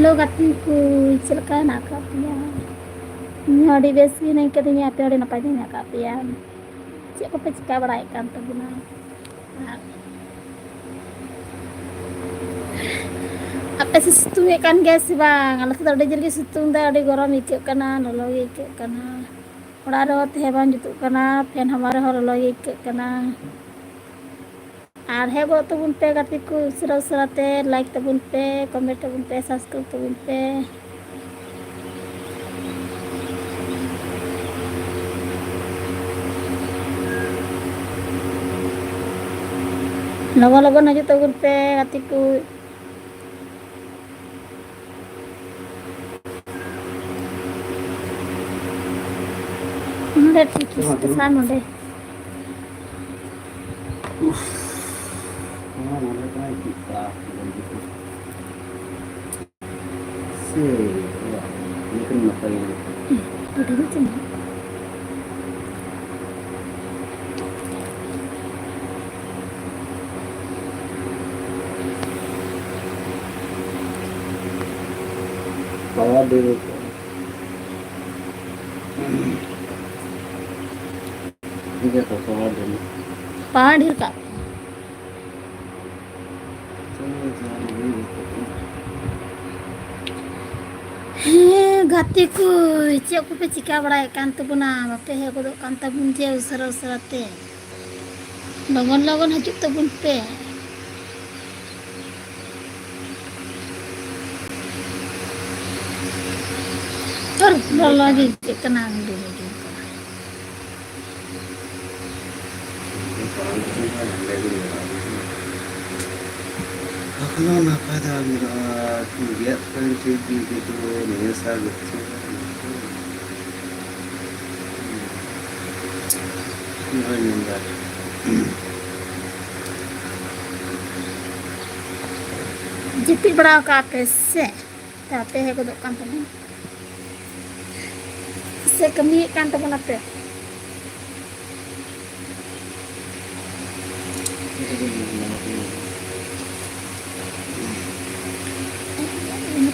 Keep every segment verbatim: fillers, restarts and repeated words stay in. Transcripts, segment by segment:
Hello ᱜᱟᱛᱮ ᱠᱚ, ᱪᱮᱫ ᱞᱮᱠᱟ ᱦᱮᱱᱟᱜ ᱟᱠᱟᱫ ᱯᱮᱭᱟ? ᱤᱧ ᱦᱚᱸ ᱟᱹᱰᱤ ᱵᱮᱥ ᱜᱮ ᱦᱮᱱᱟᱹᱧ ᱠᱟᱹᱫᱤᱧᱟ, ᱟᱯᱮ ᱦᱚᱸ ᱟᱹᱰᱤ ᱱᱟᱯᱟᱭ ᱜᱮ ᱦᱮᱱᱟᱜ ᱟᱠᱟᱫ ᱯᱮᱭᱟ᱾ ᱪᱮᱫ ᱠᱚᱯᱮ ᱪᱤᱠᱟ ᱵᱟᱲᱟᱭᱮᱫ ᱠᱟᱱ ᱛᱟᱵᱚᱱᱟ? ᱟᱨ ᱟᱯᱮ ᱥᱮᱫ ᱥᱤᱛᱩᱝ ᱮᱫ ᱠᱟᱱ ᱜᱮᱭᱟ ᱥᱮ ᱵᱟᱝ? ᱟᱞᱮ ᱥᱮᱫ ᱫᱚ ᱟᱹᱰᱤ ᱡᱳᱨ ᱜᱮ ᱥᱤᱛᱩᱝ ᱫᱟ, ᱟᱹᱰᱤ ᱜᱚᱨᱚᱢ ᱟᱹᱭᱠᱟᱹᱜ ᱠᱟᱱᱟ, ᱞᱚᱞᱚ ᱜᱮ ᱟᱹᱭᱠᱟᱹᱜ ᱠᱟᱱᱟ᱾ ᱚᱲᱟᱜ ᱨᱮᱦᱚᱸ ᱛᱟᱦᱮᱸ ᱵᱟᱝ ᱡᱩᱛᱩᱜ ᱠᱟᱱᱟ, ᱯᱷᱮᱱ ᱦᱟᱣᱟ ᱨᱮᱦᱚᱸ ᱞᱚᱞᱚ ᱜᱮ ᱟᱹᱭᱠᱟᱹᱜ ᱠᱟᱱᱟ᱾ ᱟᱨ ᱦᱮᱡ ᱜᱚᱫ ᱛᱟᱵᱚᱱ ᱯᱮ ᱜᱟᱛᱮ ᱠᱚ, ᱩᱥᱟᱹᱨᱟ ᱩᱥᱟᱹᱨᱟ ᱛᱮ ᱞᱟᱭᱤᱠ ᱛᱟᱵᱚᱱ ᱯᱮ, ᱠᱚᱢᱮᱱᱴ ᱛᱟᱵᱚᱱ ᱯᱮ, ᱥᱟᱵᱥᱠᱨᱟᱭᱤᱵ ᱛᱟᱵᱚᱱ ᱯᱮ᱾ ᱞᱚᱜᱚᱱ ᱞᱚᱜᱚᱱ ᱦᱤᱡᱩᱜ ᱛᱟᱵᱚᱱ ᱯᱮ ᱜᱟᱛᱮ ᱠᱚ᱾ ᱱᱚᱰᱮ ᱴᱷᱤᱠ ᱥᱟᱨ ᱱᱚᱰᱮ᱾ ᱩᱯᱷ, ᱱᱚᱣᱟ ᱢᱚᱱᱮ ᱠᱟᱱᱟ ᱪᱮᱫ ᱛᱟᱯ ᱵᱚᱞ ᱜᱤᱫᱽᱨᱟᱹ᱾ ᱥᱮ, ᱵᱟᱵᱟ, ᱱᱤᱭᱟᱹ ᱠᱷᱟᱱ ᱱᱟᱯᱟᱭ ᱜᱮ᱾ ᱦᱩᱸ, ᱟᱹᱰᱤ ᱢᱚᱡᱽ ᱮᱱᱟ᱾ ᱯᱟᱣᱟᱨ ᱰᱤᱞ᱾ ᱴᱷᱤᱠ ᱜᱮᱭᱟ ᱛᱚ, ᱯᱟᱣᱟᱨ ᱰᱤᱞ᱾ ᱯᱟᱣᱟᱨ ᱰᱷᱮᱨ ᱠᱟᱜ ᱯᱮ᱾ ᱦᱮᱸ, ᱜᱟᱛᱮ ᱠᱚ, ᱪᱮᱫ ᱠᱚᱯᱮ ᱪᱤᱠᱟ ᱵᱟᱲᱟᱭᱮᱫ ᱠᱟᱱ ᱛᱟᱵᱚᱱᱟ? ᱵᱟᱯᱮ ᱦᱮᱡ ᱜᱚᱫᱚᱜ ᱠᱟᱱ ᱛᱟᱵᱚᱱ ᱡᱮ ᱩᱥᱟᱹᱨᱟ ᱩᱥᱟᱹᱨᱟ ᱛᱮ᱾ ᱞᱚᱜᱚᱱ ᱞᱚᱜᱚᱱ ᱦᱤᱡᱩᱜ ᱛᱟᱵᱚᱱ ᱯᱮ᱾ ᱟᱨ ᱞᱚᱞᱚ ᱜᱮ ᱟᱹᱭᱠᱟᱹᱜ ᱠᱟᱱᱟ, ᱟᱹᱰᱤ ᱞᱚᱞᱚ ᱜᱮ ᱟᱹᱭᱠᱟᱹᱜ ᱠᱟᱱᱟ᱾ ᱮᱠᱷᱚᱱᱳ ᱱᱟᱯᱟᱭ ᱫᱚ ᱵᱟᱝ ᱧᱮᱞᱚᱜᱼᱟ᱾ ᱜᱮᱫ ᱠᱟᱱ ᱪᱮᱫ ᱜᱮ ᱱᱤᱭᱟᱹ ᱥᱟᱞ ᱜᱮ᱾ ᱱᱚᱜᱼᱚᱭ ᱧᱮᱞ ᱫᱟ᱾ ᱡᱟᱹᱯᱤᱫ ᱵᱟᱲᱟ ᱟᱠᱟᱫ ᱯᱮ ᱥᱮ? ᱛᱮ ᱟᱯᱮ ᱦᱮᱡ ᱜᱚᱫᱚᱜ ᱠᱟᱱ ᱛᱟᱵᱚᱱ ᱥᱮ ᱠᱟᱹᱢᱤᱭᱮᱫ ᱠᱟᱱ ᱛᱟᱵᱚᱱᱟᱯᱮ?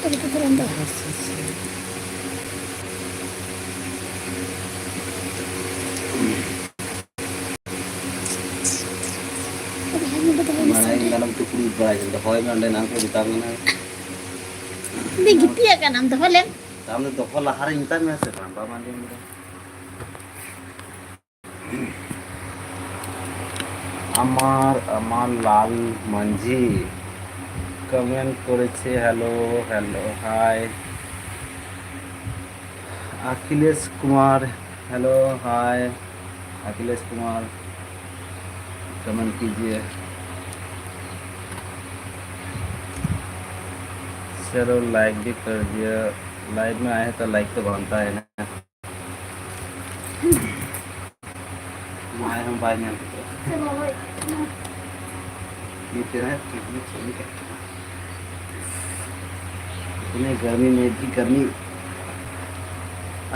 ᱛᱚᱵᱮ ᱛᱚ ᱫᱷᱚᱨᱚᱢ ᱫᱚ᱾ ᱟᱫᱚ ᱦᱟᱸᱜ ᱧᱤᱫᱟᱹ ᱫᱚ ᱦᱟᱸᱜ ᱢᱟᱱᱮ ᱤᱧ ᱫᱟᱱᱚᱢ ᱛᱩᱠᱲᱤ ᱵᱟᱲᱟᱭ ᱠᱮᱫᱟ, ᱫᱚᱦᱚᱭ ᱢᱮ ᱚᱸᱰᱮ, ᱱᱟᱝ ᱠᱚ ᱢᱮᱛᱟᱢ ᱠᱟᱱᱟ᱾ ᱤᱧ ᱫᱚᱧ ᱜᱤᱛᱤᱡ ᱟᱠᱟᱱᱟ, ᱟᱢ ᱫᱚᱦᱚ ᱞᱮᱢ᱾ ᱟᱢ ᱫᱚ ᱫᱚᱦᱚ ᱞᱟᱦᱟᱨᱮᱧ ᱢᱮᱛᱟᱫ ᱢᱮᱭᱟ ᱥᱮ ᱵᱟᱝ? ᱵᱟᱢ ᱟᱸᱡᱚᱢ ᱠᱮᱫᱟ᱾ আমার আমার লাল মাঝি কমেন্ট করেছে, hello, hello, hi. Akhilesh Kumar, hello, hi. Akhilesh Kumar, comment कीजिए। चलो, लाइक भी कर दिया। लाइव में आए हैं तो लाइक तो बनता है ना। ᱱᱚᱣᱟ ᱦᱚᱸ ᱵᱟᱭ ᱧᱟᱢ ᱠᱮᱫᱟ᱾ ᱢᱤᱫᱴᱮᱱ ᱦᱮᱸ, ᱢᱤᱫᱴᱮᱱ ᱦᱮᱸ᱾ इतने गर्मी में भी गर्मी।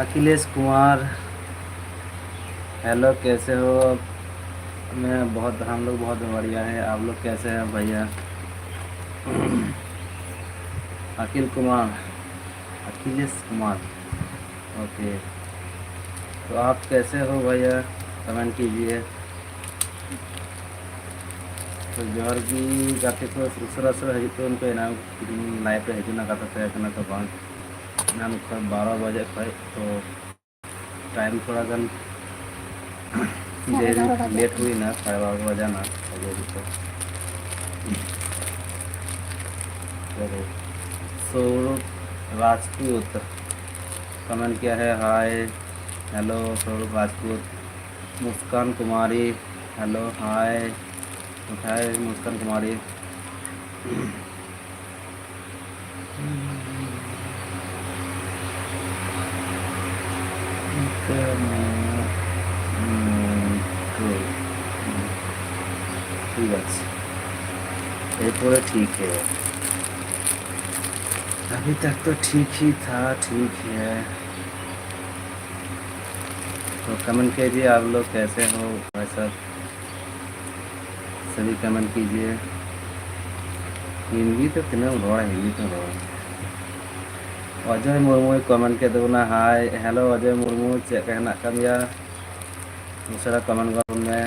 अखिलेश कुमार, हेलो, कैसे हो? मैं बहुत, हम लोग बहुत बढ़िया है, आप लोग कैसे हैं भैया? अखिल कुमार, अखिलेश कुमार, ओके, तो आप कैसे हो भैया, कमेंट कीजिए। ᱛᱚ ᱡᱚᱦᱟᱨ ᱜᱮ ᱜᱟᱛᱮ ᱠᱚ, ᱩᱥᱟᱹᱨᱟ ᱩᱥᱟᱹᱨᱟ ᱦᱤᱡᱩᱜ ᱛᱟᱵᱚᱱ ᱯᱮ, ᱮᱱᱟᱝ ᱞᱟᱭᱤᱵᱷ ᱨᱮ ᱦᱤᱡᱩᱜ ᱨᱮᱱᱟᱜ ᱠᱟᱛᱷᱟ ᱛᱟᱦᱮᱸ ᱠᱟᱱᱟ, ᱛᱚ ᱵᱟᱝ, ᱮᱱᱟᱝ ᱠᱷᱚᱱ ᱵᱟᱨᱚ ᱵᱟᱡᱮ ᱠᱷᱚᱱ ᱛᱚ ᱴᱟᱭᱤᱢ ᱛᱷᱚᱲᱟ ᱜᱟᱱ ᱥᱟᱲᱮ ᱵᱟᱨᱚ ᱵᱟᱡᱮ ᱞᱮᱴ ᱠᱟᱱᱟ᱾ ᱦᱩᱭᱱᱟ, ᱥᱟᱲᱮ ᱵᱟᱨᱚ ᱵᱟᱡᱟᱣᱱᱟ᱾ ᱪᱚᱞᱚ, ᱥᱚᱨᱩᱯ ᱨᱟᱡᱽᱯᱩᱛ ᱠᱚᱢᱮᱱᱴ ᱠᱤᱭᱟ ᱦᱮ, ᱦᱟᱭ, ᱦᱮᱞᱳ ᱥᱚᱨᱩᱯ ᱨᱟᱡᱽᱯᱩᱛ, ᱢᱩᱥᱠᱟᱱ ᱠᱩᱢᱟᱨᱤ, ᱦᱮᱞᱳ, ᱦᱟᱭ, ᱦᱟᱭ ᱢᱩᱥᱠᱟᱱ ᱠᱩᱢᱟᱨᱤ᱾ ঠিক আছে, এরপরে ঠিক है। अभी तक तो ठीक ही था, ठीक है। तो कमेंट कीजिए आप लोग कैसे हो भाई साहब, सभी कमेंट कीजिए। हिंदी तो तीनों रहा है, हिंदी तो रहा है। ᱚᱡᱚᱭ ᱢᱩᱨᱢᱩᱭ ᱠᱚᱢᱮᱱᱴ ᱠᱮᱫ ᱛᱟᱵᱚᱱᱟ, ᱦᱟᱭ ᱦᱮᱞᱳ ᱚᱡᱚᱭ ᱢᱩᱨᱢᱩ, ᱪᱮᱫ ᱞᱮᱠᱟ ᱦᱮᱱᱟᱜ ᱟᱠᱟᱫ ᱢᱮᱭᱟ? ᱩᱥᱟᱹᱨᱟ ᱠᱚᱢᱮᱱᱴ ᱜᱚᱫ ᱢᱮ᱾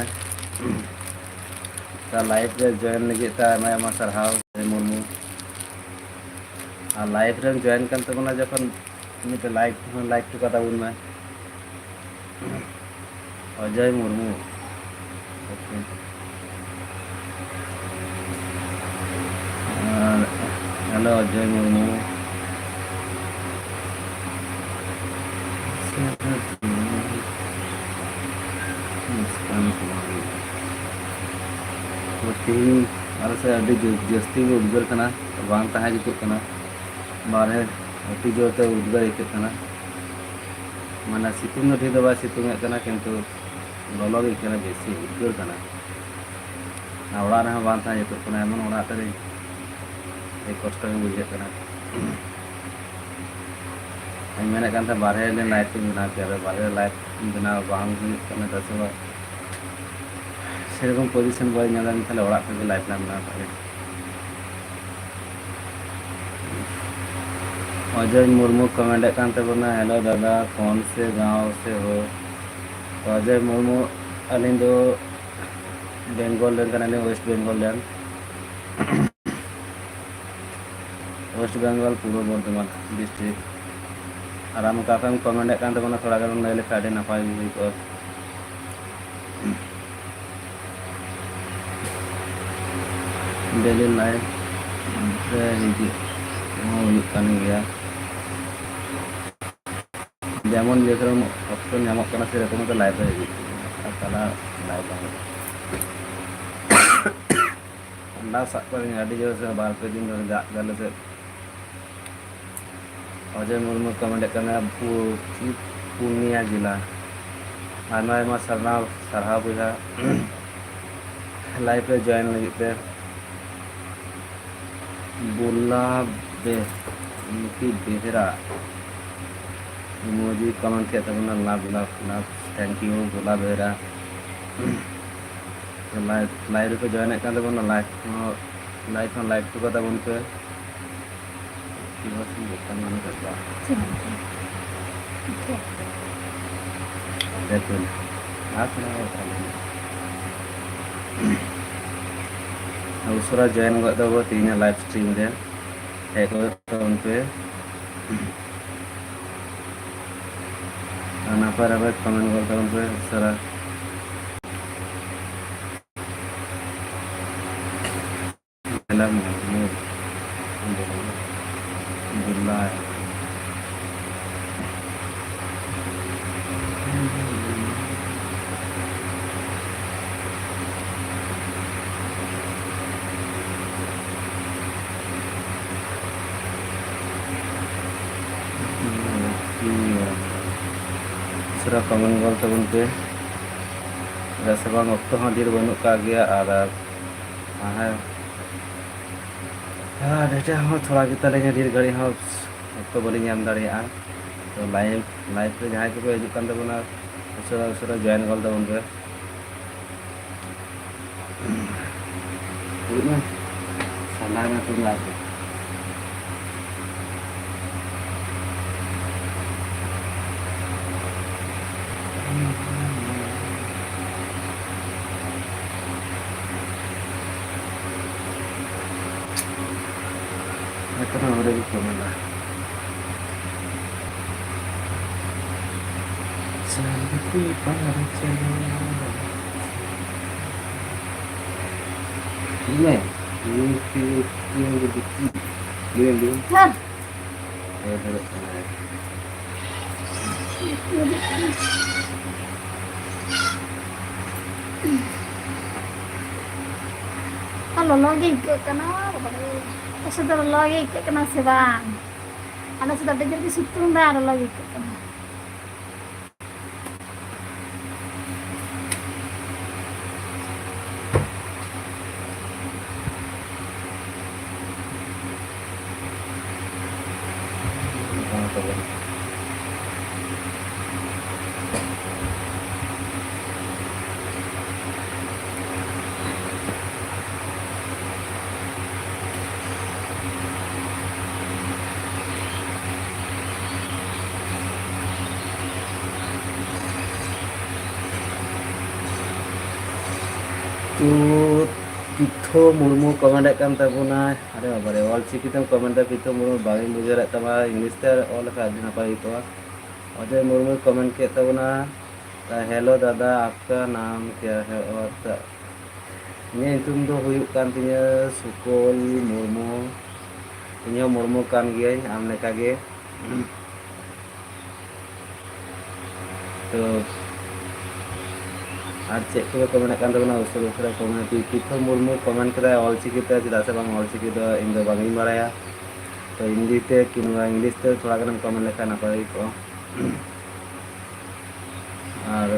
ᱛᱟ ᱞᱟᱭᱤᱵᱷ ᱨᱮ ᱡᱚᱭᱮᱱ ᱞᱟᱹᱜᱤᱫ ᱛᱮ ᱟᱭᱢᱟ ᱟᱭᱢᱟ ᱥᱟᱨᱦᱟᱣ ᱚᱡᱚᱭ ᱢᱩᱨᱢᱩ᱾ ᱟᱨ ᱞᱟᱭᱤᱵᱷ ᱨᱮᱢ ᱡᱚᱭᱮᱱ ᱠᱟᱱ ᱛᱟᱵᱚᱱᱟ ᱡᱚᱠᱷᱚᱱ, ᱢᱤᱫᱴᱮᱱ ᱞᱟᱭᱤᱠ ᱦᱚᱸ ᱞᱟᱭᱤᱠ ᱦᱚᱴᱚ ᱠᱟᱛᱟ ᱵᱚᱱ ᱢᱮ᱾ ᱚᱡᱚᱭ ᱢᱩᱨᱢᱩ᱾ ᱟᱨ ᱦᱮᱞᱳ ᱚᱡᱚᱭ ᱢᱩᱨᱢᱩ᱾ ᱛᱮᱦᱮᱧ ᱟᱞᱮ ᱥᱮᱫ ᱟᱹᱰᱤ ᱡᱟᱹᱥᱛᱤ ᱜᱮ ᱩᱫᱽᱜᱟᱹᱨ ᱠᱟᱱᱟ, ᱵᱟᱝ ᱛᱟᱦᱮᱸ ᱡᱩᱛᱩᱜ ᱠᱟᱱᱟ᱾ ᱵᱟᱨᱦᱮ ᱟᱹᱰᱤ ᱡᱳᱨ ᱛᱮ ᱩᱫᱽᱜᱟᱹᱨ ᱟᱹᱭᱠᱟᱹᱜ ᱠᱟᱱᱟ᱾ ᱢᱟᱱᱮ ᱥᱤᱛᱩᱝ ᱫᱚ ᱰᱷᱮᱨ ᱫᱚ ᱵᱟᱭ ᱥᱤᱛᱩᱝ ᱮᱫ ᱠᱟᱱᱟ, ᱠᱤᱱᱛᱩ ᱞᱚᱞᱚ ᱜᱮ ᱟᱹᱭᱠᱟᱹᱜ ᱠᱟᱱᱟ, ᱵᱮᱥᱤ ᱩᱫᱽᱜᱟᱹᱨ ᱠᱟᱱᱟ᱾ ᱟᱨ ᱚᱲᱟᱜ ᱨᱮᱦᱚᱸ ᱵᱟᱝ ᱛᱟᱦᱮᱸ ᱡᱩᱛᱩᱜ ᱠᱟᱱᱟ, ᱮᱢᱚᱱ ᱚᱲᱟᱜ ᱨᱮ ᱟᱹᱰᱤ ᱠᱚᱥᱴᱚ ᱜᱮ ᱵᱩᱡᱷᱟᱹᱜ ᱠᱟᱱᱟ᱾ ᱤᱧ ᱢᱮᱱᱮᱫ ᱠᱟᱱ ᱛᱟᱦᱮᱸᱫ ᱵᱟᱨᱦᱮ ᱨᱮ ᱞᱟᱭᱤᱵᱷ ᱤᱧ ᱵᱮᱱᱟᱣ ᱠᱮᱭᱟ, ᱟᱫᱚ ᱵᱟᱨᱦᱮ ᱨᱮ ᱞᱟᱭᱤᱵᱷ ᱵᱮᱱᱟᱣ ᱵᱟᱝ ᱦᱩᱭᱩᱜ ᱠᱟᱱᱟ, ᱪᱮᱫᱟᱜ ᱥᱮ ᱵᱟᱝ ᱥᱮᱨᱚᱠᱚᱢ ᱯᱚᱡᱤᱥᱚᱱ ᱵᱟᱹᱧ ᱧᱟᱢ ᱮᱫᱟ, ᱛᱟᱦᱞᱮ ᱚᱲᱟᱜ ᱠᱷᱚᱱ ᱜᱮ ᱞᱟᱭᱤᱵᱷ ᱞᱟᱝ ᱵᱮᱱᱟᱣ ᱠᱟᱜ ᱜᱮ᱾ ᱚᱡᱚᱭ ᱢᱩᱨᱢᱩ ᱠᱚᱢᱮᱱᱴ ᱮᱫ ᱠᱟᱱ ᱛᱟᱵᱚᱱᱟ, ᱦᱮᱞᱳ ᱫᱟᱫᱟ, ᱠᱚᱱ ᱥᱮ ᱜᱟᱶ ᱥᱮ ᱦᱳ? ᱛᱚ ᱚᱡᱚᱭ ᱢᱩᱨᱢᱩ, ᱟᱹᱞᱤᱧ ᱫᱚ ᱵᱮᱝᱜᱚᱞ ᱨᱮᱱ ᱠᱟᱱᱟᱞᱤᱧ, ᱳᱭᱮᱥᱴ ᱵᱮᱝᱜᱚᱞ ᱨᱮᱱ᱾ West Bengal, Purba Bardhaman district. ᱟᱨ ᱟᱢ ᱚᱠᱟ ᱠᱷᱚᱱᱮᱢ ᱠᱚᱢᱮᱱᱴ ᱮᱫ ᱠᱟᱱ ᱛᱟᱵᱚᱱᱟ, ᱛᱷᱚᱲᱟ ᱜᱟᱱ ᱮᱢ ᱞᱟᱹᱭ ᱞᱮᱠᱷᱟᱱ ᱟᱹᱰᱤ ᱱᱟᱯᱟᱭ ᱜᱮ ᱦᱩᱭ ᱠᱚᱜᱼᱟ᱾ ᱰᱮᱞᱤ ᱞᱟᱭᱤᱵᱷ ᱨᱮ ᱦᱤᱡᱩᱜ ᱦᱚᱸ ᱦᱩᱭᱩᱜ ᱠᱟᱱ ᱜᱮᱭᱟ᱾ ᱡᱮᱢᱚᱱ ᱡᱮᱨᱚᱠᱚᱢ ᱚᱠᱛᱚ ᱧᱟᱢᱚᱜ ᱠᱟᱱᱟ, ᱥᱮᱨᱚᱠᱚᱢ ᱜᱮ ᱞᱟᱭᱤᱵᱷ ᱨᱮ ᱦᱤᱡᱩᱜ ᱠᱟᱱᱟ᱾ ᱟᱨ ᱛᱟᱞᱟ ᱞᱟᱭᱤᱵᱷ ᱵᱟᱝ ᱦᱩᱭᱩᱜ ᱠᱟᱱᱟ᱾ ᱴᱷᱟᱱᱰᱟ ᱥᱟᱵ ᱠᱟᱹᱫᱤᱧᱟ ᱟᱹᱰᱤ ᱡᱳᱨ ᱥᱮ, ᱵᱟᱨ ᱯᱮ ᱫᱤᱱ ᱫᱷᱚᱨᱮ ᱫᱟᱜ ᱫᱟ ᱟᱞᱮ ᱥᱮᱫ᱾ ᱚᱡᱚᱭ ᱢᱩᱨᱢᱩ ᱠᱚᱢᱮᱱᱴ ᱠᱟᱱᱟ, ᱯᱩ-, ᱪᱮᱫ ᱯᱩᱨᱱᱤᱭᱟ ᱡᱮᱞᱟ᱾ ᱟᱭᱢᱟ ᱟᱭᱢᱟ ᱥᱟᱨᱱᱟᱣ, ᱥᱟᱨᱦᱟᱣ ᱵᱚᱭᱦᱟ, ᱞᱟᱭᱤᱵᱷ ᱨᱮ ᱡᱚᱭᱮᱱ ᱞᱟᱹᱜᱤᱫ ᱛᱮ᱾ ᱵᱩᱞᱟ ᱵᱮ-, ᱵᱤᱱᱛᱤ ᱵᱮᱦᱨᱟ ᱢᱚᱡᱽ ᱜᱮ ᱠᱚᱢᱮᱱᱴ ᱠᱮᱫ ᱛᱟᱵᱚᱱᱟ, ᱞᱟᱵᱷ, ᱞᱟᱵᱷ, ᱞᱟᱵᱷ, thank you ᱵᱩᱞᱟ ᱵᱮᱦᱨᱟ᱾ ᱞᱟᱭᱤᱵᱷ, ᱞᱟᱭᱤᱵᱷ ᱨᱮᱠᱚ ᱡᱚᱭᱮᱱᱮᱫ ᱠᱟᱱ ᱛᱟᱵᱚᱱᱟ, ᱞᱟᱭᱤᱠ ᱦᱚᱸ, ᱞᱟᱭᱤᱠ ᱦᱚᱸ ᱞᱟᱭᱤᱠ ᱦᱚᱴᱚ ᱠᱟᱛᱟ ᱵᱚᱱ ᱯᱮ᱾ ᱵᱮᱯᱟᱨ ᱢᱟᱱᱮ ᱵᱮᱯᱟᱨ᱾ ᱪᱮᱫ ᱦᱚᱸ ᱵᱟᱝ᱾ ᱵᱮᱠᱩᱞ᱾ ᱟᱨ ᱠᱳᱱᱳ ᱵᱮᱯᱟᱨ ᱵᱟᱹᱱᱩᱜᱼᱟ᱾ ᱩᱥᱟᱹᱨᱟ join ᱜᱚᱫ ᱫᱚᱵᱚ ᱛᱮᱦᱮᱧᱟᱜ live stream ᱨᱮ᱾ ᱦᱮᱡ ᱜᱚᱫᱚᱜ ᱛᱟᱵᱚᱱ ᱯᱮ᱾ ᱟᱨ ᱱᱟᱯᱟᱭ ᱱᱟᱯᱟᱭ comment ᱜᱚᱫ ᱛᱟᱵᱚᱱ ᱯᱮ ᱩᱥᱟᱹᱨᱟ᱾ ᱢᱮᱞᱟ ᱢᱩᱨᱢᱩ᱾ ᱵᱤᱞᱟᱭ᱾ ᱩᱥᱟᱹᱨᱟ comment ᱜᱚᱫ ᱛᱟᱵᱚᱱ ᱯᱮ᱾ ᱪᱮᱫᱟᱜ ᱥᱮ ᱵᱟᱝ, ᱚᱠᱛᱚ ᱦᱚᱸ ᱰᱷᱮᱨ ᱵᱟᱹᱱᱩᱜ ᱠᱟᱜ ᱜᱮᱭᱟ ᱟᱨ, ᱟᱨ, ᱟᱨ ᱰᱮᱴᱟ ᱦᱚᱸ ᱛᱷᱚᱲᱟ ᱜᱮᱛᱟᱞᱤᱧᱟ, ᱰᱷᱮᱨ ᱜᱷᱟᱹᱲᱤᱡ ᱦᱚᱸ ᱚᱠᱛᱚ ᱵᱟᱹᱞᱤᱧ ᱮᱢ ᱫᱟᱲᱮᱭᱟᱜᱼᱟ᱾ ᱛᱚ live, live ᱨᱮ ᱡᱟᱦᱟᱸᱭ ᱠᱚᱠᱚ ᱦᱤᱡᱩᱜ ᱠᱟᱱ ᱛᱟᱵᱚᱱᱟ, ᱩᱥᱟᱹᱨᱟ ᱩᱥᱟᱹᱨᱟ join ᱜᱚᱫ ᱛᱟᱵᱚᱱ ᱯᱮ᱾ ᱦᱩᱭᱩᱜ ᱢᱟ᱾ ᱥᱟᱞᱟ ᱨᱮ ᱛᱚ ᱞᱟᱡ᱾ ᱮᱠᱷᱚᱱᱳ ᱟᱹᱣᱨᱤ ᱠᱚ ᱢᱮᱱᱟ᱾ ᱥᱟᱱᱛᱤ ᱯᱟᱨᱪᱟᱞᱚᱱ᱾ ᱧᱮᱞ ᱢᱮ, ᱱᱩᱭ ᱠᱤ, ᱱᱩᱭ ᱫᱚ ᱵᱤᱴᱤ, ᱱᱩᱭ ᱫᱚ ᱦᱮᱸ᱾ ᱦᱮᱸ, ᱦᱮᱸ, ᱦᱮᱸ᱾ ᱟᱨ ᱞᱚᱞᱚ ᱜᱮ ᱟᱹᱭᱠᱟᱹᱜ ᱠᱟᱱᱟ, ᱵᱟᱵᱟᱨᱮ᱾ ᱟᱯᱮ ᱥᱮᱫ ᱫᱚ ᱞᱚᱞᱚ ᱜᱮ ᱟᱹᱭᱠᱟᱹᱜ ᱠᱟᱱᱟ ᱥᱮ ᱵᱟᱝ? ᱟᱞᱮ ᱥᱮᱫ ᱫᱚ ᱟᱹᱰᱤ ᱡᱳᱨ ᱜᱮ ᱥᱤᱛᱩᱝ ᱫᱟ ᱟᱨ ᱞᱚᱞᱚ ᱜᱮ ᱟᱹᱭᱠᱟᱹᱜ ᱠᱟᱱᱟ᱾ ᱯᱤᱛᱷᱚ ᱢᱩᱨᱢᱩ ᱠᱚᱢᱮᱱᱴ ᱮᱫ ᱠᱟᱱ ᱛᱟᱵᱚᱱᱟᱭ᱾ ᱟᱨᱮ ᱵᱟᱵᱟᱨᱮ, ᱚᱞ ᱪᱤᱠᱤ ᱛᱮᱢ ᱠᱚᱢᱮᱱᱴ ᱫᱟ ᱯᱤᱛᱷᱚ ᱢᱩᱨᱢᱩ, ᱵᱟᱝ ᱤᱧ ᱵᱩᱡᱷᱟᱹᱣ ᱫᱟᱲᱮᱭᱟᱜ ᱛᱟᱢᱟ, ᱤᱝᱞᱤᱥ ᱛᱮ ᱚᱞ ᱞᱮᱠᱷᱟᱱ ᱟᱹᱰᱤ ᱱᱟᱯᱟᱭ ᱦᱩᱭ ᱠᱚᱜᱼᱟ᱾ ᱚᱡᱚᱭ ᱢᱩᱨᱢᱩᱭ ᱠᱚᱢᱮᱱᱴ ᱠᱮᱫ ᱛᱟᱵᱚᱱᱟ, ᱦᱮᱞᱳ ᱫᱟᱫᱟ, ᱟᱯᱠᱟ ᱱᱟᱢ ᱠᱭᱟ ᱦᱮ? ᱚᱨ ᱤᱧᱟᱹᱜ ᱧᱩᱛᱩᱢ ᱫᱚ ᱦᱩᱭᱩᱜ ᱠᱟᱱ ᱛᱤᱧᱟᱹ ᱥᱩᱠᱚᱞ ᱢᱩᱨᱢᱩ᱾ ᱤᱧ ᱦᱚᱸ ᱢᱩᱨᱢᱩ ᱠᱟᱱ ᱜᱤᱭᱟᱹᱧ, ᱟᱢ ᱞᱮᱠᱟ ᱜᱮ᱾ ᱛᱚ, ᱟᱨ ᱪᱮᱫ ᱠᱚᱯᱮ ᱠᱚᱢᱮᱱᱴ ᱠᱟᱱ ᱛᱟᱵᱚᱱᱟ? ᱩᱥᱟᱹᱨᱟ ᱩᱥᱟᱹᱨᱟ ᱠᱚᱢᱮᱱᱴ᱾ ᱯᱤᱛᱷᱚ ᱢᱩᱨᱢᱩ ᱠᱚᱢᱮᱱᱴ ᱠᱮᱫᱟᱭ ᱚᱞ ᱪᱤᱠᱤ ᱛᱮ, ᱪᱮᱫᱟᱜ ᱥᱮ ᱵᱟᱝ ᱚᱞ ᱪᱤᱠᱤ ᱫᱚ ᱤᱧ ᱫᱚ ᱵᱟᱝ ᱤᱧ ᱵᱟᱲᱟᱭᱟ᱾ ᱛᱚ, ᱦᱤᱱᱫᱤ ᱛᱮ ᱠᱤᱝᱵᱟ ᱤᱝᱞᱤᱥ ᱛᱮ ᱛᱷᱚᱲᱟ ᱜᱟᱱᱮᱢ ᱠᱚᱢᱮᱱᱴ ᱞᱮᱠᱷᱟᱱ ᱱᱟᱯᱟᱭ ᱦᱩᱭ ᱠᱚᱜᱼᱟ᱾ ᱟᱨ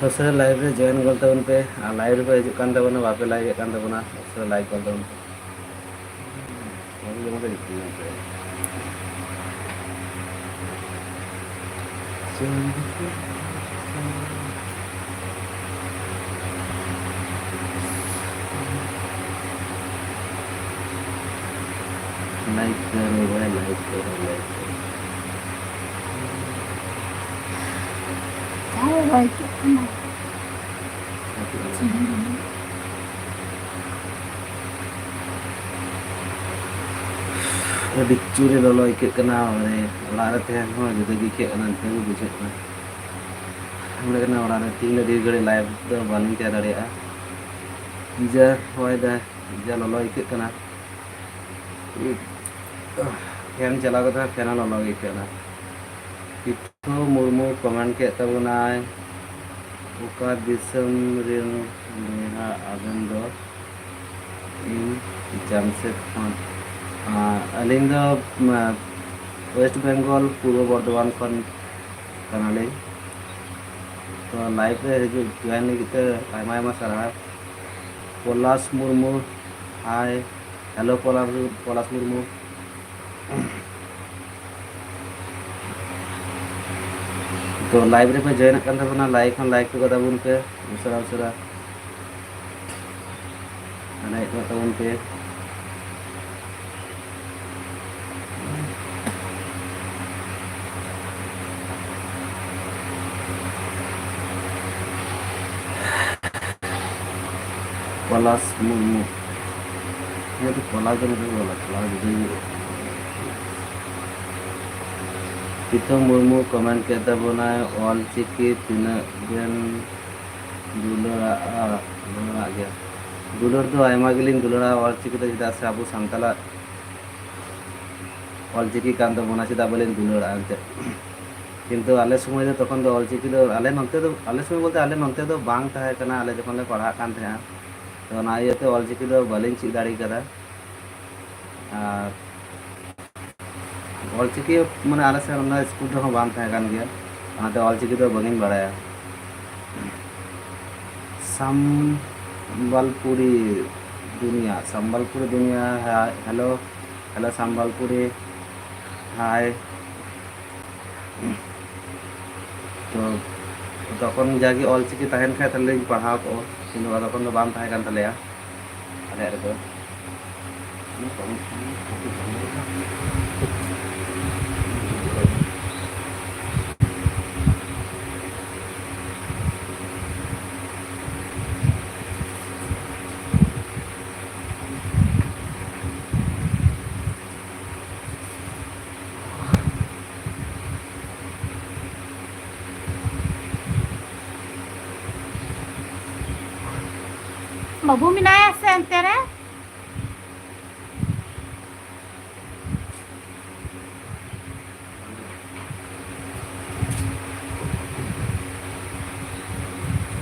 ᱩᱥᱟᱹᱨᱟ ᱞᱟᱭᱤᱵᱷ ᱨᱮ ᱡᱚᱭᱮᱱ ᱜᱚᱫ ᱛᱟᱵᱚᱱ ᱯᱮ᱾ ᱟᱨ ᱞᱟᱭᱤᱵᱷ ᱨᱮᱯᱮ ᱦᱤᱡᱩᱜ ᱠᱟᱱ ᱛᱟᱵᱚᱱᱟ, ᱵᱟᱯᱮ ᱞᱟᱭᱤᱵᱷ ᱮᱫ ᱠᱟᱱ ᱛᱟᱵᱚᱱᱟ, ᱩᱥᱟᱹᱨᱟ ᱞᱟᱭᱤᱵᱷ ᱜᱚᱫ ᱛᱟᱵᱚᱱ ᱯᱮ᱾ लाइक करो भाई, लाइक करो, लाइक करो। ᱪᱟᱣ ᱵᱟᱭ ᱟᱹᱭᱠᱟᱹᱜ ᱠᱟᱱᱟ᱾ ᱟᱹᱰᱤ ᱡᱳᱨᱮ ᱞᱚᱞᱚ ᱟᱹᱭᱠᱟᱹᱜ ᱠᱟᱱᱟ, ᱢᱟᱱᱮ ᱚᱲᱟᱜ ᱨᱮ ᱛᱟᱦᱮᱱ ᱦᱚᱸ ᱡᱩᱫᱟᱹ ᱜᱮ ᱟᱹᱭᱠᱟᱹᱜ ᱠᱟᱱᱟ, ᱱᱤᱛᱚᱜ ᱜᱮ ᱵᱩᱡᱷᱟᱹᱜ ᱠᱟᱱᱟ᱾ ᱚᱸᱰᱮ ᱠᱟᱱᱟ ᱚᱲᱟᱜ ᱨᱮ ᱛᱤᱱ ᱰᱷᱮᱨ ᱜᱷᱟᱹᱲᱤᱡ ᱞᱟᱭᱤᱵᱷ ᱫᱚ ᱵᱟᱹᱞᱤᱧ ᱛᱟᱦᱮᱸ ᱫᱟᱲᱮᱭᱟᱜᱼᱟ᱾ ᱡᱟ ᱦᱚᱭ ᱫᱟᱭ, ᱡᱟ ᱞᱚᱞᱚ ᱟᱹᱭᱠᱟᱹᱜ ᱠᱟᱱᱟ᱾ ᱯᱷᱮᱱ ᱪᱟᱞᱟᱣ ᱠᱟᱛᱮ ᱦᱚᱸ ᱯᱷᱮᱱ ᱦᱚᱸ ᱞᱚᱞᱚ ᱜᱮ ᱟᱹᱭᱠᱟᱹᱜ ᱠᱟᱱᱟ᱾ ᱯᱤᱛᱷᱚ ᱢᱩᱨᱢᱩ ᱠᱚᱢᱮᱱᱴ ᱠᱮᱫ ᱛᱟᱵᱚᱱᱟᱭ, "ᱚᱠᱟ ᱫᱤᱥᱚᱢ ᱨᱮᱱ ᱵᱚᱭᱦᱟ ᱟᱵᱮᱱ ᱫᱚ?" ᱤᱧ ᱡᱟᱢᱥᱮᱫᱽ ᱠᱷᱚᱱ᱾ ᱟᱨ ᱟᱹᱞᱤᱧ ᱫᱚ, ᱟᱸ, ᱳᱭᱮᱥᱴ ᱵᱮᱝᱜᱚᱞ, ᱯᱩᱨᱵᱚ ᱵᱚᱨᱫᱷᱚᱢᱟᱱ ᱠᱷᱚᱱ ᱠᱟᱱᱟᱞᱤᱧ᱾ ᱛᱚ, ᱞᱟᱭᱤᱵᱷ ᱨᱮ ᱦᱤᱡᱩᱜ, ᱡᱚᱭᱮᱱ ᱞᱟᱹᱜᱤᱫ ᱛᱮ ᱟᱭᱢᱟ ᱟᱭᱢᱟ ᱥᱟᱨᱦᱟᱣ᱾ ᱯᱚᱞᱟᱥ ᱢᱩᱨᱢᱩ, ᱦᱟᱭ᱾ ᱦᱮᱞᱳ, ᱯᱚᱞᱟᱥ, ᱯᱚᱞᱟᱥ ᱢᱩᱨᱢᱩ᱾ ᱛᱚ, ᱞᱟᱭᱤᱵᱷ ᱨᱮᱯᱮ ᱡᱚᱭᱮᱱᱚᱜ ᱠᱟᱱ ᱛᱟᱵᱚᱱᱟ, ᱞᱟᱭᱤᱠ ᱦᱚᱸ ᱞᱟᱭᱤᱠ ᱦᱚᱴᱚ ᱠᱟᱛᱟ ᱵᱚᱱ ᱯᱮ ᱩᱥᱟᱹᱨᱟ ᱩᱥᱟᱹᱨᱟ᱾ ᱟᱨ ᱞᱟᱭᱤᱠ ᱦᱚᱴᱚ ᱠᱟᱛᱟ ᱵᱚᱱ ᱯᱮ᱾ ᱯᱚᱞᱟᱥ ᱢᱩᱨᱢᱩ᱾ ᱱᱤᱭᱟᱹ ᱫᱚ ᱯᱚᱞᱟᱥ ᱫᱚ ᱱᱚᱰᱮ ᱵᱚᱞᱟ, ᱯᱚᱞᱟᱥ ᱫᱚ ᱯᱤᱛᱷᱚ ᱢᱩᱨᱢᱩ ᱠᱚᱢᱮᱱᱴ ᱠᱮᱫ ᱛᱟᱵᱚᱱᱟᱭ, "ᱚᱞ ᱪᱤᱠᱤ ᱛᱤᱱᱟᱹᱜ ᱵᱮᱱ ᱫᱩᱞᱟᱹᱲᱟᱜᱼᱟ?" ᱫᱩᱞᱟᱹᱲᱟᱜ ᱜᱮᱭᱟ᱾ ᱫᱩᱞᱟᱹᱲ ᱫᱚ ᱟᱭᱢᱟ ᱜᱮᱞᱤᱧ ᱫᱩᱞᱟᱹᱲᱟ ᱚᱞ ᱪᱤᱠᱤ ᱫᱚ, ᱪᱮᱫᱟᱜ ᱥᱮ ᱟᱵᱚ ᱥᱟᱱᱛᱟᱲᱟᱜ ᱚᱞ ᱪᱤᱠᱤ ᱠᱟᱱ ᱛᱟᱵᱚᱱᱟ, ᱪᱮᱫᱟᱜ ᱵᱟᱹᱞᱤᱧ ᱫᱩᱞᱟᱹᱲᱟᱜᱼᱟ ᱮᱱᱛᱮᱫ? ᱠᱤᱱᱛᱩ ᱟᱞᱮ ᱥᱚᱢᱚᱭ ᱫᱚ ᱛᱚᱠᱷᱚᱱ ᱫᱚ ᱚᱞ ᱪᱤᱠᱤ ᱫᱚ ᱟᱞᱮ ᱱᱚᱱᱛᱮ ᱫᱚ, ᱟᱞᱮ ᱥᱚᱢᱚᱭ ᱵᱚᱞᱛᱮ ᱟᱞᱮ ᱱᱚᱱᱛᱮ ᱫᱚ ᱵᱟᱝ ᱛᱟᱦᱮᱸ ᱠᱟᱱᱟ, ᱟᱞᱮ ᱡᱚᱠᱷᱚᱱ ᱞᱮ ᱯᱟᱲᱦᱟᱜ ᱠᱟᱱ ᱛᱟᱦᱮᱸᱜᱼᱟ᱾ ᱛᱚ ᱚᱱᱟ ᱤᱭᱟᱹᱛᱮ ᱚᱞ ᱪᱤᱠᱤ ᱫᱚ ᱵᱟᱹᱞᱤᱧ ᱪᱮᱫ ᱫᱟᱲᱮ ᱠᱟᱫᱟ᱾ ᱟᱨ ᱚᱞ ᱪᱤᱠᱤ ᱢᱟᱱᱮ ᱟᱞᱮ ᱥᱮᱫ ᱚᱱᱟ ᱥᱠᱩᱞ ᱨᱮᱦᱚᱸ ᱵᱟᱝ ᱛᱟᱦᱮᱸ ᱠᱟᱱ ᱜᱮᱭᱟ, ᱚᱱᱟᱛᱮ ᱚᱞ ᱪᱤᱠᱤ ᱫᱚ ᱵᱟᱹᱞᱤᱧ ᱵᱟᱲᱟᱭᱟ᱾ ᱥᱟᱢᱵᱟᱞᱯᱩᱨᱤ ᱫᱩᱱᱤᱭᱟ, ᱥᱟᱢᱵᱟᱞᱯᱩᱨᱤ ᱫᱩᱱᱤᱭᱟ, ᱦᱮ-, ᱦᱮᱞᱳ, ᱦᱮᱞᱳ ᱥᱟᱢᱵᱟᱞᱯᱩᱨᱤ, ᱦᱟᱭ᱾ ᱛᱚ ᱛᱚᱠᱷᱚᱱ ᱡᱟᱜᱮ ᱚᱞ ᱪᱤᱠᱤ ᱛᱟᱦᱮᱱ ᱠᱷᱟᱡ ᱛᱟᱦᱞᱮ ᱞᱤᱧ ᱯᱟᱲᱦᱟᱣ ᱠᱚᱜᱼᱟ, ᱠᱤᱱᱛᱩ ᱛᱚᱠᱷᱚᱱ ᱫᱚ ᱵᱟᱝ ᱛᱟᱦᱮᱸ ᱠᱟᱱ ᱛᱟᱞᱮᱭᱟ ᱟᱞᱮᱭᱟᱜ ᱨᱮᱫᱚ᱾ ᱵᱟᱹᱵᱩ ᱢᱮᱱᱟᱭᱟ ᱥᱮ ᱚᱱᱛᱮ ᱨᱮ?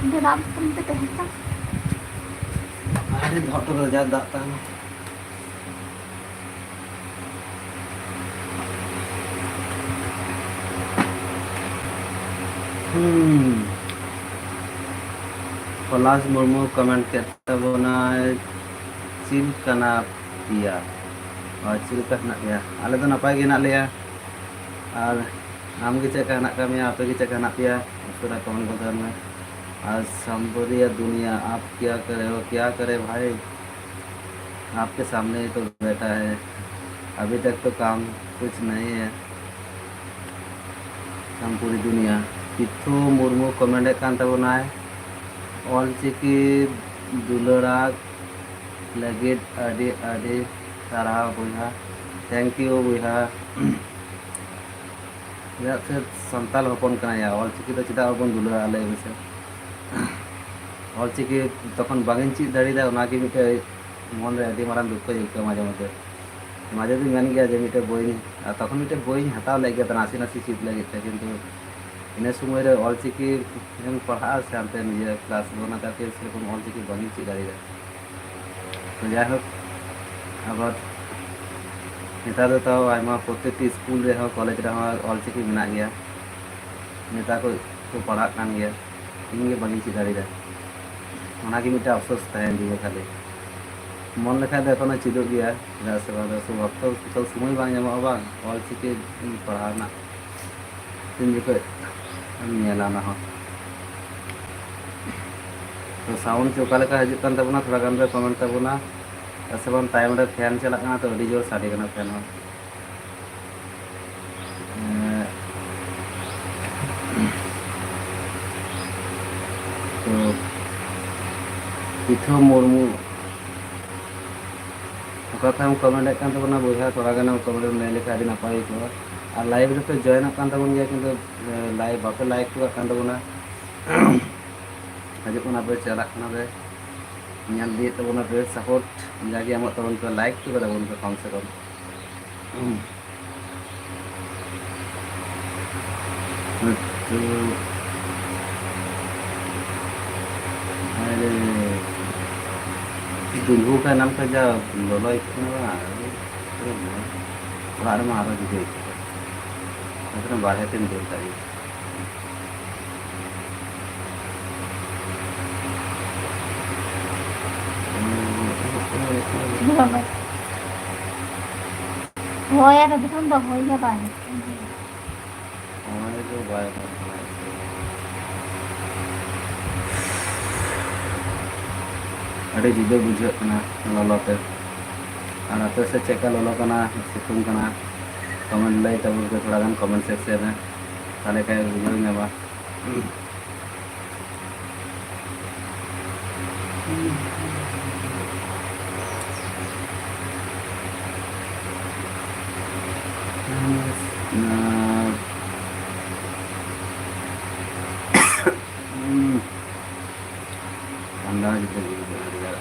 ᱚᱸᱰᱮ ᱫᱟᱜ ᱵᱚᱛᱚᱞ ᱢᱤᱫᱴᱮᱡ ᱛᱟᱦᱮᱸ ᱠᱟᱱᱟ᱾ ᱟᱨ ᱫᱚᱦᱚ ᱦᱚᱴᱚ ᱠᱟᱫᱟ ᱡᱟ ᱫᱟᱜ ᱛᱟᱦᱮᱱᱟ᱾ ᱦᱩᱸ᱾ ᱯᱚᱞᱟᱥ ᱢᱩᱨᱢᱩ ᱠᱚᱢᱮᱱᱴ ᱠᱮᱫ ᱛᱟᱵᱚᱱᱟᱭ, "ᱪᱮᱫ ᱠᱟᱱᱟ ᱯᱮᱭᱟ?" ᱟᱨ ᱪᱮᱫ ᱞᱮᱠᱟ ᱦᱮᱱᱟᱜ ᱯᱮᱭᱟ? ᱟᱞᱮ ᱫᱚ ᱱᱟᱯᱟᱭ ᱜᱮ ᱦᱮᱱᱟᱜ ᱞᱮᱭᱟ᱾ ᱟᱨ ᱟᱢ ᱜᱮ ᱪᱮᱫ ᱞᱮᱠᱟ ᱦᱮᱱᱟᱜ ᱟᱠᱟᱫ ᱢᱮᱭᱟ? ᱟᱯᱮ ᱜᱮ ᱪᱮᱫ ᱞᱮᱠᱟ ᱦᱮᱱᱟᱜ ᱯᱮᱭᱟ? ᱩᱥᱟᱹᱨᱟ ᱠᱚᱢᱮᱱᱴ ᱠᱚ ᱫᱚᱦᱚᱭ ᱢᱮ᱾ ᱟᱨ ᱥᱟᱢᱵᱚᱨᱤᱭᱟ ᱫᱩᱱᱤᱭᱟ, "आप क्या करे हो, क्या करे भाई? आपके सामने ही तो बैठा है, अभी तक तो काम कुछ नहीं है।" ᱥᱟᱢᱯᱩᱨᱤ ᱫᱩᱱᱤᱭᱟ᱾ ᱯᱤᱛᱷᱩ ᱢᱩᱨᱢᱩ ᱠᱚᱢᱮᱱᱴ ᱮᱫ ᱠᱟᱱ ᱛᱟᱵᱚᱱᱟᱭ, ᱚᱞ ᱪᱤᱠᱤ ᱫᱩᱞᱟᱹᱲᱟᱜ ᱞᱟᱹᱜᱤᱫ ᱟᱹᱰᱤ ᱟᱹᱰᱤ ᱥᱟᱨᱦᱟᱣ ᱵᱚᱭᱦᱟ᱾ Thank you ᱵᱚᱭᱦᱟ᱾ ᱪᱮᱫᱟᱜ ᱥᱮ ᱥᱟᱱᱛᱟᱲ ᱦᱚᱯᱚᱱ ᱠᱟᱱᱟᱭᱟ, ᱚᱞᱪᱤᱠᱤ ᱫᱚ ᱪᱮᱫᱟᱜ ᱵᱟᱵᱚᱱ ᱫᱩᱞᱟᱹᱲᱟ ᱞᱟᱹᱭ ᱢᱮᱥᱮ? ᱚᱞᱪᱤᱠᱤ ᱛᱚᱠᱷᱚᱱ ᱵᱟᱝ ᱤᱧ ᱪᱮᱫ ᱫᱟᱲᱮᱭᱟᱫᱟ, ᱚᱱᱟᱜᱮ ᱢᱤᱫᱴᱮᱡ ᱢᱚᱱᱨᱮ ᱟᱹᱰᱤ ᱢᱟᱨᱟᱝ ᱫᱩᱠᱷᱚᱭ ᱟᱹᱭᱠᱟᱹᱣᱟ ᱢᱟᱡᱷᱮ ᱢᱚᱫᱽᱫᱷᱮ᱾ ᱢᱟᱡᱷᱮ ᱫᱚᱧ ᱢᱮᱱ ᱜᱮᱭᱟ ᱡᱮ ᱢᱤᱫᱴᱮᱡ ᱵᱳᱭ, ᱟᱨ ᱛᱚᱠᱷᱚᱱ ᱢᱤᱫᱴᱮᱡ ᱵᱳᱭᱤᱧ ᱦᱟᱛᱟᱣ ᱞᱮᱫ ᱜᱮᱭᱟ ᱱᱟᱥᱮ ᱱᱟᱥᱮ ᱪᱮᱫ ᱞᱟᱹᱜᱤᱫ ᱛᱮ, ᱠᱤᱱᱛᱩ ᱤᱱᱟᱹ ᱥᱚᱢᱚᱭ ᱨᱮ ᱚᱞᱪᱤᱠᱤ ᱮᱢ ᱯᱟᱲᱦᱟᱜᱼᱟ ᱥᱮ ᱦᱟᱱᱛᱮ ᱱᱤᱡᱮ ᱠᱞᱟᱥ ᱨᱮ, ᱚᱱᱟ ᱠᱷᱟᱹᱛᱤᱨ ᱥᱮᱨᱚᱠᱚᱢ ᱚᱞᱪᱤᱠᱤ ᱵᱟᱝᱤᱧ ᱪᱮᱫ ᱫᱟᱲᱮᱭᱟᱫᱟ᱾ ᱛᱚ ᱡᱟᱭᱦᱳᱠ, ᱟᱵᱟᱨ ᱱᱮᱛᱟᱨ ᱫᱚ ᱛᱟᱣ ᱟᱭᱢᱟ ᱯᱨᱚᱛᱮᱠᱴᱤ ᱥᱠᱩᱞ ᱨᱮᱦᱚᱸ ᱠᱚᱞᱮᱡᱽ ᱨᱮᱦᱚᱸ ᱚᱞᱪᱤᱠᱤ ᱢᱮᱱᱟᱜ ᱜᱮᱭᱟ᱾ ᱱᱮᱛᱟᱨ ᱠᱚ ᱠᱚ ᱯᱟᱲᱦᱟᱜ ᱠᱟᱱ ᱜᱮᱭᱟ, ᱤᱧ ᱜᱮ ᱵᱟᱹᱧ ᱪᱮᱫ ᱫᱟᱲᱮᱭᱟᱫᱟ᱾ ᱚᱱᱟᱜᱮ ᱢᱤᱫᱴᱟᱝ ᱟᱯᱥᱳᱥ ᱛᱟᱦᱮᱱ ᱛᱤᱧᱟᱹ ᱠᱷᱟᱹᱞᱤ᱾ ᱢᱚᱱ ᱞᱮᱠᱷᱟᱡ ᱫᱚ ᱮᱠᱷᱚᱱᱳ ᱪᱮᱫᱚᱜ ᱜᱮᱭᱟ, ᱪᱮᱫᱟᱜ ᱥᱮ ᱵᱟᱝ ᱫᱚ ᱥᱩ-, ᱚᱠᱛᱚ ᱥᱚᱵ ᱥᱚᱢᱚᱭ ᱵᱟᱝ ᱧᱟᱢᱚᱜᱼᱟ ᱵᱟᱝ ᱚᱞᱪᱤᱠᱤ ᱯᱟᱲᱦᱟᱣ ᱨᱮᱱᱟᱜ᱾ ᱛᱤᱱ ᱡᱚᱠᱷᱚᱡ ᱮᱢ ᱧᱮᱞᱟ ᱚᱱᱟ ᱦᱚᱸ᱾ ᱛᱚ ᱥᱟᱣᱩᱱᱰ ᱪᱮ ᱚᱠᱟ ᱞᱮᱠᱟ ᱦᱤᱡᱩᱜ ᱠᱟᱱ ᱛᱟᱵᱚᱱᱟ, ᱛᱷᱚᱲᱟ ᱜᱟᱱ ᱯᱮ ᱠᱚᱢᱮᱱᱴ ᱛᱟᱵᱚᱱᱟ᱾ ᱟᱨ ᱥᱮ ᱵᱟᱝ ᱛᱟᱭᱚᱢ ᱨᱮ ᱯᱷᱮᱱ ᱪᱟᱞᱟᱜ ᱠᱟᱱᱟ, ᱛᱚ ᱟᱹᱰᱤ ᱡᱳᱨ ᱥᱟᱰᱮ ᱠᱟᱱᱟ ᱯᱷᱮᱱ ᱦᱚᱸ᱾ ᱮᱸ, ᱛᱚ ᱯᱤᱛᱷᱟᱹ ᱢᱩᱨᱢᱩ ᱚᱠᱟ ᱠᱷᱚᱱᱮᱢ ᱠᱚᱢᱮᱱᱴ ᱮᱫ ᱠᱟᱱ ᱛᱟᱵᱚᱱᱟ ᱵᱚᱭᱦᱟ? ᱛᱷᱚᱲᱟ ᱜᱟᱱᱮᱢ ᱠᱚᱢᱮᱱᱴ ᱮᱢ ᱞᱟᱹᱭ ᱞᱮᱠᱷᱟᱱ ᱟᱹᱰᱤ ᱱᱟᱯᱟᱭ ᱦᱩᱭ ᱠᱚᱜᱼᱟ᱾ ᱟᱨ ᱞᱟᱭᱤᱵᱷ ᱨᱮᱯᱮ ᱡᱚᱭᱮᱱᱚᱜ ᱠᱟᱱ ᱛᱟᱵᱚᱱ ᱜᱮᱭᱟ, ᱠᱤᱱᱛᱩ, ᱮ, ᱞᱟᱭᱤᱵᱷ ᱵᱟᱯᱮ ᱞᱟᱭᱤᱠ ᱦᱚᱴᱚ ᱠᱟᱜ ᱠᱟᱱ ᱛᱟᱵᱚᱱᱟ᱾ ᱦᱤᱡᱩᱜ ᱠᱟᱱᱟ ᱯᱮ, ᱪᱟᱞᱟᱜ ᱠᱟᱱᱟ ᱯᱮ, ᱧᱮᱞ ᱤᱫᱤᱭᱮᱫ ᱛᱟᱵᱚᱱᱟ ᱯᱮ, ᱥᱟᱯᱳᱨᱴ ᱡᱟᱜᱮ ᱮᱢᱚᱜ ᱛᱟᱵᱚᱱ ᱯᱮ, ᱞᱟᱭᱤᱠ ᱦᱚᱴᱚ ᱠᱟᱛᱟ ᱵᱚᱱ ᱯᱮ ᱠᱚᱢ ᱥᱮ ᱠᱚᱢ᱾ ᱟᱪᱪᱷᱟ᱾ ᱟᱨᱮ, ᱫᱩᱞᱦᱩ ᱠᱷᱟᱱ ᱱᱟᱢ ᱠᱷᱟᱡᱟ ᱞᱚᱞᱚ ᱟᱹᱭᱠᱟᱹᱜ ᱠᱟᱱᱟ ᱵᱟᱝ? ᱚᱲᱟᱜ ᱨᱮᱢᱟ ᱟᱨᱚ ᱡᱩᱫᱟᱹ ᱟᱹᱭᱠᱟᱹᱜᱼᱟ᱾ ᱚᱱᱟ ᱛᱮ ᱵᱟᱨᱦᱮ ᱛᱮᱧ ᱫᱟᱹᱲ ᱠᱟᱜ ᱜᱮ᱾ ᱦᱳᱭ, ᱟᱨ ᱡᱚᱠᱷᱚᱱ ᱫᱚ ᱦᱳᱭ ᱜᱮ ᱵᱟᱭ ᱦᱳᱭ ᱫᱚ ᱵᱟᱭ ᱦᱳᱭ ᱠᱟᱱᱟ᱾ ᱟᱹᱰᱤ ᱡᱩᱫᱟᱹ ᱵᱩᱡᱷᱟᱹᱜ ᱠᱟᱱᱟ ᱞᱚᱞᱚ ᱛᱮ᱾ ᱟᱨ ᱟᱯᱮ ᱥᱮᱫ ᱪᱮᱫ ᱞᱮᱠᱟ ᱞᱚᱞᱚ ᱠᱟᱱᱟ, ᱥᱤᱛᱩᱝ ᱠᱟᱱᱟ? ᱠᱚᱢᱮᱱᱴ ᱞᱟᱹᱭ ᱛᱟᱵᱚᱱ ᱯᱮ ᱛᱷᱚᱲᱟ ᱜᱟᱱ ᱠᱚᱢᱮᱱᱴ ᱥᱮᱠᱥᱮᱱ ᱨᱮ, ᱛᱟᱦᱞᱮ ᱠᱷᱟᱡ ᱵᱩᱡᱷᱟᱹᱣ ᱧᱟᱢᱟ᱾ ᱴᱷᱟᱱᱰᱟ ᱜᱮ ᱵᱩᱡᱷᱟᱹᱜ ᱠᱟᱱᱟ, ᱨᱮᱭᱟᱲ᱾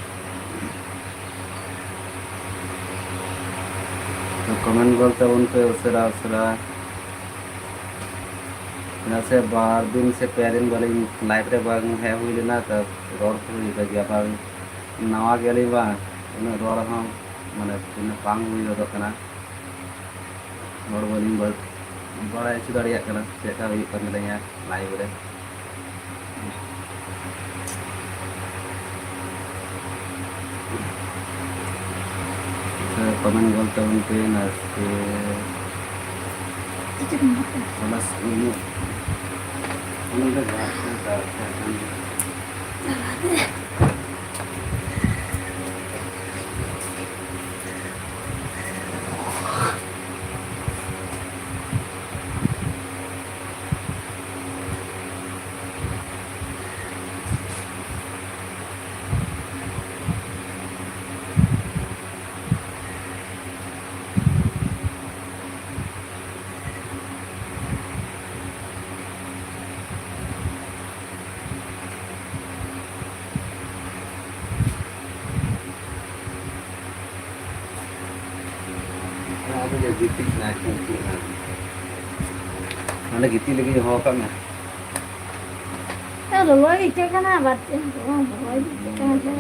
ᱛᱚ comment ᱜᱚᱫ ᱛᱟᱵᱚᱱ ᱯᱮ ᱩᱥᱟᱹᱨᱟ ᱩᱥᱟᱹᱨᱟ᱾ ᱪᱮᱫᱟᱜ ᱥᱮ ᱵᱟᱨ ᱫᱤᱱ ᱥᱮ ᱯᱮ ᱫᱤᱱ ᱵᱟᱹᱞᱤᱧ live ᱨᱮ ᱵᱟᱝ ᱦᱮᱡ ᱦᱩᱭ ᱞᱮᱱᱟ, ᱛᱚ ᱨᱚᱲ ᱠᱚ ᱦᱩᱭ ᱞᱟᱹᱜᱤᱫ᱾ ᱟᱵᱟᱨ ᱱᱟᱣᱟ ᱜᱮᱭᱟᱞᱤᱧ ᱵᱟᱝ, ᱩᱱᱟᱹᱜ ᱨᱚᱲ ᱦᱚᱸ ᱢᱟᱱᱮ ᱩᱱᱟᱹᱜ ᱵᱟᱝ ᱦᱩᱭ ᱜᱚᱫᱚᱜ ᱠᱟᱱᱟ᱾ ᱦᱚᱲ ᱵᱟᱹᱞᱤᱧ ᱵᱟ-, ᱵᱟᱲᱟᱭ ᱦᱚᱪᱚ ᱫᱟᱲᱮᱭᱟᱜ ᱠᱟᱱᱟ ᱪᱮᱫ ᱞᱮᱠᱟ ᱦᱩᱭᱩᱜ ᱠᱟᱱ ᱛᱟᱹᱞᱤᱧᱟ live ᱨᱮ᱾ ᱟᱪᱪᱷᱟ, comment ᱜᱚᱫ ᱛᱟᱵᱚᱱ ᱯᱮ ᱱᱟᱥᱮ᱾ ᱚᱱᱟ ᱥᱠᱩᱞ ᱧᱚᱜ᱾ ᱚᱱᱟ ᱫᱚ ᱡᱟᱦᱟᱸ ᱠᱚ ᱢᱮᱛᱟᱜ ᱠᱟᱱ᱾ ᱟᱫᱚ ᱡᱮ ᱜᱤᱛᱤᱡ ᱱᱟᱭ ᱠᱚ ᱜᱤᱛᱤᱡ ᱱᱟ᱾ ᱱᱚᱰᱮ ᱜᱤᱛᱤᱡ ᱞᱟᱹᱜᱤᱫ ᱦᱚᱦᱚ ᱟᱠᱟᱫ ᱢᱮ᱾ ᱮ, ᱨᱩᱣᱟᱹ ᱜᱮ ᱟᱹᱭᱠᱟᱹᱜ ᱠᱟᱱᱟ, ᱵᱟᱨ ᱫᱤᱱ ᱨᱩᱣᱟᱹ ᱜᱮ ᱟᱹᱭᱠᱟᱹᱜ ᱠᱟᱱᱟ ᱥᱮ᱾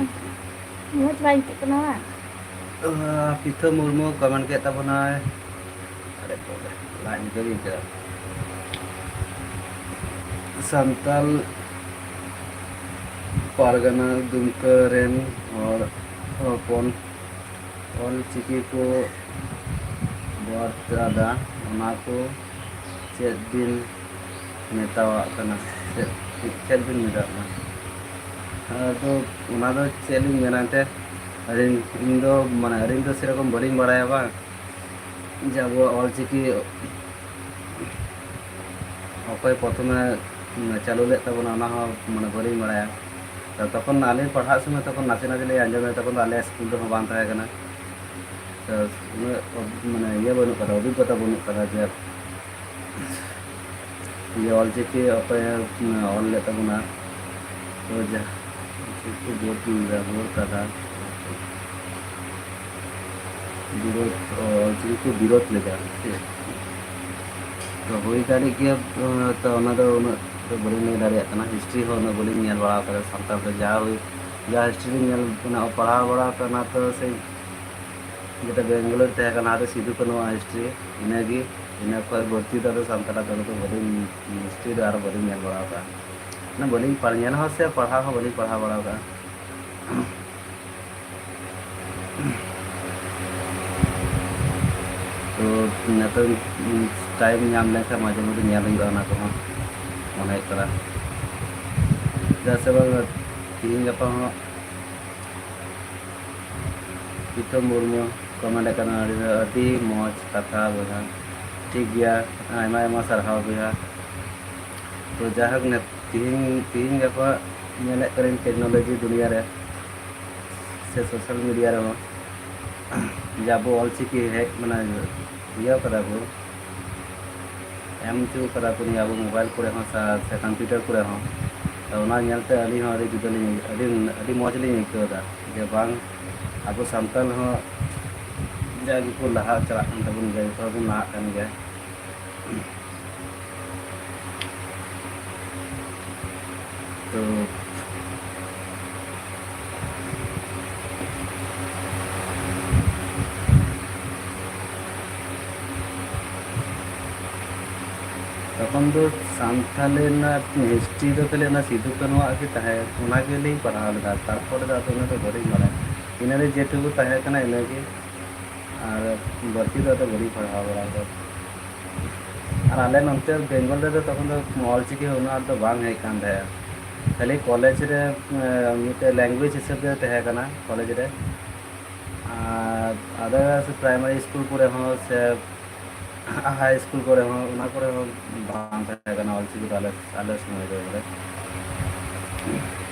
ᱢᱚᱡᱽ ᱵᱟᱭ ᱟᱹᱭᱠᱟᱹᱜ ᱠᱟᱱᱟ ᱵᱟᱝ? ᱟᱸ, ᱯᱤᱛᱷᱟᱹ ᱢᱩᱨᱢᱩ comment ᱠᱮᱫ ᱛᱟᱵᱚᱱᱟᱭ᱾ ᱟᱨᱮ ᱵᱟᱵᱟ, ᱞᱟᱡ ᱧᱤᱫᱟᱹ ᱜᱮ ᱟᱹᱭᱠᱟᱹᱜᱼᱟ᱾ ᱥᱟᱱᱛᱟᱞ ᱯᱟᱨᱜᱟᱱᱟ ᱫᱩᱢᱠᱟᱹ ᱨᱮᱱ ᱦᱚᱲ ᱦᱚᱯᱚᱱ ᱚᱞ ᱪᱤᱠᱤ ᱠᱚ ᱵᱟᱹᱲᱛᱤ ᱮᱫᱟ, ᱚᱱᱟ ᱠᱚ ᱪᱮᱫ ᱵᱤᱱ ᱢᱮᱛᱟᱣᱟᱜ ᱠᱟᱱᱟ? ᱪᱮᱫ, ᱪᱮᱫ ᱵᱤᱱ ᱢᱮᱛᱟᱜ ᱠᱟᱱᱟ? ᱟᱫᱚ ᱚᱱᱟ ᱫᱚ ᱪᱮᱫ ᱞᱤᱧ ᱢᱮᱱᱟ ᱮᱱᱛᱮᱫ, ᱟᱹᱞᱤᱧ, ᱤᱧ ᱫᱚ, ᱢᱟᱱᱮ, ᱟᱹᱞᱤᱧ ᱫᱚ ᱥᱮᱨᱚᱠᱚᱢ ᱵᱟᱹᱞᱤᱧ ᱵᱟᱲᱟᱭᱟ ᱵᱟᱝ, ᱡᱮ ᱟᱵᱚᱣᱟᱜ ᱚᱞ ᱪᱤᱠᱤ ᱚᱠᱚᱭ ᱯᱨᱚᱛᱷᱚᱢᱮ ᱪᱟᱹᱞᱩ ᱞᱮᱫ ᱛᱟᱵᱚᱱᱟ, ᱚᱱᱟ ᱦᱚᱸ, ᱢᱟᱱᱮ, ᱵᱟᱹᱞᱤᱧ ᱵᱟᱲᱟᱭᱟ᱾ ᱛᱚᱠᱷᱚᱱ ᱟᱞᱮ ᱯᱟᱲᱦᱟᱜ ᱥᱚᱢᱚᱭ ᱛᱚᱠᱷᱚᱱ ᱱᱟᱥᱮ ᱱᱟᱥᱮ ᱞᱮ ᱟᱸᱡᱚᱢᱮᱫ, ᱛᱚᱠᱷᱚᱱ ᱫᱚ ᱟᱞᱮ ᱥᱠᱩᱞ ᱨᱮᱦᱚᱸ ᱵᱟᱝ ᱛᱟᱦᱮᱸ ᱠᱟᱱᱟ᱾ ᱛᱚ ᱩᱱᱟᱹᱜ ᱢᱟᱱᱮ ᱤᱭᱟᱹ ᱵᱟᱹᱱᱩᱜ ᱠᱟᱫᱟ, ᱚᱵᱷᱤᱜᱽᱜᱚᱛᱟ ᱵᱟᱹᱱᱩᱜ ᱠᱟᱫᱟ ᱡᱮ ᱡᱮ ᱚᱞᱪᱤᱠᱤ ᱚᱠᱚᱭᱮ ᱚᱞ ᱞᱮᱫ ᱛᱟᱵᱚᱱᱟ᱾ ᱛᱚ ᱡᱟᱦᱟᱸ ᱚᱞᱪᱤᱠᱤ ᱵᱳᱨᱰ ᱵᱮᱵᱚᱦᱟᱨ ᱠᱟᱫᱟ, ᱵᱤᱨᱳᱫ, ᱚᱞᱪᱤᱠᱤ ᱠᱚ ᱵᱤᱨᱳᱫ ᱞᱮᱫᱟ᱾ ᱴᱷᱤᱠ ᱛᱚ ᱦᱩᱭ ᱫᱟᱲᱮᱜ ᱜᱮᱭᱟ᱾ ᱛᱚ ᱚᱱᱟ ᱫᱚ ᱩᱱᱟᱹᱜ ᱫᱚ ᱵᱟᱹᱞᱤᱧ ᱞᱟᱹᱭ ᱫᱟᱲᱮᱭᱟᱜ ᱠᱟᱱᱟ, ᱦᱤᱥᱴᱨᱤ ᱦᱚᱸ ᱩᱱᱟᱹᱜ ᱵᱟᱹᱞᱤᱧ ᱧᱮᱞ ᱵᱟᱲᱟ ᱟᱠᱟᱫᱟ ᱥᱟᱱᱛᱟᱲ ᱫᱚ᱾ ᱡᱟ ᱦᱩᱭ, ᱡᱟ ᱦᱤᱥᱴᱨᱤ ᱞᱤᱧ ᱧᱮᱞ, ᱚᱱᱟ ᱯᱟᱲᱦᱟᱣ ᱵᱟᱲᱟ ᱟᱠᱟᱫᱟ, ᱚᱱᱟ ᱫᱚ ᱥᱮᱭ ᱡᱮᱴᱟ ᱵᱮᱝᱜᱟᱞᱳᱨ ᱛᱟᱦᱮᱸ ᱠᱟᱱᱟ, ᱟᱫᱚ ᱥᱤᱫᱩ ᱠᱟᱹᱱᱩᱣᱟᱜ ᱦᱤᱥᱴᱨᱤ ᱤᱱᱟᱹᱜᱮ᱾ ᱤᱱᱟᱹ ᱠᱷᱚᱱ ᱵᱟᱹᱲᱛᱤ ᱫᱚ ᱟᱫᱚ ᱥᱟᱱᱛᱟᱲᱟᱜ ᱫᱚ ᱵᱟᱹᱞᱤᱧ, ᱦᱤᱥᱴᱨᱤ ᱫᱚ ᱟᱨ ᱵᱟᱹᱞᱤᱧ ᱧᱮᱞ ᱵᱟᱲᱟ ᱟᱠᱟᱫᱟ᱾ ᱢᱟᱱᱮ ᱵᱟᱹᱞᱤᱧ ᱯᱟᱲ-, ᱧᱮᱞ ᱦᱚᱸ ᱥᱮ ᱯᱟᱲᱦᱟᱣ ᱦᱚᱸ ᱵᱟᱹᱞᱤᱧ ᱯᱟᱲᱦᱟᱣ ᱵᱟᱲᱟ ᱟᱠᱟᱫᱟ᱾ ᱛᱚ ᱱᱤᱛᱚᱝ ᱴᱟᱭᱤᱢ ᱧᱟᱢ ᱞᱮᱱᱠᱷᱟᱱ ᱢᱟᱡᱷᱮ ᱢᱚᱫᱽᱫᱷᱮ ᱧᱮᱞ ᱦᱩᱭᱩᱜᱼᱟ ᱚᱱᱟ ᱠᱚᱦᱚᱸ, ᱢᱚᱱᱮ ᱦᱩᱭᱩᱜ ᱠᱟᱱᱟ᱾ ᱪᱮᱫᱟᱜ ᱥᱮ ᱵᱟᱝ, ᱛᱤᱦᱤᱧ ᱜᱟᱯᱟ ᱦᱚᱸ ᱯᱨᱤᱛᱚᱢ ᱢᱩᱨᱢᱩ ᱠᱚᱢᱮᱱᱴ ᱠᱟᱱᱟ, ᱟᱹᱰᱤ, ᱟᱹᱰᱤ ᱢᱚᱡᱽ ᱠᱟᱛᱷᱟ ᱵᱚᱭᱦᱟ᱾ ᱴᱷᱤᱠ ᱜᱮᱭᱟ, ᱟᱭᱢᱟ ᱟᱭᱢᱟ ᱥᱟᱨᱦᱟᱣ ᱵᱚᱭᱦᱟ᱾ ᱛᱚ ᱡᱟᱭᱦᱳᱠ, ᱛᱤᱦᱤᱧ, ᱛᱤᱦᱤᱧ ᱜᱟᱯᱟ ᱧᱮᱞᱮᱫ ᱠᱟᱹᱱᱟᱹᱧ ᱴᱮᱠᱱᱳᱞᱚᱡᱤ ᱫᱩᱱᱤᱭᱟᱹ ᱨᱮ ᱥᱮ ᱥᱳᱥᱟᱞ ᱢᱤᱰᱤᱭᱟ ᱨᱮᱦᱚᱸ ᱡᱮ ᱟᱵᱚ ᱚᱞᱪᱤᱠᱤ ᱦᱮᱡ, ᱢᱟᱱᱮ ᱤᱭᱟᱹ ᱠᱟᱫᱟ ᱠᱚ, ᱮᱢ ᱦᱚᱪᱚ ᱠᱟᱫᱟ ᱠᱚ ᱱᱤᱭᱟᱹ ᱟᱵᱚ ᱢᱳᱵᱟᱭᱤᱞ ᱠᱚᱨᱮ ᱦᱚᱸ ᱥᱟ-, ᱥᱮ ᱠᱚᱢᱯᱤᱭᱩᱴᱟᱨ ᱠᱚᱨᱮ ᱦᱚᱸ᱾ ᱛᱚ ᱚᱱᱟ ᱧᱮᱞᱛᱮ ᱟᱹᱞᱤᱧ ᱦᱚᱸ ᱟᱹᱰᱤ ᱡᱩᱫᱟᱹ ᱞᱤᱧ, ᱟᱹᱰᱤ, ᱟᱹᱰᱤ ᱢᱚᱡᱽ ᱞᱤᱧ ᱟᱹᱭᱠᱟᱹᱣ ᱮᱫᱟ ᱡᱮ ᱵᱟᱝ, ᱟᱵᱚ ᱥᱟᱱᱛᱟᱲ ᱦᱚᱸ ᱡᱟᱜᱮ ᱠᱚ ᱞᱟᱦᱟ ᱪᱟᱞᱟᱜ ᱠᱟᱱ ᱛᱟᱵᱚᱱ ᱜᱮᱭᱟ, ᱡᱚᱛᱚ ᱦᱚᱲ ᱵᱚᱱ ᱞᱟᱦᱟᱜ ᱠᱟᱱ ᱜᱮᱭᱟ᱾ ᱛᱚ ᱛᱚᱠᱷᱚᱱ ᱫᱚ ᱥᱟᱱᱛᱟᱞᱤ ᱨᱮᱱᱟᱜ ᱦᱤᱥᱴᱨᱤ ᱫᱚ ᱠᱷᱟᱹᱞᱤ ᱚᱱᱟ ᱥᱤᱫᱩ ᱠᱟᱹᱱᱩᱣᱟᱜ ᱜᱮ ᱛᱟᱦᱮᱸ, ᱚᱱᱟ ᱜᱮᱞᱤᱧ ᱯᱟᱲᱦᱟᱣ ᱞᱮᱫᱟ᱾ ᱛᱟᱨᱯᱚᱨᱮ ᱫᱚ ᱟᱫᱚ ᱩᱱᱟᱹᱜ ᱫᱚ ᱵᱟᱹᱞᱤᱧ ᱵᱟᱲᱟᱭᱟ᱾ ᱤᱱᱟᱹᱨᱮ ᱡᱮᱴᱩᱠᱩ ᱛᱟᱦᱮᱸ ᱠᱟᱱᱟ ᱤᱱᱟᱹᱜᱮ, ᱟᱨ ᱵᱟᱹᱲᱛᱤ ᱫᱚ ᱟᱫᱚ ᱵᱟᱹᱞᱤᱧ ᱯᱟᱲᱦᱟᱣ ᱵᱟᱲᱟ ᱟᱠᱟᱫᱟ᱾ ᱟᱨ ᱟᱞᱮ ᱱᱚᱱᱛᱮ ᱵᱮᱝᱜᱚᱞ ᱨᱮᱫᱚ ᱛᱚᱠᱷᱚᱱ ᱫᱚ ᱚᱞᱪᱤᱠᱤ ᱩᱱᱟᱹᱜ ᱟᱸᱴ ᱫᱚ ᱵᱟᱝ ᱦᱮᱡ ᱠᱟᱱ ᱛᱟᱦᱮᱸᱫ᱾ ᱠᱷᱟᱹᱞᱤ ᱠᱚᱞᱮᱡᱽ ᱨᱮ, ᱮ, ᱢᱤᱫᱴᱮᱡ ᱞᱮᱝᱜᱩᱭᱮᱡᱽ ᱦᱤᱥᱟᱹᱵ ᱛᱮ ᱛᱟᱦᱮᱸ ᱠᱟᱱᱟ ᱠᱚᱞᱮᱡᱽ ᱨᱮ᱾ ᱟᱨ ᱟᱫᱟᱨᱥ ᱯᱨᱟᱭᱢᱟᱨᱤ ᱥᱠᱩᱞ ᱠᱚᱨᱮ ᱦᱚᱸ ᱥᱮ ᱦᱟᱭ ᱥᱠᱩᱞ ᱠᱚᱨᱮ ᱦᱚᱸ, ᱚᱱᱟ ᱠᱚᱨᱮ ᱦᱚᱸ ᱵᱟᱝ ᱛᱟᱦᱮᱸ ᱠᱟᱱᱟ ᱚᱞᱪᱤᱠᱤ ᱫᱚ ᱟᱞᱮ, ᱟᱞᱮ ᱥᱚᱢᱚᱭ ᱫᱚ ᱵᱚᱞᱮ᱾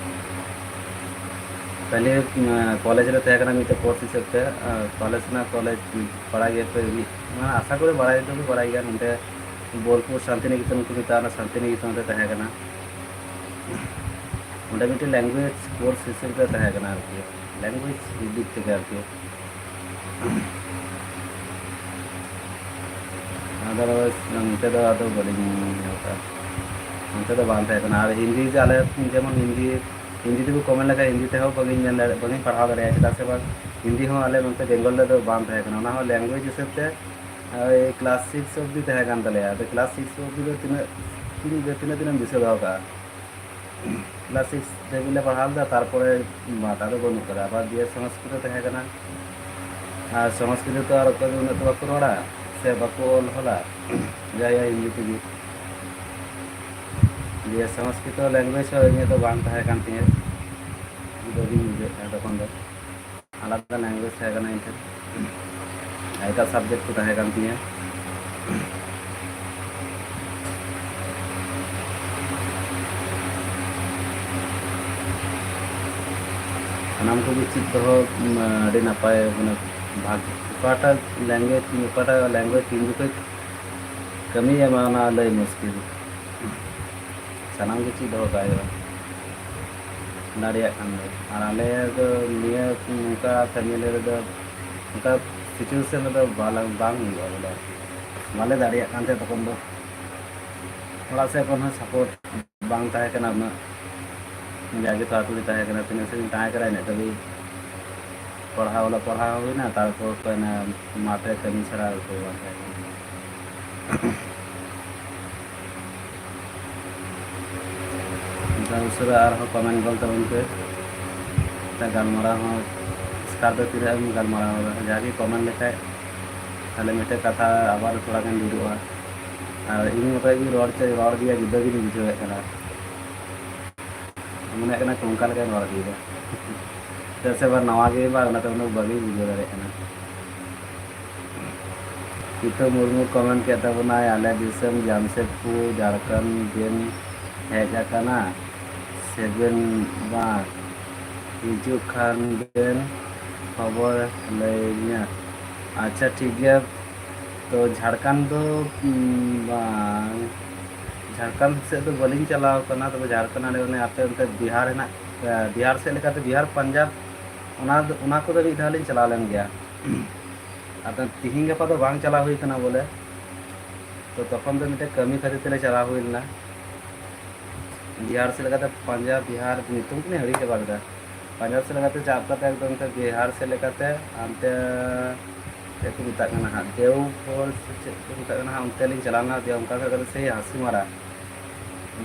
ᱯᱟᱦᱞᱮ ᱠᱚᱞᱮᱡᱽ ᱨᱮ ᱛᱟᱦᱮᱸ ᱠᱟᱱᱟ ᱢᱤᱫᱴᱮᱡ ᱠᱳᱨᱥ ᱦᱤᱥᱟᱹᱵ ᱛᱮ᱾ ᱯᱟᱦᱞᱮ ᱥᱮᱱᱟᱜ ᱠᱚᱞᱮᱡᱽ ᱵᱟᱲᱟᱭ ᱜᱮᱭᱟ ᱯᱮ, ᱢᱟᱱᱮ ᱟᱥᱟ ᱠᱚᱨᱮ ᱵᱟᱲᱟᱭ ᱫᱚᱯᱮ ᱵᱟᱲᱟᱭ ᱜᱮᱭᱟ᱾ ᱱᱚᱰᱮ ᱵᱳᱞᱯᱩᱨ ᱥᱟᱱᱛᱤᱱᱤᱠᱮᱛᱚᱱ ᱠᱚ ᱢᱮᱛᱟᱜᱼᱟ, ᱚᱱᱟ ᱥᱟᱱᱛᱤᱱᱤᱠᱮᱛᱚᱱ ᱨᱮ ᱛᱟᱦᱮᱸ ᱠᱟᱱᱟ᱾ ᱚᱸᱰᱮ ᱢᱤᱫᱴᱮᱱ ᱞᱮᱝᱜᱩᱭᱮᱡᱽ ᱠᱳᱨᱥ ᱦᱤᱥᱟᱹᱵ ᱛᱮ ᱛᱟᱦᱮᱸ ᱠᱟᱱᱟ ᱟᱨᱠᱤ, ᱞᱮᱝᱜᱩᱭᱮᱡᱽ ᱫᱤᱠ ᱛᱷᱮᱠᱮ ᱟᱨᱠᱤ᱾ ᱟᱫᱟᱨᱣᱟᱭᱤᱡᱽ ᱱᱚᱱᱛᱮ ᱫᱚ ᱟᱫᱚ ᱵᱟᱹᱞᱤᱧ ᱧᱮᱞ ᱠᱟᱜᱼᱟ, ᱱᱚᱱᱛᱮ ᱫᱚ ᱵᱟᱝ ᱛᱟᱦᱮᱸ ᱠᱟᱱᱟ᱾ ᱟᱨ ᱦᱤᱱᱫᱤ ᱡᱮ ᱟᱞᱮ ᱡᱮᱢᱚᱱ ᱦᱤᱱᱫᱤ, ᱦᱤᱱᱫᱤ ᱛᱮᱠᱚ ᱠᱚᱢᱮᱱᱴ ᱞᱮᱠᱷᱟᱱ ᱦᱤᱱᱫᱤ ᱛᱮᱦᱚᱸ ᱵᱟᱹᱞᱤᱧ ᱧᱮᱞ ᱫᱟᱲᱮᱭᱟᱜ, ᱵᱟᱹᱞᱤᱧ ᱯᱟᱲᱦᱟᱣ ᱫᱟᱲᱮᱭᱟᱜᱼᱟ᱾ ᱪᱮᱫᱟᱜ ᱥᱮ ᱵᱟᱝ, ᱦᱤᱱᱫᱤ ᱦᱚᱸ ᱟᱞᱮ ᱱᱚᱛᱮ ᱵᱮᱝᱜᱚᱞ ᱨᱮᱫᱚ ᱵᱟᱝ ᱛᱟᱦᱮᱸ ᱠᱟᱱᱟ, ᱚᱱᱟ ᱦᱚᱸ ᱞᱮᱝᱜᱩᱭᱮᱡᱽ ᱦᱤᱥᱟᱹᱵ ᱛᱮ ᱳᱭ ᱠᱞᱟᱥ ᱥᱤᱠᱥ ᱚᱵᱫᱤ ᱛᱟᱦᱮᱸ ᱠᱟᱱ ᱛᱟᱞᱮᱭᱟ᱾ ᱟᱫᱚ ᱠᱞᱟᱥ ᱥᱤᱠᱥ ᱚᱵᱫᱤ ᱫᱚ ᱛᱤᱱᱟᱹᱜ, ᱛᱤᱱᱟᱹᱜ ᱫᱤᱱ, ᱛᱤᱱᱟᱹᱜ ᱫᱤᱱᱮᱢ ᱫᱤᱥᱟᱹ ᱫᱚᱦᱚ ᱠᱟᱜᱼᱟ? ᱠᱞᱟᱥ ᱥᱤᱠᱥ ᱫᱷᱟᱹᱵᱤᱡ ᱞᱮ ᱯᱟᱲᱦᱟᱣ ᱞᱮᱫᱟ, ᱛᱟᱨᱯᱚᱨᱮ ᱵᱟᱫ ᱟᱫᱚ ᱵᱟᱹᱱᱩᱜ ᱠᱟᱫᱟ᱾ ᱟᱵᱟᱨ ᱵᱤᱭᱮ ᱥᱚᱝᱥᱠᱨᱤᱛ ᱛᱟᱦᱮᱸ ᱠᱟᱱᱟ, ᱟᱨ ᱥᱚᱝᱥᱠᱨᱤᱛ ᱛᱚ ᱟᱨ ᱚᱠᱚᱭ ᱫᱚ ᱩᱱᱟᱹᱜ ᱫᱚ ᱵᱟᱠᱚ ᱨᱚᱲᱟ ᱥᱮ ᱵᱟᱠᱚ ᱚᱞ ᱦᱚᱞᱟ, ᱡᱟᱭ ᱦᱳᱭ ᱦᱤᱱᱫᱤ ᱛᱮᱜᱮ᱾ ᱫᱤᱭᱮ ᱥᱚᱝᱥᱠᱨᱤᱛ ᱞᱮᱝᱜᱩᱭᱮᱡᱽ ᱦᱚᱸ ᱤᱧᱟᱹᱜ ᱫᱚ ᱵᱟᱝ ᱛᱟᱦᱮᱸ ᱠᱟᱱ ᱛᱤᱧᱟᱹ, ᱵᱟᱹᱧ ᱵᱩᱡᱷᱟᱹᱣᱮᱫ ᱛᱟᱦᱮᱸ ᱛᱚᱠᱷᱚᱱ ᱫᱚ᱾ ᱟᱞᱟᱫᱟ ᱞᱮᱝᱜᱩᱭᱮᱡᱽ ᱛᱟᱦᱮᱸ ᱠᱟᱱᱟ ᱤᱧ ᱴᱷᱮᱱ, ᱮᱴᱟᱜ ᱥᱟᱵᱡᱮᱠᱴ ᱠᱚ ᱛᱟᱦᱮᱸ ᱠᱟᱱ ᱛᱤᱧᱟᱹ᱾ ᱥᱟᱱᱟᱢ ᱠᱚᱜᱮ ᱪᱮᱫ ᱫᱚᱦᱚ, ᱩᱢ, ᱟᱹᱰᱤ ᱱᱟᱯᱟᱭ, ᱢᱟᱱᱮ, ᱵᱷᱟᱜᱽ, ᱚᱠᱟᱴᱟᱜ ᱞᱮᱝᱜᱩᱭᱮᱡᱽ, ᱚᱠᱟᱴᱟᱜ ᱞᱮᱝᱜᱩᱭᱮᱡᱽ ᱛᱤᱱ ᱡᱚᱠᱷᱚᱡ ᱠᱟᱹᱢᱤᱭ ᱮᱢᱟ, ᱚᱱᱟ ᱞᱟᱹᱭ ᱢᱩᱥᱠᱤᱞ᱾ ᱥᱟᱱᱟᱢ ᱜᱮ ᱪᱮᱫ ᱫᱚᱦᱚ ᱠᱟᱜ ᱦᱩᱭᱩᱜᱼᱟ, ᱫᱟᱲᱮᱭᱟᱜ ᱠᱷᱟᱱ ᱫᱚ᱾ ᱟᱨ ᱟᱞᱮ ᱫᱚ ᱱᱤᱭᱟᱹ ᱱᱚᱝᱠᱟ ᱯᱷᱮᱢᱮᱞᱤ ᱨᱮᱫᱚ ᱱᱚᱝᱠᱟ ᱥᱤᱪᱩᱭᱮᱥᱚᱱ ᱨᱮᱫᱚ ᱵᱟᱞᱮ, ᱵᱟᱝ ᱦᱩᱭᱩᱜᱼᱟ ᱵᱚᱞᱮ, ᱟᱨᱠᱤ ᱵᱟᱞᱮ ᱫᱟᱲᱮᱭᱟᱜ ᱠᱟᱱ ᱛᱟᱦᱮᱸᱫ ᱛᱚᱠᱷᱚᱱ ᱫᱚ᱾ ᱚᱲᱟᱜ ᱥᱮᱫ ᱠᱷᱚᱱ ᱦᱚᱸ ᱥᱟᱯᱳᱨᱴ ᱵᱟᱝ ᱛᱟᱦᱮᱸ ᱠᱟᱱᱟ ᱩᱱᱟᱹᱜ᱾ ᱡᱟᱜᱮ ᱛᱚ ᱟᱹᱛᱩ ᱨᱮ ᱛᱟᱦᱮᱸ ᱠᱟᱱᱟ, ᱛᱤᱱᱟᱹᱜ ᱥᱟᱺᱜᱤᱧ ᱛᱟᱦᱮᱸ ᱠᱟᱱᱟ ᱤᱱᱟᱹᱜ ᱫᱷᱟᱹᱵᱤᱡ ᱯᱟᱲᱦᱟᱣ ᱚᱞᱚᱜ ᱯᱟᱲᱦᱟᱣ ᱦᱩᱭᱱᱟ, ᱛᱟᱨᱯᱚᱨ ᱠᱷᱚᱱ ᱢᱟᱴᱷ ᱨᱮ ᱠᱟᱹᱢᱤ ᱪᱷᱟᱲᱟ ᱩᱯᱟᱹᱭ ᱵᱟᱝ ᱛᱟᱦᱮᱸ ᱠᱟᱱᱟ᱾ ᱚᱱᱠᱟ ᱩᱥᱟᱹᱨᱟ ᱟᱨᱦᱚᱸ ᱠᱚᱢᱮᱱᱴ ᱜᱚᱞ ᱛᱟᱵᱚᱱ ᱯᱮ᱾ ᱜᱟᱞᱢᱟᱨᱟᱣ ᱦᱚᱸ ᱮᱥᱠᱟᱨ ᱫᱚ ᱛᱤᱱᱟᱹᱜ ᱮᱢ ᱜᱟᱞᱢᱟᱨᱟᱣ ᱮᱫᱟ, ᱡᱟᱜᱮ ᱠᱚᱢᱮᱱᱴ ᱞᱮᱠᱷᱟᱡ ᱛᱟᱦᱞᱮ ᱢᱤᱫᱴᱮᱡ ᱠᱟᱛᱷᱟ ᱟᱵᱟᱨ ᱛᱷᱚᱲᱟ ᱜᱟᱱ ᱰᱷᱮᱨᱚᱜᱼᱟ᱾ ᱟᱨ ᱤᱧ ᱢᱚᱛᱚᱡ ᱜᱮ ᱨᱚᱲ ᱪᱮᱫ ᱨᱚᱲ ᱜᱮᱭᱟ, ᱡᱩᱫᱟᱹ ᱜᱤᱧ ᱵᱩᱡᱷᱟᱹᱣᱮᱫ ᱠᱟᱱᱟ᱾ ᱢᱚᱱᱮ ᱠᱟᱱᱟ ᱪᱚᱢᱠᱟ ᱞᱮᱠᱟᱧ ᱨᱚᱲ ᱤᱫᱤᱭᱮᱫᱟ᱾ ᱪᱮᱫᱟᱜ ᱥᱮ ᱵᱟᱝ ᱱᱟᱣᱟ ᱜᱮ ᱵᱟᱝ, ᱚᱱᱟᱛᱮ ᱩᱱᱟᱹᱜ ᱵᱟᱹᱧ ᱵᱩᱡᱷᱟᱹᱣ ᱫᱟᱲᱮᱭᱟᱜ ᱠᱟᱱᱟ᱾ ᱠᱤᱛᱟᱹ ᱢᱩᱨᱢᱩ ᱠᱚᱢᱮᱱᱴ ᱠᱮᱫ ᱛᱟᱵᱚᱱᱟᱭ, "ᱟᱞᱮ ᱫᱤᱥᱚᱢ ᱡᱟᱢᱥᱮᱫᱽᱯᱩᱨ ᱡᱷᱟᱲᱠᱷᱚᱸᱰ ᱵᱮᱱ ᱦᱮᱡ ᱟᱠᱟᱱᱟ ᱥᱮᱵᱮᱱ ᱵᱟᱝ?" ᱦᱤᱡᱩᱜ ᱠᱷᱟᱱ ᱵᱮᱱ ᱠᱷᱚᱵᱚᱨ ᱞᱟᱹᱭᱟᱹᱧᱟ᱾ ᱟᱪᱪᱷᱟ, ᱴᱷᱤᱠ ᱜᱮᱭᱟ᱾ ᱛᱚ ᱡᱷᱟᱲᱠᱷᱚᱸᱰ ᱫᱚ, ᱩᱸ, ᱵᱟᱝ, ᱡᱷᱟᱲᱠᱷᱚᱸᱰ ᱥᱮᱫ ᱫᱚ ᱵᱟᱹᱞᱤᱧ ᱪᱟᱞᱟᱣ ᱠᱟᱱᱟ᱾ ᱛᱚᱵᱮ ᱡᱷᱟᱲᱠᱷᱚᱸᱰ ᱟᱲᱮ ᱚᱱᱮ ᱟᱯᱮ ᱚᱱᱛᱮ ᱵᱤᱦᱟᱨ ᱦᱮᱱᱟᱜ, ᱮ, ᱵᱤᱦᱟᱨ ᱥᱮᱫ ᱞᱮᱠᱟᱛᱮ ᱵᱤᱦᱟᱨ, ᱯᱟᱧᱡᱟᱵᱽ, ᱚᱱᱟ ᱫᱚ, ᱚᱱᱟ ᱠᱚᱫᱚ ᱢᱤᱫ ᱫᱷᱟᱣ ᱞᱤᱧ ᱪᱟᱞᱟᱣ ᱞᱮᱱ ᱜᱮᱭᱟ᱾ ᱟᱫᱚ ᱛᱤᱦᱤᱧ ᱜᱟᱯᱟ ᱫᱚ ᱵᱟᱝ ᱪᱟᱞᱟᱣ ᱦᱩᱭ ᱠᱟᱱᱟ ᱵᱚᱞᱮ᱾ ᱛᱚ ᱛᱚᱠᱷᱚᱱ ᱫᱚ ᱢᱤᱫᱴᱮᱱ ᱠᱟᱹᱢᱤ ᱠᱷᱟᱹᱛᱤᱨ ᱛᱮᱞᱮ ᱪᱟᱞᱟᱣ ᱦᱩᱭ ᱞᱮᱱᱟ᱾ ᱵᱤᱦᱟᱨ ᱥᱮᱫ ᱞᱮᱠᱟᱛᱮ ᱯᱟᱧᱡᱟᱵᱽ, ᱵᱤᱦᱟᱨ ᱧᱩᱛᱩᱢ ᱠᱚᱞᱤᱧ ᱦᱤᱲᱤᱧ ᱪᱟᱵᱟ ᱠᱮᱫᱟ᱾ ᱯᱟᱧᱡᱟᱵᱽ ᱥᱮᱫ ᱞᱮᱠᱟᱛᱮ ᱪᱟᱵ ᱠᱟᱛᱮ ᱮᱠᱫᱚᱢ ᱛᱮ ᱵᱤᱦᱟᱨ ᱥᱮᱫ ᱞᱮᱠᱟᱛᱮ ᱦᱟᱱᱛᱮ ᱪᱮᱫ ᱠᱚ ᱢᱮᱛᱟᱜ ᱠᱟᱱᱟ ᱦᱟᱸᱜ, ᱫᱮᱣᱜᱷᱚᱨ ᱥᱮ ᱪᱮᱫ ᱠᱚ ᱢᱮᱛᱟᱜ ᱠᱟᱱᱟ ᱦᱟᱸᱜ, ᱚᱱᱛᱮ ᱞᱤᱧ ᱪᱟᱞᱟᱣ ᱞᱮᱱᱟ᱾ ᱫᱤᱭᱮ ᱚᱱᱠᱟ ᱠᱟᱛᱮ ᱥᱮᱭ ᱦᱟᱹᱥᱤᱢᱟᱨᱟ,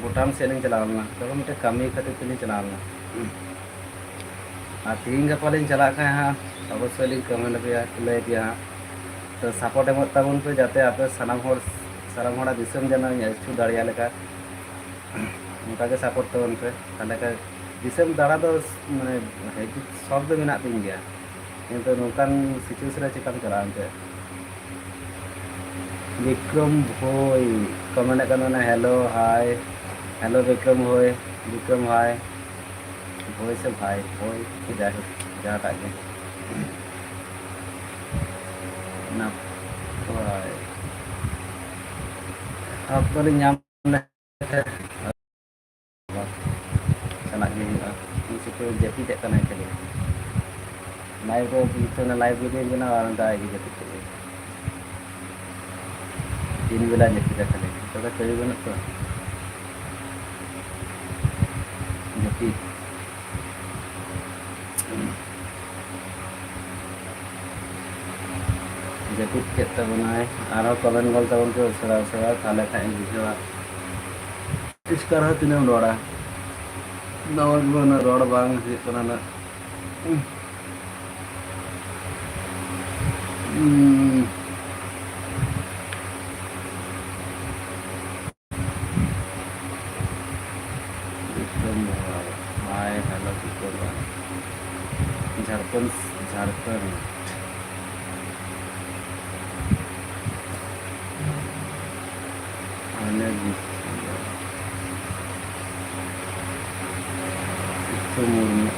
ᱵᱷᱩᱴᱟᱱ ᱥᱮᱫ ᱞᱤᱧ ᱪᱟᱞᱟᱣ ᱞᱮᱱᱟ᱾ ᱛᱚᱠᱷᱚᱱ ᱢᱤᱫᱴᱮᱱ ᱠᱟᱹᱢᱤ ᱠᱷᱟᱹᱛᱤᱨ ᱛᱮᱞᱤᱧ ᱪᱟᱞᱟᱣ ᱞᱮᱱᱟ᱾ ᱟᱨ ᱛᱤᱦᱤᱧ ᱜᱟᱯᱟ ᱞᱤᱧ ᱪᱟᱞᱟᱜ ᱠᱷᱟᱱ ᱦᱟᱸᱜ ᱚᱵᱚᱥᱥᱳᱭ ᱞᱤᱧ ᱠᱚᱢᱮᱱᱴ ᱟᱯᱮᱭᱟ, ᱞᱟᱹᱭ ᱟᱯᱮᱭᱟ ᱦᱟᱸᱜ᱾ ᱛᱚ ᱥᱟᱯᱳᱨᱴ ᱮᱢᱚᱜ ᱛᱟᱵᱚᱱ ᱯᱮ, ᱡᱟᱛᱮ ᱟᱯᱮ ᱥᱟᱱᱟᱢ ᱦᱚᱲ, ᱥᱟᱱᱟᱢ ᱦᱚᱲᱟᱜ ᱫᱤᱥᱚᱢ ᱡᱮᱱᱚ ᱤᱧ ᱟᱹᱪᱩᱨ ᱫᱟᱲᱮᱭᱟᱜ ᱞᱮᱠᱟ᱾ ᱚᱱᱠᱟ ᱜᱮ ᱥᱟᱯᱳᱨᱴ ᱛᱟᱵᱚᱱ ᱯᱮ᱾ ᱛᱟᱦᱚᱞᱮ ᱠᱷᱟᱱ ᱫᱤᱥᱚᱢ ᱫᱟᱬᱟ ᱫᱚ ᱢᱟᱱᱮ ᱦᱤᱡᱩᱜ ᱥᱚᱠ ᱫᱚ ᱢᱮᱱᱟᱜ ᱛᱤᱧ ᱜᱮᱭᱟ, ᱠᱤᱱᱛᱩ ᱱᱚᱝᱠᱟᱱ ᱥᱤᱪᱩᱭᱮᱥᱚᱱ ᱨᱮ ᱪᱮᱠᱟᱢ ᱪᱟᱞᱟᱜᱼᱟ ᱮᱱᱛᱮᱫ? ᱵᱤᱠᱨᱚᱢ ᱵᱷᱳᱭ ᱠᱚᱢᱮᱱᱴ ᱠᱟᱱᱟ, ᱦᱮᱞᱳ ᱦᱟᱭ, ᱦᱮᱞᱳ ᱵᱤᱠᱨᱚᱢ ᱵᱷᱳᱭ, ᱵᱤᱠᱨᱚᱢ ᱦᱟᱭ, ᱵᱷᱳᱭ ᱥᱮ ᱵᱷᱟᱭ, ᱵᱷᱳᱭ, ᱡᱟᱭᱦᱳᱠ, ᱡᱟᱦᱟᱸᱴᱟᱜ ᱜᱮ᱾ ᱱᱟᱯᱟᱭ ᱚᱠᱛᱚ ᱞᱤᱧ ᱧᱟᱢ ᱞᱮᱠᱷᱟᱱ ᱪᱟᱞᱟᱜ ᱜᱮ ᱦᱩᱭᱩᱜᱼᱟ᱾ ᱩᱱ ᱥᱚᱢᱚᱭ ᱡᱟᱹᱯᱤᱫᱮᱫ ᱠᱟᱱᱟᱭ ᱠᱷᱟᱹᱞᱤ᱾ ᱞᱟᱭᱤᱵᱷ ᱨᱮ ᱡᱩᱫᱤ ᱚᱱᱟ ᱞᱟᱭᱤᱵᱷ ᱡᱩᱫᱤ ᱵᱮᱱᱟᱣᱟ, ᱚᱱᱠᱟ ᱜᱮ ᱡᱟᱹᱯᱤᱫ ᱠᱮᱫ ᱜᱮ᱾ ᱫᱤᱱ ᱵᱮᱞᱟ ᱡᱟᱹᱯᱤᱫᱟ ᱠᱷᱟᱹᱞᱤ, ᱱᱤᱛᱚᱜ ᱫᱚ ᱠᱟᱹᱢᱤ ᱵᱟᱹᱱᱩᱜ ᱛᱚ᱾ ᱡᱟᱹᱯᱤᱫ᱾ ᱡᱟᱹᱯᱤᱫ ᱠᱮᱫ ᱛᱟᱵᱚᱱᱟᱭ᱾ ᱟᱨᱦᱚᱸ ᱠᱚᱢᱮᱱᱴ ᱜᱚᱞ ᱛᱟᱵᱚᱱ ᱯᱮ ᱩᱥᱟᱹᱨᱟ ᱩᱥᱟᱹᱨᱟ, ᱛᱟᱦᱚᱞᱮ ᱠᱷᱟᱱ ᱤᱧ ᱵᱩᱡᱷᱟᱹᱣᱟ᱾ ᱮᱥᱠᱟᱨ ᱦᱚᱸ ᱛᱤᱱᱟᱹᱜ ᱮᱢ ᱨᱚᱲᱟ? ᱱᱚᱣᱟ ᱜᱮ ᱩᱱᱟᱹᱜ ᱨᱚᱲ ᱵᱟᱝ ᱦᱩᱭᱩᱜ ᱠᱟᱱᱟ ᱩᱱᱟᱹᱜ᱾ ᱩᱸ᱾ ᱵᱤᱠᱨᱚᱢ ᱵᱷᱟᱭ, ᱦᱟᱭ, ᱦᱮᱞᱳ ᱵᱤᱠᱨᱚᱢ ᱵᱷᱟᱭ᱾ ᱡᱷᱟᱲᱠᱷᱚᱸᱰ, ᱡᱷᱟᱲᱠᱷᱚᱸᱰ᱾ ᱦᱟᱱᱮ ᱵᱤᱠᱨᱚᱢ ᱢᱩᱨᱢᱩ᱾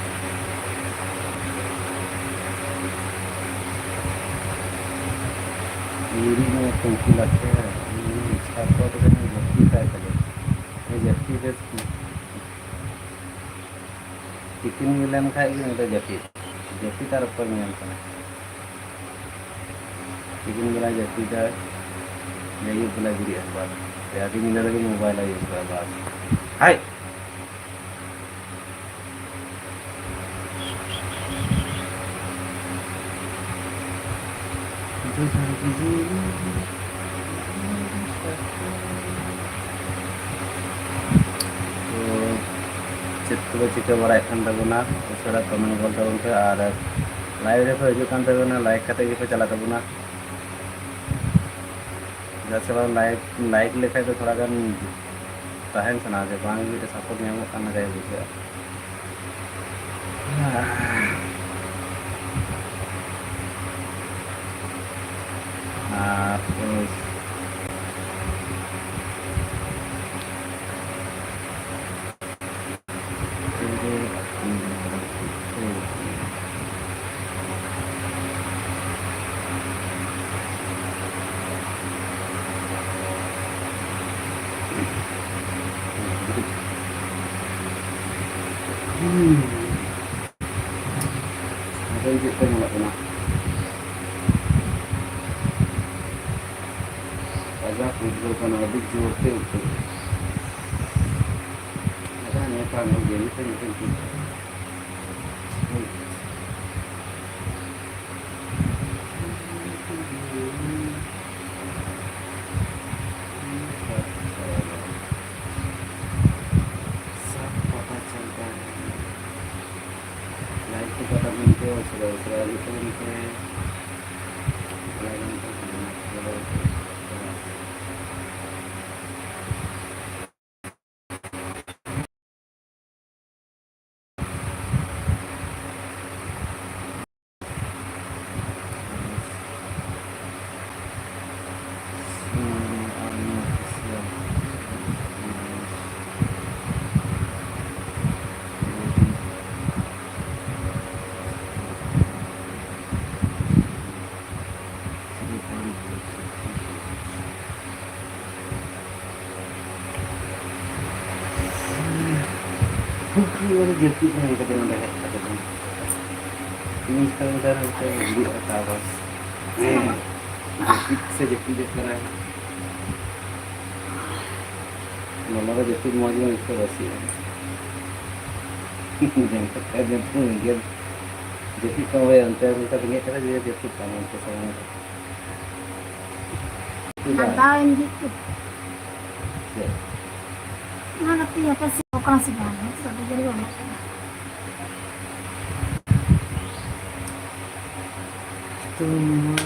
ᱩᱱᱠᱤᱱ ᱟᱹᱠᱷᱤᱨ ᱨᱮ ᱩᱱᱤ ᱥᱟᱨ ᱠᱚ ᱛᱮᱜᱮ ᱡᱟᱹᱯᱤᱫ ᱛᱟᱭ ᱛᱟᱞᱮ᱾ ᱩᱱᱤ ᱡᱟᱹᱯᱤᱫ ᱨᱮ ᱛᱤᱠᱤᱱ ᱞᱮᱱᱠᱷᱟᱡ ᱜᱮ ᱩᱱᱤ ᱫᱚ ᱡᱟᱹᱯᱤᱫ᱾ ᱡᱟᱹᱯᱤᱫ ᱟᱨ ᱚᱠᱚᱭ ᱧᱮᱞ ᱠᱟᱱᱟ? ᱛᱤᱠᱤᱱ ᱵᱮᱲᱟᱭ ᱡᱟᱹᱯᱤᱫᱟ, ᱟᱹᱭᱩᱵ ᱵᱮᱞᱟ ᱵᱮᱨᱮᱫ ᱟᱠᱚ ᱟᱨ ᱟᱹᱰᱤ ᱧᱤᱫᱟᱹ ᱫᱷᱟᱹᱵᱤᱡ ᱢᱳᱵᱟᱭᱤᱞ ᱮ use ᱠᱟᱜᱼᱟ, ᱵᱟᱥ᱾ ᱦᱟᱭ! ᱛᱚ, ᱪᱮᱫ ᱠᱚᱯᱮ ᱪᱤᱠᱟᱹ ᱵᱟᱲᱟᱭᱮᱫ ᱠᱟᱱ ᱛᱟᱵᱚᱱᱟ, ᱩᱥᱟᱹᱨᱟ comment ᱜᱚᱫ ᱛᱟᱵᱚᱱ ᱯᱮ, ᱟᱨ live ᱨᱮᱯᱮ ᱦᱤᱡᱩᱜ ᱠᱟᱱ ᱛᱟᱵᱚᱱᱟ, like ᱠᱟᱛᱮ ᱜᱮᱯᱮ ᱪᱟᱞᱟᱜ ᱛᱟᱵᱚᱱᱟ᱾ ᱪᱮᱫᱟᱜ ᱥᱮ ᱵᱟᱝ, like, like ᱞᱮᱠᱷᱟᱡ ᱫᱚ ᱛᱷᱚᱲᱟ ᱜᱟᱱ ᱛᱟᱦᱮᱱ ᱥᱟᱱᱟ, ᱡᱮ ᱵᱟᱝ ᱢᱤᱫᱴᱮᱡ support ᱧᱟᱢᱚᱜ ᱠᱟᱱ ᱞᱮᱠᱟ ᱵᱩᱡᱷᱟᱹᱜᱼᱟ᱾ ᱟᱨ ᱟᱫᱚ ᱪᱮᱫ ᱠᱚ ᱧᱮᱞᱚᱜ ᱠᱟᱱᱟ? ᱠᱟᱡᱟᱠ ᱩᱫᱽᱜᱟᱹᱨ ᱠᱟᱱᱟ, ᱟᱹᱰᱤ ᱡᱳᱨ ᱛᱮ ᱩᱫᱽᱜᱟᱹᱨ ᱠᱟᱱᱟ᱾ ᱟᱪᱪᱷᱟ, ᱱᱤᱭᱟᱹ ᱠᱟᱨᱚᱱ ᱜᱮ ᱢᱤᱫᱴᱮᱱ, ᱢᱤᱫᱴᱮᱱ ᱪᱮᱫ? सब पता चलता है। लाइव को पता नहीं तो उसको उसको आगे तो उनके ᱩᱱᱠᱩ ᱡᱟᱹᱯᱤᱫ ᱦᱚᱸ ᱚᱱᱠᱟ ᱜᱮ ᱱᱚᱰᱮ ᱦᱮᱡ ᱠᱟᱛᱮ ᱫᱚ᱾ ᱤᱧ ᱥᱟᱶ ᱫᱷᱟᱨᱟ ᱦᱚᱸᱠᱚ ᱵᱩᱡᱷᱟᱹᱜᱼᱟ ᱛᱟᱣ ᱵᱟᱝ᱾ ᱦᱮᱸ, ᱡᱟᱹᱯᱤᱫ ᱥᱮ ᱡᱟᱹᱯᱤᱫᱚᱜ ᱠᱟᱱᱟ᱾ ᱞᱚᱞᱚ ᱨᱮ ᱡᱟᱹᱯᱤᱫ ᱢᱚᱡᱽ ᱜᱮᱢ ᱟᱹᱭᱠᱟᱹᱣ ᱫᱟ ᱥᱮ? ᱡᱟᱹᱯᱤᱫ ᱠᱚ ᱦᱩᱭ ᱚᱱᱛᱮ ᱚᱱᱠᱟ ᱵᱮᱸᱜᱮᱫ ᱠᱟᱛᱮ ᱡᱩᱫᱤ ᱡᱟᱹᱯᱤᱫ ᱠᱟᱜ ᱢᱮ ᱚᱱᱛᱮ ᱥᱟᱢᱟᱝ ᱨᱮ᱾ ᱟᱨ ᱫᱟᱣ ᱮᱢ ᱡᱩᱛ ᱠᱮᱫ᱾ ᱪᱮᱫ? ᱚᱱᱟ ᱠᱟᱹᱴᱤᱡ ᱦᱟᱯᱮ ᱥᱮ ᱚᱠᱟ ᱥᱮ ᱵᱟᱝ, ᱱᱤᱛᱚᱜ ᱫᱚ ᱡᱟᱹᱱᱤᱡ ᱵᱟᱝ ᱦᱮᱡ ᱠᱟᱱᱟ᱾ ᱛᱚ, ᱱᱚᱣᱟ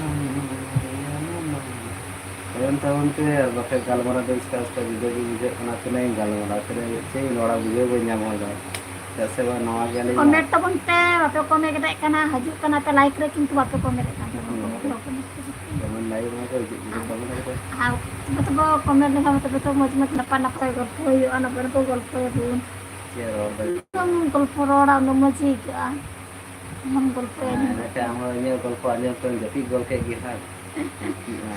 ᱛᱟᱭᱚᱢ ᱛᱟᱭᱚᱢ ᱛᱮ, ᱟᱨ ᱵᱟᱠᱷᱟᱡ ᱜᱟᱞᱢᱟᱨᱟᱣ ᱫᱚ ᱟᱥᱛᱮ ᱟᱥᱛᱮ ᱡᱩᱫᱟᱹ ᱜᱮ ᱵᱩᱡᱷᱟᱹᱜ ᱠᱟᱱᱟ᱾ ᱛᱤᱱᱟᱹᱜ ᱤᱧ ᱜᱟᱞᱢᱟᱨᱟᱣ, ᱛᱤᱱᱟᱹᱜ ᱪᱮᱫ ᱤᱧ ᱨᱚᱲᱟ, ᱵᱩᱡᱷᱟᱹᱣ ᱵᱟᱹᱧ ᱧᱟᱢ ᱦᱚᱫᱟ᱾ ᱪᱮᱫᱟᱜ ᱥᱮ ᱵᱟᱝ, ᱱᱟᱣᱟ ᱜᱮᱭᱟᱞᱤᱧ᱾ ᱠᱚᱢᱮᱱᱴ ᱛᱟᱵᱚᱱ ᱯᱮ, ᱵᱟᱯᱮ ᱠᱚᱢᱮᱱᱴ ᱮᱫ ᱠᱟᱱᱟ, ᱦᱤᱡᱩᱜ ᱠᱟᱱᱟ ᱯᱮ ᱞᱟᱭᱤᱠ ᱨᱮ, ᱠᱤᱱᱛᱩ ᱵᱟᱯᱮ ᱠᱚᱢᱮᱱᱴ ᱮᱫ ᱠᱟᱱ ᱛᱟᱵᱚᱱᱟ᱾ ᱦᱩᱸ᱾ ᱠᱚᱢᱮᱱᱴ ᱵᱟᱠᱚ ᱧᱮᱞ ᱠᱟᱱᱟ᱾ ᱠᱚᱢᱮᱱᱴ ᱞᱟᱭᱤᱠ ᱢᱟ ᱠᱚ ᱦᱤᱡᱩᱜ ᱜᱮ ᱛᱟᱵᱚᱱᱟ ᱠᱚ᱾ ᱟᱨ ᱛᱚᱵᱮ ᱛᱚᱵᱮ ᱠᱚᱢᱮᱱᱴ ᱞᱮᱠᱷᱟᱱ ᱛᱚᱵᱮ ᱛᱚ ᱢᱚᱡᱽ ᱢᱚᱡᱽ ᱱᱟᱯᱟᱭ ᱱᱟᱯᱟᱭ ᱜᱚᱞᱯᱚ ᱦᱩᱭᱩᱜᱼᱟ, ᱱᱟᱯᱟᱭ ᱱᱟᱯᱟᱭ ᱜᱚᱞᱯᱚᱭᱟᱵᱚᱱ᱾ ᱪᱮᱫ ᱨᱚᱲ ᱫᱚ? ᱮᱠᱫᱚᱢ ᱜᱚᱞᱯᱚ ᱨᱚᱲᱟ, ᱩᱱᱟᱹᱜ ᱢᱚᱡᱽ ᱟᱹᱭᱠᱟᱹᱜᱼᱟ᱾ ᱟᱢᱮᱢ ᱜᱚᱞᱯᱚᱭᱟ, ᱦᱮᱸ, ᱟᱸᱡᱚᱢ ᱮᱱᱠᱷᱟᱱ ᱠᱟᱛᱮ᱾ ᱟᱢ ᱦᱚᱸ ᱤᱧᱟᱹᱜ ᱜᱚᱞᱯᱚ ᱟᱸᱡᱚᱢ ᱛᱮᱢ ᱡᱟᱹᱯᱤᱫ ᱜᱚᱫ ᱠᱮᱫ ᱜᱮ ᱦᱟᱸᱜ᱾ ᱡᱟᱹᱯᱤᱫ ᱢᱟ᱾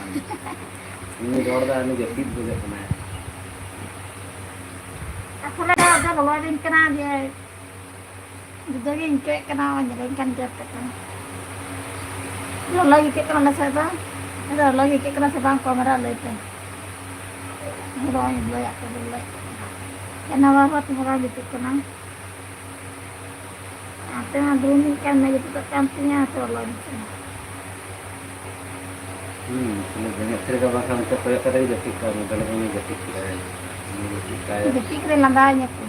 ᱤᱧ ᱨᱚᱲ ᱫᱟ, ᱩᱱᱤ ᱡᱟᱹᱯᱤᱫ ᱜᱚᱫᱚᱜ ᱠᱟᱱᱟᱭ᱾ ᱟᱥᱚᱞᱮ ᱫᱚ ᱟᱫᱚ ᱞᱚᱞᱚ ᱫᱤᱱ ᱠᱟᱱᱟ, ᱡᱮ ᱡᱩᱫᱟᱹ ᱜᱮ ᱟᱹᱭᱠᱟᱹᱜ ᱠᱟᱱᱟ, ᱧᱮᱞᱮᱧ ᱠᱟᱱ ᱜᱮᱭᱟ ᱯᱮ ᱛᱚ᱾ ᱞᱚᱞᱚ ᱜᱮ ᱟᱹᱭᱠᱟᱹᱜ ᱠᱟᱱᱟ ᱟᱞᱮ ᱥᱮᱫ ᱫᱚ᱾ ᱟᱫᱚ ᱞᱚᱞᱚ ᱜᱮ ᱟᱹᱭᱠᱟᱹᱜ ᱠᱟᱱᱟ ᱥᱮ ᱵᱟᱝ, ᱠᱚᱢᱮᱨᱟ ᱞᱟᱹᱭ ᱯᱮ᱾ ᱞᱚᱞᱚ ᱜᱮ ᱟᱹᱭᱠᱟᱹᱜ ᱠᱟᱱᱟ᱾ ᱮᱱᱟ ᱵᱟᱨ ᱵᱟᱨ ᱛᱮ ᱞᱚᱞᱚ ᱜᱮ ᱟᱹᱭᱠᱟᱹᱜ ᱠᱟᱱᱟ᱾ ᱟᱯᱮ ᱢᱟ ᱫᱩ ᱢᱤᱫ ᱠᱟᱱ ᱢᱮ, ᱡᱟᱹᱯᱤᱫᱚᱜ ᱠᱟᱱ ᱛᱤᱧᱟ, ᱛᱚ ᱞᱚᱡᱽ ᱠᱟᱱᱟ᱾ ᱦᱩᱸ, ᱛᱟᱦᱞᱮ ᱵᱮᱸᱜᱮᱫ ᱛᱷᱤᱨ ᱠᱟᱜ ᱵᱟᱝᱠᱷᱟᱱ ᱚᱱᱛᱮ ᱠᱚᱭᱚᱜ ᱠᱟᱛᱮ ᱜᱮ ᱡᱟᱹᱯᱤᱫ ᱠᱟᱜ ᱢᱮ, ᱛᱟᱦᱞᱮ ᱠᱷᱟᱱ ᱜᱮ ᱡᱟᱹᱯᱤᱫ ᱠᱮᱫᱟᱭ᱾ ᱩᱱᱤ ᱡᱟᱹᱯᱤᱫ ᱠᱟᱭ᱾ ᱡᱟᱹᱯᱤᱫ ᱠᱟᱛᱮ ᱞᱟᱸᱫᱟᱣᱤᱧᱟᱹ ᱠᱚ᱾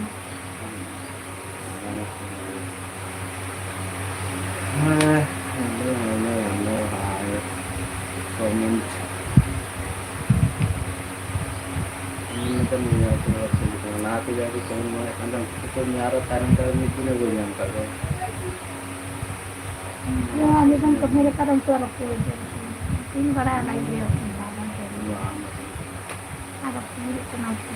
ᱦᱮᱸ, hello, hello, hello, hi, comment. ᱤᱧ ᱱᱤᱛᱚᱜ ᱱᱤᱭᱟᱹ ᱟᱹᱛᱩ ᱨᱮ ᱵᱟᱠᱚ ᱦᱤᱡᱩᱜ ᱠᱟᱱᱟ᱾ ᱞᱟᱦᱟᱛᱮ ᱡᱟᱦᱟᱸᱭ ᱠᱚ ᱠᱚᱢᱮᱱᱴ ᱵᱟᱲᱟᱭᱮᱫ ᱠᱟᱱ ᱛᱟᱦᱮᱸᱱ, ᱩᱱᱠᱩ ᱠᱚ ᱟᱨᱚ ᱛᱟᱭᱱᱚᱢ ᱛᱟᱭᱱᱚᱢ ᱢᱤᱫ ᱫᱤᱱ ᱦᱚᱸ ᱵᱟᱹᱧ ᱧᱟᱢ ᱠᱟᱜ ᱠᱚᱣᱟ᱾ ᱱᱚᱣᱟ ᱢᱤᱫ ᱫᱚᱢ ᱠᱟᱹᱢᱤ ᱞᱮᱠᱟ ᱫᱚ ᱩᱱᱠᱩ ᱟᱨᱚ ᱠᱚ ᱦᱤᱡᱩᱜᱼᱟ᱾ ᱤᱧ ᱵᱟᱲᱟᱭᱟ ᱚᱱᱟ ᱤᱭᱟᱹ ᱵᱟᱝ᱾ ᱟᱫᱚ ᱦᱩᱭᱩᱜ ᱠᱟᱱᱟ ᱠᱤ?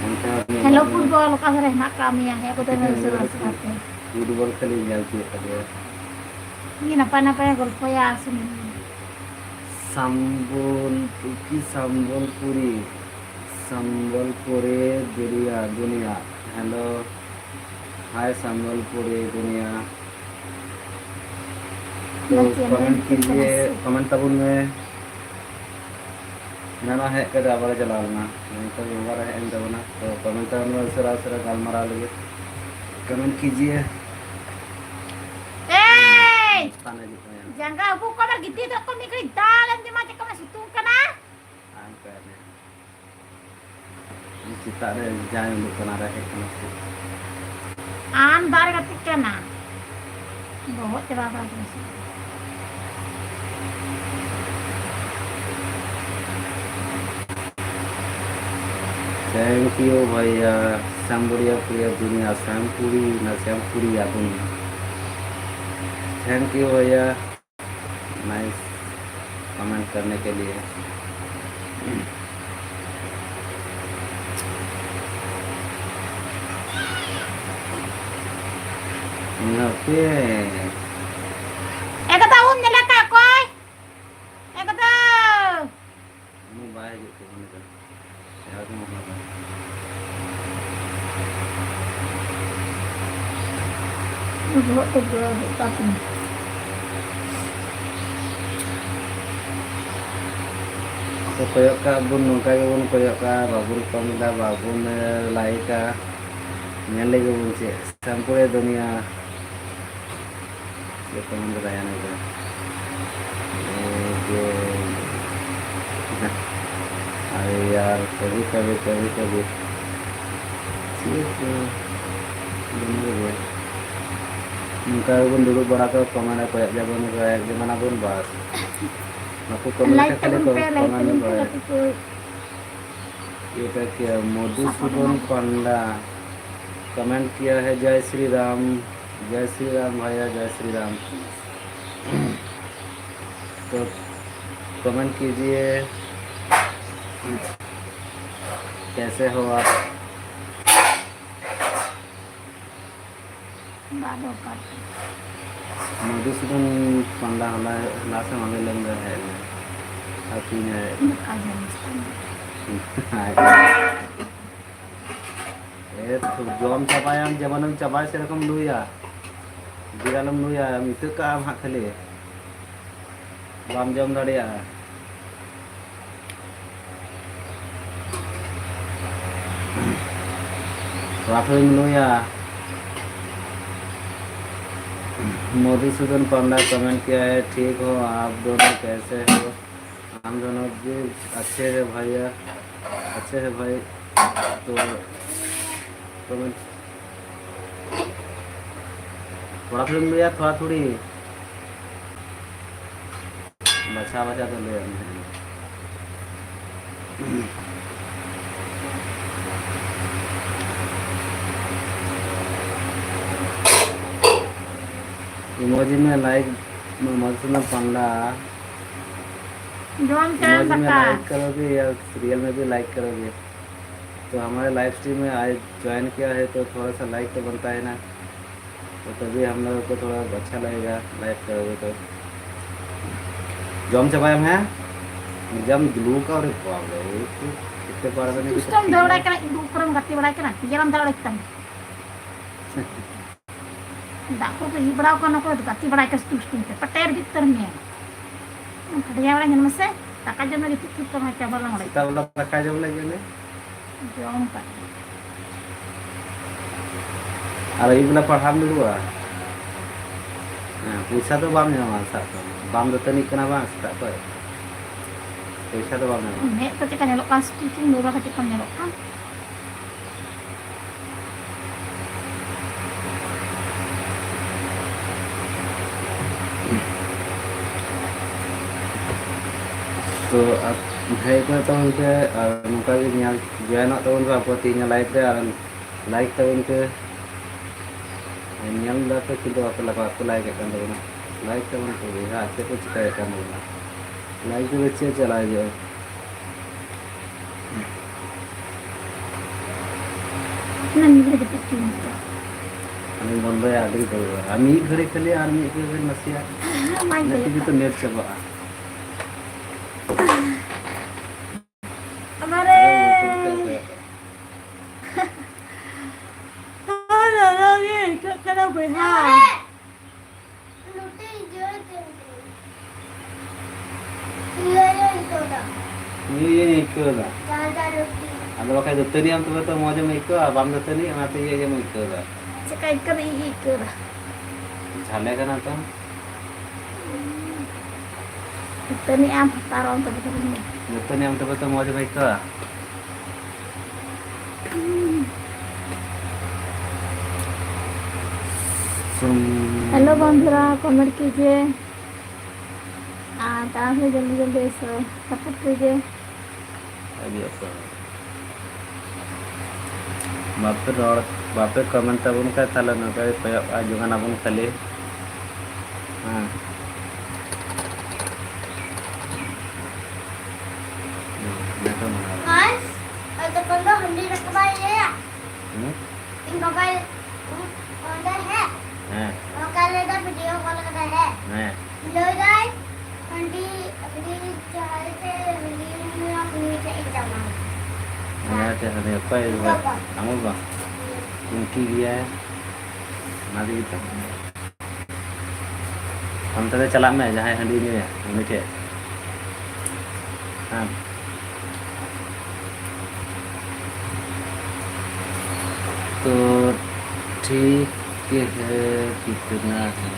ᱚᱱᱠᱟ ᱦᱮᱞᱳ ᱯᱷᱩᱴᱵᱚᱞ, ᱚᱠᱟ ᱫᱷᱟᱨᱮ ᱦᱮᱱᱟᱜ ᱠᱟᱜ ᱢᱮᱭᱟ? ᱦᱮᱸ, ᱠᱚᱫᱚ ᱢᱮ ᱩᱥᱟᱹᱨᱟ ᱩᱥᱟᱹᱨᱟ ᱛᱮ᱾ ᱯᱷᱩᱴᱵᱚᱞ ᱠᱷᱟᱹᱞᱤ ᱧᱮᱞ ᱛᱤᱭᱳᱜ ᱠᱟᱫᱮᱭᱟ᱾ ᱤᱧ ᱱᱟᱯᱟᱭ ᱱᱟᱯᱟᱭ ᱜᱚᱞᱯᱚᱭᱟ, ᱥᱩᱱᱤ᱾ ᱥᱟᱢᱵᱚᱞ, ᱠᱤ ᱥᱟᱢᱵᱚᱞᱯᱩᱨᱤ? संबलपुरी दुनिया, दुनिया। हेलो, हाय संबलपुरी दुनिया। तो कमेंट कीजिए, कमेंट ᱛᱟᱵᱚᱱ ᱢᱮ᱾ ᱮᱱᱟᱱ ᱦᱮᱡ ᱠᱟᱛᱮ ᱟᱵᱟᱨ ᱪᱟᱞᱟᱣ ᱞᱮᱱᱟ, ᱱᱤᱛᱚᱜ ᱟᱵᱟᱨ ᱦᱮᱡ ᱮᱱ ᱛᱟᱵᱚᱱᱟ᱾ ᱛᱚ ᱠᱚᱢᱮᱱᱴ ᱛᱟᱵᱚᱱ ᱢᱮ, ᱩᱥᱟᱹᱨᱟ ᱩᱥᱟᱹᱨᱟ ᱜᱟᱞᱢᱟᱨᱟᱣ ᱞᱟᱹᱜᱤᱫ ᱠᱚᱢᱮᱱᱴ ᱠᱤᱡᱤᱭᱮ᱾ ᱮᱭ! ᱛᱟᱱᱮ ᱦᱤᱡᱩᱜ ᱠᱟᱱᱟ᱾ ᱡᱟᱸᱜᱟ ᱟᱹᱵᱩᱜ ᱠᱚ ᱟᱵᱟᱨ ᱜᱤᱛᱤᱡ ᱫᱚ ᱠᱚ ᱢᱤᱫ ᱜᱷᱟᱹᱲᱤᱡ ᱫᱟᱞ ᱮᱢ ᱡᱚᱢᱟ, ᱪᱮᱫ ᱠᱚ ᱢᱮ ᱥᱤᱛᱩᱝ ᱠᱟᱱᱟ᱾ ᱟᱢ ᱯᱮ ᱢᱮ᱾ ᱥᱮᱛᱟᱜ ᱨᱮ ᱡᱟᱭ ᱩᱰᱩᱠ ᱠᱟᱱᱟ, ᱨᱮᱦᱮᱫ ᱠᱟᱱᱟ ᱥᱮ? ᱟᱢ ᱫᱟᱨᱮ ᱜᱟᱛᱮᱜ ᱠᱟᱱᱟ᱾ ᱵᱚᱦᱚᱜ ᱪᱟᱵᱟ ᱠᱟᱱ ᱛᱤᱧᱟ ᱥᱮ᱾ Thank you भैया, श्यामपुरिया पूरा दुनिया, श्यामपुरी ना श्यामपुरिया दुनिया। Thank you भैया। नाइस कमेंट करने के लिए। ᱱᱚᱛᱮ᱾ ᱮᱠᱫᱚᱢ ᱩᱢ ᱧᱮᱞ ᱟᱠᱟᱫ ᱚᱠᱚᱭ? ᱮᱠᱫᱚᱢ᱾ ᱩᱱᱤ ᱵᱟᱭ ᱦᱤᱡᱩᱜ ᱛᱟᱵᱚᱱ ᱠᱟᱱᱟ᱾ ᱵᱚᱦᱚᱜ ᱠᱚ ᱡᱚ ᱦᱩᱭᱩᱜ ᱛᱟᱵᱚᱱᱟ᱾ ᱛᱚ ᱠᱚᱭᱚᱜ ᱠᱟᱜ ᱵᱚᱱ, ᱱᱚᱝᱠᱟ ᱜᱮᱵᱚᱱ ᱠᱚᱭᱚᱜ ᱠᱟᱜᱼᱟ, ᱵᱟᱵᱚᱱ ᱠᱚᱢᱮᱱᱴᱟ, ᱵᱟᱵᱚᱱ ᱞᱟᱭᱤᱠᱟ᱾ ᱧᱮᱞ ᱞᱮᱜᱮ ᱵᱚᱱ ᱪᱮᱫ ᱥᱟᱢᱯᱩᱨᱮ ᱫᱩᱱᱤᱭᱟ᱾ ᱪᱮᱫ ᱠᱚ ᱢᱮᱱ ᱠᱮᱫᱟ ᱭᱟ ᱱᱩᱭ ᱫᱚ? ᱮ ᱡᱮ, ᱟᱨᱮ ᱭᱟᱨ, ᱠᱟᱵᱷᱤ ᱠᱟᱵᱷᱤ, ᱠᱟᱵᱷᱤ ᱠᱟᱵᱷᱤ᱾ ᱪᱮᱫ ᱠᱚ ᱢᱮᱱ ᱠᱮᱫᱟ? ᱱᱚᱝᱠᱟ ᱜᱮᱵᱚᱱ ᱫᱩᱲᱩᱵ ᱵᱟᱲᱟ ᱠᱚᱜ, ᱠᱚᱢᱮᱱᱴ ᱠᱚᱭᱚᱜ ᱡᱟᱵᱚᱱ, ᱠᱚᱭᱚᱜ ᱡᱚᱝ ᱟᱵᱚᱱ, ᱵᱟᱥ᱾ ᱵᱟᱠᱚ ᱠᱚᱢᱮᱱᱴ ᱞᱟᱭᱤᱠ ᱞᱮᱠᱷᱟᱱ ᱠᱷᱟᱹᱞᱤ ᱛᱟᱵᱚᱱ ᱠᱚ ᱯᱮ, ᱞᱟᱭᱤᱠ ᱠᱚᱢᱮᱱᱴ ᱛᱟᱵᱚᱱ ᱯᱮ ᱵᱟᱲᱟᱭᱟ᱾ ᱜᱟᱛᱮ ᱠᱚ᱾ ये क्या किया? मधुसूदन पंडा कमेंट किया है, जय श्री राम, जय श्री राम भैया, जय श्री राम। तो कमेंट कीजिए, कैसे हो आप? ᱵᱟᱫᱚ ᱠᱟᱨ ᱢᱚᱫᱷᱩᱥᱩᱫᱚᱱ ᱯᱟᱱᱰᱟ ᱦᱚᱞᱟ, ᱦᱚᱞᱟ ᱥᱮ ᱢᱟᱫᱷᱮᱨ ᱦᱤᱞᱳᱜ ᱫᱚ ᱦᱮᱡ ᱞᱮᱱᱟ᱾ ᱟᱨ ᱛᱤᱦᱤᱧ ᱦᱚᱸ ᱦᱮᱡ ᱞᱮᱱᱟ᱾ ᱫᱟᱠᱟ ᱡᱚᱢ ᱥᱟᱱᱟ᱾ ᱮ ᱛᱷᱩ, ᱡᱚᱢ ᱪᱟᱵᱟᱭᱟᱢ, ᱡᱮᱢᱚᱱᱮᱢ ᱪᱟᱵᱟᱭ ᱥᱮᱨᱚᱠᱚᱢ ᱞᱩᱭᱟ᱾ ᱵᱤᱨᱟᱞᱮᱢ ᱞᱩᱭᱟ, ᱤᱛᱟᱹᱜ ᱠᱟᱜ ᱟᱢ ᱦᱟᱸᱜ ᱠᱷᱟᱹᱞᱤ᱾ ᱵᱟᱢ ᱡᱚᱢ ᱫᱟᱲᱮᱭᱟᱜᱼᱟ᱾ ᱛᱷᱚᱲᱟ ᱛᱷᱚᱲᱤᱢ ᱞᱩᱭᱟ᱾ मधुसूदन पांडा कमेंट किया है, ठीक हो आप दोनों, कैसे हो? हम दोनों भी अच्छे हैं भैया, अच्छे हैं भाई। तो कमेंट थोड़ा थोड़ी मिल गया, थोड़ा थोड़ी बचा बचा तो ले आने हैं। इमोजी में लाइक, मधुसूदन पांडा, ᱡᱚᱢ ᱪᱟᱞ इमोजी में ᱫᱟᱠᱟ लाइक करोगे या रियल में भी लाइक करोगे? तो हमारे लाइव स्ट्रीम में आज ज्वाइन किया है तो थोड़ा सा लाइक तो बनता है ना, तो तभी हम लोगों को थोड़ा अच्छा लगेगा लाइक करोगे तो। ᱡᱚᱢ ᱪᱟᱵᱟᱭᱟᱢ ᱦᱮᱸ? ᱡᱚᱢ ᱫᱩᱞᱩ ᱠᱟᱜ ᱨᱮ ᱵᱟᱵ ᱨᱮ, ᱮᱠᱴᱩ ᱠᱷᱮᱛᱮ ᱯᱟᱲᱟ ᱫᱚ ᱱᱤᱛᱚᱜ ᱫᱩᱥᱴᱚᱢ ᱫᱟᱹᱲ ᱵᱟᱲᱟᱭ ᱠᱟᱱᱟ, ᱤᱧ ᱫᱩᱲᱩᱵ ᱠᱚᱨᱮᱢ ᱜᱟᱛᱮ ᱵᱟᱲᱟᱭ ᱠᱟᱱᱟ, ᱱᱤᱡᱮᱨᱟᱢ ᱫᱟᱹᱲ ᱵᱟᱲᱟᱭ ᱠᱟᱱᱟ᱾ ᱫᱟᱜ ᱠᱚ ᱤᱭᱟᱹ ᱵᱟᱲᱟᱣ ᱠᱟᱱᱟ ᱠᱚ, ᱜᱟᱛᱮ ᱵᱟᱲᱟᱭ ᱠᱟᱱᱟ ᱫᱩᱥᱴᱚᱢ ᱛᱮ, ᱯᱟᱴᱮᱨ ᱜᱮ ᱩᱛᱟᱹᱨ ᱢᱮᱭᱟ᱾ ᱠᱷᱟᱹᱞᱤᱭᱟ ᱵᱟᱲᱟ ᱧᱮᱞ ᱢᱮᱥᱮ, ᱫᱟᱠᱟ ᱡᱚᱢ ᱞᱟᱹᱜᱤᱫ ᱪᱮᱫ ᱪᱮᱫ ᱠᱚ ᱪᱟᱵᱟ ᱞᱟᱝ ᱚᱲᱟᱜ᱾ ᱥᱮᱛᱟᱜ ᱵᱮᱞᱟ ᱫᱟᱠᱟ ᱡᱚᱢ ᱞᱟᱹᱜᱤᱫ ᱞᱮ ᱡᱚᱢ ᱠᱟᱜ ᱟᱨ ᱟᱹᱭᱩᱵ ᱵᱮᱞᱟ ᱯᱟᱲᱦᱟᱣ ᱫᱩᱲᱩᱵᱼᱟ᱾ ᱦᱮᱸ, ᱯᱚᱭᱥᱟ ᱫᱚ ᱵᱟᱢ ᱧᱟᱢᱟ, ᱥᱟᱵ ᱠᱟᱜ ᱢᱮ᱾ ᱵᱟᱢ ᱫᱟᱹᱛᱟᱹᱱᱤᱜ ᱠᱟᱱᱟ ᱵᱟᱝ ᱥᱮᱛᱟᱜ ᱠᱷᱚᱱ, ᱯᱚᱭᱥᱟ ᱫᱚ ᱵᱟᱢ ᱧᱟᱢᱟ᱾ ᱢᱮᱫ ᱠᱚ ᱪᱮᱫᱠᱟ ᱧᱮᱞᱚᱜ ᱠᱟᱱᱟ, ᱥᱴᱤᱪᱤᱝ ᱵᱟᱵᱟ ᱠᱟᱹᱴᱤᱡ ᱠᱷᱚᱱ ᱧᱮᱞᱚᱜ ᱠᱟᱱ᱾ ᱛᱚ ᱟᱨ ᱦᱮᱡ ᱠᱟᱱᱟ ᱛᱟᱵᱚᱱ ᱯᱮ ᱟᱨ ᱱᱚᱝᱠᱟ ᱜᱮ ᱧᱮᱞ ᱡᱚᱭᱮᱱᱚᱜ ᱛᱟᱵᱚᱱ ᱯᱮ ᱟᱵᱚ ᱛᱮᱦᱮᱧᱟᱜ ᱞᱟᱭᱤᱵᱷ ᱨᱮ ᱟᱨ ᱞᱟᱭᱤᱠ ᱛᱟᱵᱚᱱ ᱯᱮ᱾ ᱧᱮᱞ ᱫᱟᱯᱮ ᱠᱤᱱᱛᱩ ᱟᱯᱮ ᱞᱟᱠᱚ ᱟᱠᱚ ᱞᱟᱭᱤᱠ ᱮᱫ ᱠᱟᱱ ᱛᱟᱵᱚᱱᱟ᱾ ᱞᱟᱭᱤᱠ ᱛᱟᱵᱚᱱ ᱯᱮ ᱵᱚᱭᱦᱟ, ᱪᱮᱫ ᱯᱮ ᱪᱤᱠᱟᱹᱭᱮᱫ ᱠᱟᱱ ᱛᱟᱵᱚᱱᱟ? ᱞᱟᱭᱤᱠ ᱛᱮᱫᱚ ᱪᱮᱫ ᱪᱟᱞᱟᱣ ᱦᱤᱡᱩᱜᱼᱟ? ᱚᱱᱟ ᱧᱤᱫᱟᱹ ᱡᱟᱹᱯᱤᱫ ᱴᱷᱤᱠ ᱢᱚᱛᱚ᱾ ᱟᱹᱞᱤᱧ ᱵᱚᱱᱫᱚᱭᱟ ᱟᱹᱰᱤ ᱜᱷᱟᱹᱲᱤᱡ, ᱟᱨ ᱢᱤᱫ ᱜᱷᱟᱹᱲᱤᱡ ᱠᱷᱟᱹᱞᱤ, ᱟᱨ ᱢᱤᱫ ᱜᱷᱟᱹᱲᱤᱡ ᱱᱟᱥᱮᱭᱟᱜ ᱵᱟᱹᱧ ᱤᱱᱟᱹ ᱞᱟᱹᱭ ᱛᱮᱜᱮ ᱛᱚ ᱠᱟᱜ᱾ ᱱᱮᱴ ᱪᱟᱵᱟᱜᱼᱟ᱾ ᱢᱟᱨᱮ᱾ ᱟᱨᱚ ᱩᱱᱠᱩ ᱠᱚ ᱠᱚᱭᱚᱜ ᱠᱟᱜ᱾ ᱦᱳᱭ, ᱞᱚᱞᱚ ᱜᱮ ᱟᱹᱭᱠᱟᱹᱜ ᱠᱟᱱᱟ ᱵᱚᱭᱦᱟ᱾ ᱱᱚᱛᱮ ᱤᱭᱟᱹ ᱤᱭᱟᱹ ᱤᱭᱟᱹ ᱤᱭᱟᱹ ᱤᱭᱟᱹ᱾ ᱤᱭᱟᱹ ᱤᱭᱟᱹᱧ ᱟᱹᱭᱠᱟᱹᱣ ᱮᱫᱟ᱾ ᱡᱟᱦᱟᱸ ᱡᱟᱦᱟᱸ ᱨᱩᱴᱤ᱾ ᱟᱫᱚ ᱵᱟᱠᱷᱟᱡ ᱫᱟᱹᱛᱟᱹᱱᱤ ᱟᱢ ᱛᱚᱵᱮ ᱛᱚ ᱢᱚᱡᱽ ᱮᱢ ᱟᱹᱭᱠᱟᱹᱣᱟ, ᱵᱟᱢ ᱫᱟᱹᱛᱟᱹᱱᱤ, ᱚᱱᱟᱛᱮ ᱤᱭᱟᱹ ᱜᱮᱢ ᱟᱹᱭᱠᱟᱹᱣ ᱮᱫᱟ᱾ ᱪᱮᱠᱟ ᱟᱹᱭᱠᱟᱹᱣ ᱫᱚ ᱤᱧ ᱟᱹᱭᱠᱟᱹᱣ ᱮᱫᱟ᱾ ᱡᱷᱟᱞᱮ ᱠᱟᱱᱟ ᱛᱚ᱾ ᱫᱟᱹᱛᱟᱹᱱᱤ ᱟᱢ ᱦᱟᱛᱟᱣ ᱨᱚᱝ ᱛᱚᱵᱮ ᱛᱚ ᱢᱚᱡᱽ᱾ ᱫᱟᱹᱛᱟᱹᱱᱤ ᱟᱢ ᱛᱚᱵᱮ ᱛᱚ ᱢᱚᱡᱽ ᱮᱢ ᱟᱹᱭᱠᱟᱹᱣᱟ᱾ हेलो बंधुरा, कमेंट कीजिए। ᱟᱨ ᱛᱟᱲᱟᱢ ᱥᱮ ᱡᱚᱞᱫᱤ ᱡᱚᱞᱫᱤ ᱥᱚᱯᱳᱨᱴ ᱠᱚᱜᱮ᱾ ᱟᱹᱰᱤ ᱟᱥᱟ᱾ ᱵᱟᱯᱮ ᱨᱚᱲ, ᱵᱟᱯᱮ ᱠᱚᱢᱮᱱᱴ ᱛᱟᱵᱚᱱ ᱠᱷᱟᱱ ᱛᱟᱦᱞᱮ ᱱᱚᱝᱠᱟ ᱜᱮ ᱠᱚᱭᱚᱜ ᱟᱸᱡᱚᱢ ᱟᱵᱚᱱ ᱠᱷᱟᱹᱞᱤ᱾ ᱦᱮᱸ᱾ ᱜᱟᱭᱥ, ᱛᱚᱠᱷᱚᱱ ᱫᱚ ᱦᱟᱺᱰᱤ ᱨᱟᱠᱟᱵᱟᱭ ᱞᱟᱹᱭᱟ᱾ ᱦᱩᱸ? ᱤᱧ ᱵᱟᱵᱟᱭ ᱚᱸᱰᱮ ᱦᱮᱸ᱾ ᱦᱮᱸ᱾ ᱚᱠᱟ ᱞᱟᱹᱭ ᱫᱟ ᱵᱷᱤᱰᱤᱭᱳ ᱠᱚᱞ ᱠᱟᱫᱟᱭ ᱦᱮᱸ᱾ ᱦᱮᱸ᱾ ᱞᱟᱹᱭ ᱫᱟᱭ, ᱦᱟᱺᱰᱤ, ᱦᱟᱺᱰᱤ ᱡᱟᱦᱟᱸᱭ ᱯᱮ ᱦᱟᱺᱰᱤ ᱧᱩᱭᱟ, ᱩᱱᱤ ᱴᱷᱮᱡ ᱤᱧ ᱪᱟᱞᱟᱜᱼᱟ᱾ ᱦᱮᱸ, ᱪᱮᱫ ᱦᱟᱺᱰᱤ? ᱚᱠᱚᱭ ᱤᱧ ᱵᱟᱵᱟ᱾ ᱟᱢ ᱵᱟᱵᱟ? ᱦᱩᱸ᱾ ᱴᱩᱝᱠᱤ ᱜᱮᱭᱟᱭ᱾ ᱚᱱᱟ ᱛᱮᱜᱮ ᱛᱚ᱾ ᱚᱱᱛᱮ ᱨᱮ ᱪᱟᱞᱟᱜ ᱢᱮ, ᱡᱟᱦᱟᱸᱭ ᱦᱟᱺᱰᱤ ᱧᱩᱭᱟ, ᱩᱱᱤ ᱴᱷᱮᱡ᱾ ᱦᱮᱸ᱾ तो ठीक है, कितना है?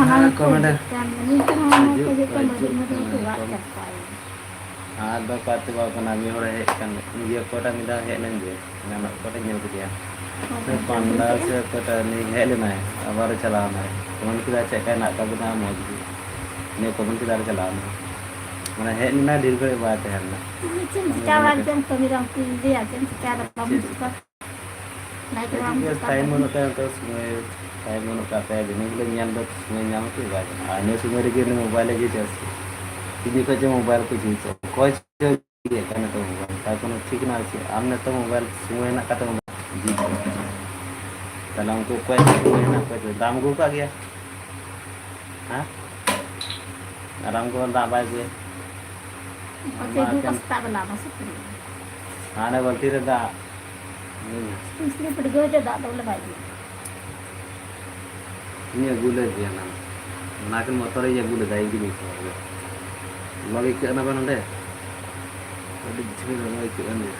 ᱦᱮᱸ, ᱠᱚᱢᱮᱱᱴ ᱦᱤᱡᱩᱜ ᱠᱟᱱᱟ, ᱦᱤᱡᱩᱜ ᱠᱟᱱᱟ, ᱠᱚᱢ-, ᱟᱫᱚ ᱚᱠᱟ ᱛᱮ ᱵᱟᱝ ᱠᱟᱱᱟ, ᱢᱤᱫ ᱦᱚᱲᱮ ᱦᱮᱡ ᱠᱟᱱ, ᱤᱭᱟᱹ ᱚᱠᱚᱭᱴᱟᱜ ᱢᱤᱫ ᱫᱷᱟᱣ ᱦᱮᱡ ᱞᱮᱱ ᱜᱮ, ᱮᱱᱟᱱᱚᱜ ᱚᱠᱚᱭᱴᱟᱜ ᱧᱮᱞ ᱠᱮᱫᱮᱭᱟ᱾ ᱦᱮᱸ, ᱯᱟᱱᱰᱟ ᱥᱮ ᱚᱠᱚᱭᱴᱟᱜ ᱩᱱᱤ ᱦᱮᱡ ᱞᱮᱱᱟᱭ, ᱟᱵᱟᱨᱮ ᱪᱟᱞᱟᱣ ᱮᱱᱟᱭ᱾ ᱠᱚᱢᱮᱱᱴ ᱠᱮᱫᱟᱭ, "ᱪᱮᱫ ᱞᱮᱠᱟ ᱦᱮᱱᱟᱜ ᱟᱠᱟᱫ ᱵᱤᱱᱟ?" ᱢᱚᱡᱽ ᱜᱮ᱾ ᱤᱱᱟᱹ ᱠᱚᱢᱮᱱᱴ ᱠᱮᱫᱟᱭ ᱟᱨ ᱪᱟᱞᱟᱣ ᱮᱱᱟᱭ᱾ ᱢᱟᱱᱮ ᱦᱮᱡ ᱞᱮᱱᱟᱭ, ᱰᱷᱮᱨ ᱜᱷᱟᱹᱲᱤᱡ ᱵᱟᱭ ᱛᱟᱦᱮᱸ ᱞᱮᱱᱟ᱾ ᱪᱮᱫ ᱮᱢ ᱢᱟᱱᱮ ᱪᱤᱠᱟ ᱤᱱᱟᱹ ᱵᱟᱲᱟᱭ ᱠᱟᱛᱮ ᱪᱮᱫ ᱮᱢ ᱠᱟᱹᱢᱤ ᱠᱟᱱ ᱛᱤᱧ ᱞᱟᱹᱭᱟ, ᱪᱮᱫ ᱮᱢ ᱪᱤᱠᱟᱭ ᱫᱟ, ᱵᱟᱢ ᱪᱮᱫ ᱦᱤᱡᱩᱜ ᱠᱟᱱ? ᱱᱟᱭᱤᱴ ᱨᱮ ᱵᱟᱢ ᱦᱤᱡᱩᱜ ᱠᱟᱱ? ᱴᱟᱭᱤᱢ ᱵᱟᱹᱱᱩᱜ ᱛᱟᱭᱟ, ᱱᱤᱛᱚᱜ ᱥᱚᱢᱚᱭ, ᱴᱟᱭᱤᱢ ᱵᱟᱹᱱᱩᱜ ᱠᱟᱜ ᱛᱟᱭᱟ, ᱫᱤᱱᱟᱹᱢ ᱦᱤᱞᱳᱜ ᱧᱮᱞ ᱫᱚ ᱥᱚᱢᱚᱭ ᱧᱟᱢᱟ ᱠᱤ? ᱵᱟᱭ ᱧᱟᱢᱟ᱾ ᱟᱨ ᱤᱱᱟᱹ ᱥᱚᱢᱚᱭ ᱨᱮᱜᱮ ᱩᱱᱤ ᱢᱳᱵᱟᱭᱤᱞ ᱨᱮᱜᱮ ᱪᱟᱨᱡᱽ᱾ ᱛᱤᱱ ᱡᱚᱠᱷᱚᱡ ᱪᱚ ᱢᱳᱵᱟᱭᱤᱞ ᱠᱚ ᱡᱷᱤᱡ ᱛᱟᱭᱟ, ᱚᱠᱚᱭ ᱪᱚ ᱤᱭᱟᱹ ᱠᱟᱱᱟ ᱛᱚ ᱢᱳᱵᱟᱭᱤᱞ, ᱛᱟᱨ ᱠᱳᱱᱳ ᱴᱷᱤᱠ ᱦᱮᱱᱟᱜᱼᱟ ᱪᱮᱫ? ᱟᱢ ᱱᱤᱛᱚᱜ ᱢᱳᱵᱟᱭᱤᱞ ᱥᱚᱢᱚᱭ ᱦᱮᱱᱟᱜ ᱠᱟᱜ ᱛᱟᱢᱟ ᱡᱷᱤᱡ ᱠᱟᱜ᱾ ᱛᱟᱦᱞᱮ ᱩᱱᱠᱩ ᱚᱠᱚᱭ ᱥᱚᱢᱚᱭ ᱦᱮᱱᱟᱜ, ᱚᱠᱚᱭ ᱪᱚ ᱫᱟᱢ ᱟᱹᱜᱩ ᱠᱟᱜ ᱜᱮᱭᱟ? ᱦᱮᱸ? ᱟᱨᱟᱢ ᱠᱚ ᱫᱟᱜ ᱵᱟᱭ ᱟᱹᱜᱩᱭᱟ᱾ ᱚᱱᱟ ᱫᱩ ᱠᱟᱱ ᱠᱟᱥ ᱛᱟᱵ ᱞᱟ ᱢᱟᱥᱮ ᱯᱩᱨᱟᱹ᱾ ᱦᱟᱱᱮ ᱵᱟᱹᱞᱛᱤ ᱨᱮ ᱫᱟᱜ᱾ ᱦᱩᱸ᱾ ᱤᱥᱛᱨᱤ ᱯᱤᱰᱜᱟᱹᱣ ᱡᱮ ᱫᱟᱜ ᱫᱚ ᱵᱚᱞᱮ ᱵᱟᱭ ᱟᱹᱜᱩᱭᱟ᱾ ᱤᱧ ᱟᱹᱜᱩ ᱞᱮᱫ ᱜᱮᱭᱟ ᱱᱟᱝ᱾ ᱚᱱᱟ ᱠᱤᱱ ᱢᱚᱛᱚ ᱨᱮᱧ ᱟᱹᱜᱩ ᱞᱮᱫᱟ, ᱤᱧ ᱜᱤᱧ ᱟᱹᱜᱩ ᱠᱮᱫᱟ᱾ ᱞᱚᱞᱚ ᱜᱮ ᱟᱹᱭᱠᱟᱹᱜ ᱠᱟᱱᱟ ᱵᱟᱝ ᱱᱚᱸᱰᱮ? ᱟᱹᱰᱤ ᱡᱷᱟᱹᱞ ᱞᱚᱞᱚ ᱟᱹᱭᱠᱟᱹᱜ ᱠᱟᱱ ᱜᱮᱭᱟ᱾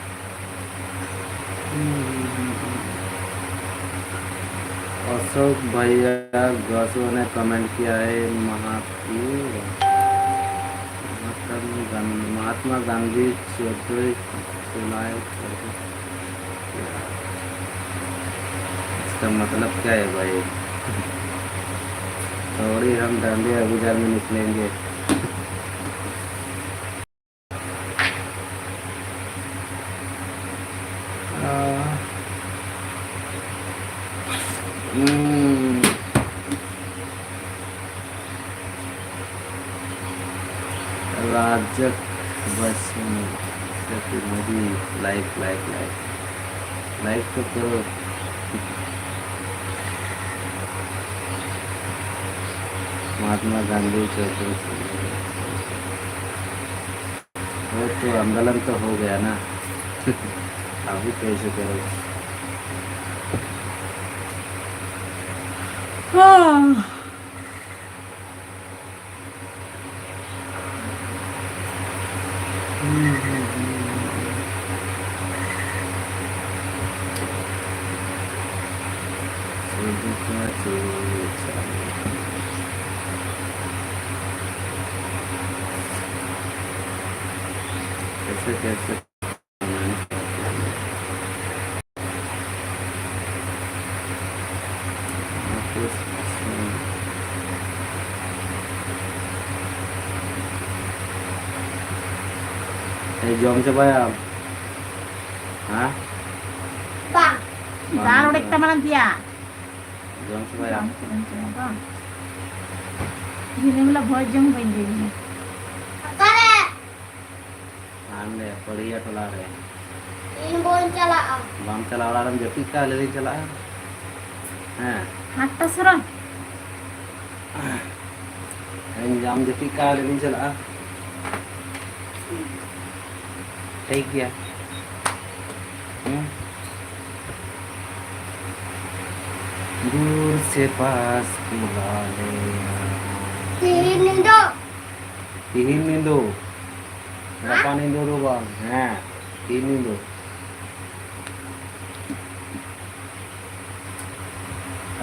अशोक भैया गसो ने कमेंट किया है, महात्मा महात्मा गांधी, महात्मा गांधी चौदह जुलाई, इसका मतलब क्या है भाई? थोड़ी हम डांडिया बाजार में निकलेंगे। आ, हम्म। Rajak Vaishnav, Modi, like, like, like, like तो करो। महात्मा गांधी चौदह, वो तो आंदोलन तो हो गया ना। अभी कैसे करो? हाँ। कैसे, कैसे? ᱮ, ᱡᱚᱢ ᱪᱟᱵᱟᱭᱟᱢ? ᱦᱮᱸ? ᱵᱟᱝ᱾ ᱵᱟᱝ ᱫᱟᱞ ᱚᱲᱮᱡ ᱪᱟᱵᱟᱭᱟ᱾ ᱛᱟᱢᱟ ᱱᱟᱝ ᱛᱮᱭᱟ᱾ ᱡᱚᱢ ᱪᱟᱵᱟᱭᱟᱢ? ᱵᱟᱝ, ᱵᱟᱝ, ᱵᱟᱝ᱾ ᱫᱤᱱᱟᱹᱢ ᱦᱤᱞᱳᱜ ᱵᱷᱚᱡᱽ ᱡᱚᱢ ᱵᱟᱹᱧ ᱞᱟᱹᱭ ᱢᱮᱭᱟ᱾ ᱚᱠᱟᱨᱮ? ᱦᱟᱸᱰᱮ, ᱯᱟᱹᱲᱤᱭᱟᱹ ᱴᱚᱞᱟ ᱨᱮ᱾ ᱤᱧ ᱵᱟᱹᱧ ᱪᱟᱞᱟᱜᱼᱟ᱾ ᱵᱟᱢ ᱪᱟᱞᱟᱜᱼᱟ? ᱚᱲᱟᱜ ᱨᱮᱢ ᱡᱟᱹᱯᱤᱫ ᱠᱟᱜᱼᱟ, ᱟᱞᱮ ᱞᱮ ᱪᱟᱞᱟᱜᱼᱟ᱾ ᱦᱮᱸ᱾ ᱟᱴᱴᱟ ᱥᱚᱨᱟ᱾ ᱟᱢ ᱡᱟᱹᱯᱤᱫ ᱠᱟᱜ ᱨᱮᱵᱤᱱ ᱪᱟᱞᱟᱜᱼᱟ᱾ ᱴᱷᱤᱠ ᱜᱮᱭᱟ᱾ ᱦᱩᱸ? ᱫᱩᱨ ᱥᱮ ᱯᱟᱥ ᱵᱩᱞᱟ ᱞᱮᱭᱟ᱾ ᱛᱤᱦᱤᱧ ᱧᱤᱫᱟᱹ᱾ ᱛᱤᱦᱤᱧ ᱧᱤᱫᱟᱹ᱾ ᱜᱟᱯᱟ ᱧᱤᱫᱟᱹ ᱫᱚ ᱵᱟᱝ, ᱦᱮᱸ, ᱛᱤᱦᱤᱧ ᱧᱤᱫᱟᱹ᱾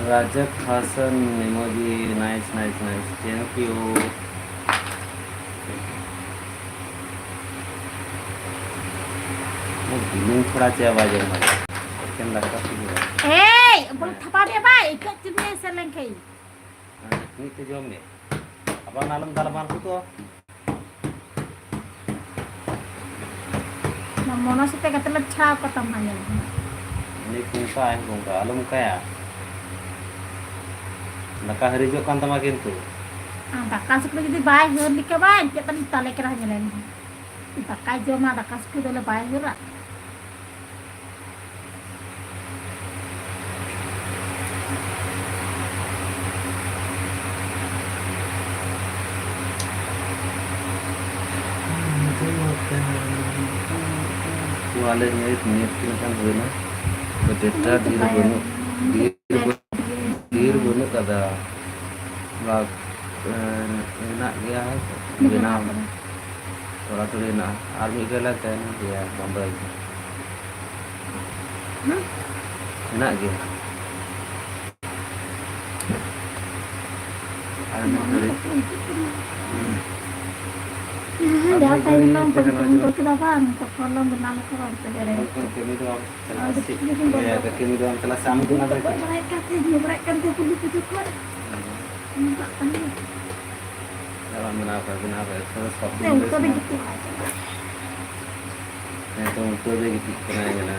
Rajak Hasan emoji, nice, nice, nice, thank you. ᱵᱤᱞᱤᱧ ᱛᱷᱚᱲᱟ ᱪᱮᱫ ᱵᱟᱭ ᱡᱚᱢ ᱫᱟᱲᱮᱭᱟᱜᱼᱟ᱾ ᱮᱠᱮᱱ ᱫᱟᱠᱟ ᱥᱩᱫᱷᱟᱹ᱾ ᱮᱭ, ᱵᱚᱞ ᱛᱷᱟᱯᱟ ᱢᱮ ᱵᱟᱭ, ᱤᱠᱟᱹ ᱪᱤᱱᱤ ᱥᱮ ᱞᱮᱱᱠᱷᱟᱱ᱾ ᱢᱤᱫ ᱛᱮ ᱡᱚᱢ ᱢᱮ᱾ ᱟᱵᱟᱨ ᱱᱟᱞᱚᱢ ᱫᱟᱞ ᱵᱟᱝ ᱠᱚ ᱛᱚ᱾ ᱢᱚᱱᱚ ᱥᱟᱛᱮ ᱜᱟᱛᱮ ᱞᱮ ᱪᱷᱟᱣ ᱠᱟᱛᱟᱢ ᱦᱟᱸᱜ ᱧᱮᱞ ᱢᱮ᱾ ᱩᱱᱤ ᱠᱚ ᱢᱮᱛᱟᱭ ᱜᱚᱝᱠᱮ, ᱟᱞᱚᱢ ᱚᱱᱠᱟᱭᱟ᱾ ᱫᱟᱠᱟ ᱦᱤᱨᱤᱡᱚᱜ ᱠᱟᱱ ᱛᱟᱢᱟ ᱠᱤᱱᱛᱩ᱾ ᱟᱨ ᱫᱟᱠᱟ ᱥᱩᱠᱨᱤ ᱡᱩᱫᱤ ᱵᱟᱭ ᱦᱟᱹᱨ ᱞᱮᱠᱟ ᱵᱟᱭ ᱮᱱᱛᱮᱫ ᱛᱟᱦᱞᱮ ᱛᱟᱞᱮ ᱠᱟᱱᱟ ᱧᱮᱞᱮ ᱢᱮ᱾ ᱫᱟᱠᱟᱭ ᱡᱚᱢᱟ, ᱫᱟᱠᱟ ᱥᱩᱠᱨᱤ ᱫᱚᱞᱮ ᱵᱟᱭ ᱦᱟᱹᱨᱟ᱾ ᱛᱚ ᱟᱞᱮ ᱱᱤᱛ, ᱱᱤᱛ ᱛᱤᱱᱟᱹᱜ ᱜᱟᱱ ᱦᱩᱭᱱᱟ? ᱛᱚ ᱰᱮᱴᱟ ᱰᱷᱮᱨ ᱵᱟᱹᱱᱩᱜ, ᱰᱷᱮᱨ ᱵᱟᱹᱱᱩᱜ, ᱰᱷᱮᱨ ᱵᱟᱹᱱᱩᱜ ᱠᱟᱫᱟ᱾ ᱵᱟ-, ᱮ, ᱦᱮᱱᱟᱜ ᱜᱮᱭᱟ, ᱵᱮᱱᱟᱣ ᱛᱷᱚᱲᱟ ᱛᱷᱚᱲᱤ ᱦᱮᱱᱟᱜᱼᱟ᱾ ᱟᱨ ᱢᱤᱫ ᱜᱷᱟᱹᱲᱤᱡ ᱞᱟᱝ ᱛᱟᱦᱮᱱ ᱜᱮᱭᱟ, ᱵᱚᱱᱫᱚᱭ ᱜᱮᱭᱟ᱾ ᱦᱮᱱᱟᱜ ᱜᱮᱭᱟ᱾ ᱟᱨ ᱢᱤᱫ ᱜᱷᱟᱹᱲᱤᱡ᱾ ᱦᱮᱸ, ᱟᱨ ᱡᱟᱦᱟᱸ ᱢᱤᱫ ᱴᱟᱭᱤᱢ ᱜᱷᱟᱹᱲᱤᱡ ᱞᱟᱝ ᱛᱟᱦᱮᱱᱟ, ᱜᱚᱞᱯᱚ ᱡᱮᱢᱚᱱ ᱠᱮᱫᱟ ᱵᱟᱝ, ᱛᱚᱠᱷᱚᱱ ᱞᱟᱝ ᱵᱮᱱᱟᱣ ᱞᱮᱠᱷᱟᱱ ᱵᱟᱝ ᱛᱚᱵᱮ ᱨᱮ᱾ ᱠᱟᱹᱢᱤ ᱫᱚ ᱵᱟᱢ ᱪᱟᱞᱟᱜᱼᱟ ᱥᱮ ᱪᱮᱫ? ᱦᱮᱸ, ᱠᱟᱹᱢᱤ ᱫᱚ ᱵᱟᱢ ᱪᱟᱞᱟᱜᱼᱟ ᱥᱮ ᱟᱢ ᱫᱚ ᱚᱱᱟ ᱫᱚ ᱪᱮᱫ? ᱵᱟᱲᱟᱭᱮᱫ ᱠᱟᱱ ᱛᱟᱦᱮᱸ, ᱧᱩ ᱵᱟᱲᱟᱭᱮᱫ ᱠᱟᱱ ᱛᱟᱦᱮᱸ ᱠᱩᱞᱦᱤ ᱯᱩᱡᱟᱹ ᱠᱷᱚᱱ᱾ ᱦᱮᱸ᱾ ᱚᱱᱠᱟᱜ ᱠᱟᱱ ᱜᱮᱭᱟ᱾ ᱟᱨ ᱵᱟᱢ ᱵᱮᱱᱟᱣ ᱠᱟᱜᱼᱟ, ᱵᱮᱱᱟᱣ ᱠᱟᱜᱼᱟ, ᱮᱠᱥᱚ ᱥᱚᱵ ᱫᱤᱱ ᱦᱮᱸ, ᱫᱚ ᱩᱞᱴᱟᱹ ᱫᱚ ᱵᱮᱱᱟᱣ ᱜᱤᱛᱤᱡ ᱠᱟᱜᱼᱟ᱾ ᱵᱟᱲᱟᱭ ᱠᱟᱱᱟ᱾ ᱦᱮᱸ, ᱛᱚ ᱩᱞᱴᱟᱹ ᱫᱚᱭ ᱜᱤᱛᱤᱡ ᱠᱟᱱᱟᱭ ᱢᱮᱱᱟ᱾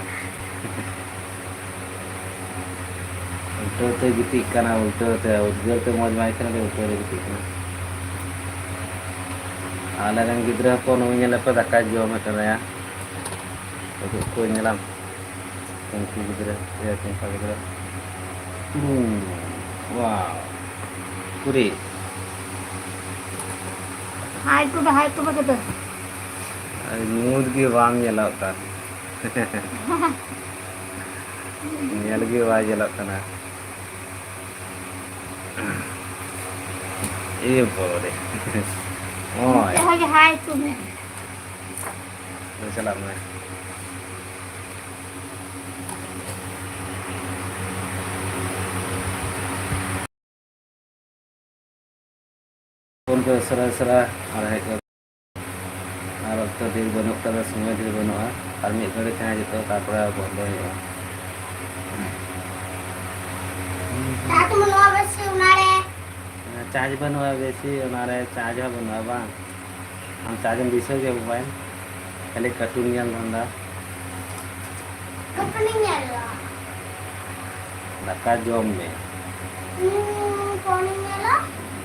ᱩᱞᱴᱟᱹ ᱛᱮ ᱜᱤᱛᱤᱡ ᱠᱟᱱᱟ, ᱩᱞᱴᱟᱹ ᱛᱮ, ᱩᱫᱽᱜᱟᱹᱨ ᱛᱮ ᱢᱚᱡᱽ ᱵᱟᱭ ᱟᱹᱭᱠᱟᱹᱣ ᱠᱟᱱᱟ, ᱩᱞᱴᱟᱹ ᱛᱮ ᱜᱤᱛᱤᱡ ᱠᱟᱱᱟ᱾ ᱟᱞᱮ ᱨᱮᱱ ᱜᱤᱫᱽᱨᱟᱹ ᱦᱚᱯᱚᱱ ᱱᱩᱭ ᱧᱮᱞᱮ ᱯᱮ, ᱫᱟᱠᱟᱭ ᱡᱚᱢᱮᱫ ᱛᱟᱞᱮᱭᱟ᱾ ᱩᱫᱩᱜ ᱠᱚ ᱧᱮᱞᱟᱢ᱾ ᱩᱱᱠᱩ ᱜᱤᱫᱽᱨᱟᱹ, ᱤᱭᱟᱹ, ᱠᱚᱝᱠᱟ ᱜᱤᱫᱽᱨᱟᱹ᱾ ᱵᱩᱢ! ᱣᱟᱣ! ᱯᱩᱨᱤ! ᱦᱟᱭ ᱛᱚᱵᱮ, ᱦᱟᱭ ᱛᱚᱵᱮ ᱠᱟᱛᱮ᱾ ᱟᱨ ᱧᱩᱛ ᱜᱮ ᱵᱟᱢ ᱧᱮᱞᱚᱜ ᱠᱟᱱ᱾ ᱧᱮᱞ ᱜᱮ ᱵᱟᱭ ᱧᱮᱞᱚᱜ ᱠᱟᱱᱟ᱾ ᱮ ᱵᱟᱵᱟ ᱨᱮ᱾ ᱱᱚᱜᱼᱚᱭ᱾ ᱱᱚᱛᱮ ᱦᱚᱸ ᱡᱟᱦᱟᱸᱭ ᱠᱚ ᱢᱮ᱾ ᱫᱩ ᱪᱟᱞᱟᱜ ᱢᱮ᱾ ᱯᱷᱳᱱ ᱯᱮ ᱩᱥᱟᱹᱨᱟ ᱩᱥᱟᱹᱨᱟ᱾ ᱟᱨ ᱦᱮᱡ ᱠᱟᱛᱮ ᱟᱨ ᱚᱠᱛᱚ ᱰᱷᱮᱨ ᱵᱟᱹᱱᱩᱜ ᱠᱟᱫᱟ, ᱥᱚᱢᱚᱭ ᱰᱷᱮᱨ ᱵᱟᱹᱱᱩᱜᱼᱟ᱾ ᱟᱨ ᱢᱤᱫ ᱜᱷᱟᱹᱲᱤᱡ ᱛᱟᱦᱮᱸ ᱦᱤᱡᱩᱜ ᱛᱟᱵᱚ, ᱛᱟᱨᱯᱚᱨᱮ ᱟᱨ ᱵᱚᱱᱫᱚ ᱦᱩᱭᱩᱜᱼᱟ᱾ ᱪᱟᱨᱡᱽ ᱵᱟᱹᱱᱩᱜᱼᱟ ᱵᱮᱥᱤ, ᱚᱱᱟᱨᱮ᱾ ᱪᱟᱨᱡᱽ ᱵᱟᱹᱱᱩᱜᱼᱟ ᱵᱮᱥᱤ, ᱚᱱᱟᱨᱮ ᱪᱟᱨᱡᱽ ᱦᱚᱸ ᱵᱟᱹᱱᱩᱜᱼᱟ ᱵᱟᱝ? ᱟᱢ ᱪᱟᱨᱡᱽ ᱮᱢ ᱫᱤᱥᱟᱹ ᱜᱮᱭᱟ ᱢᱳᱵᱟᱭᱤᱞ, ᱠᱷᱟᱹᱞᱤ ᱠᱟᱨᱴᱩᱱ ᱧᱮᱞ ᱫᱷᱟᱱᱫᱟ᱾ ᱠᱟᱨᱴᱩᱱᱤᱧ ᱧᱮᱞᱟ᱾ ᱫᱟᱠᱟ ᱡᱚᱢ ᱢᱮ᱾ ᱦᱩᱸ, ᱯᱷᱳᱱᱤᱧ ᱧᱮᱞᱟ᱾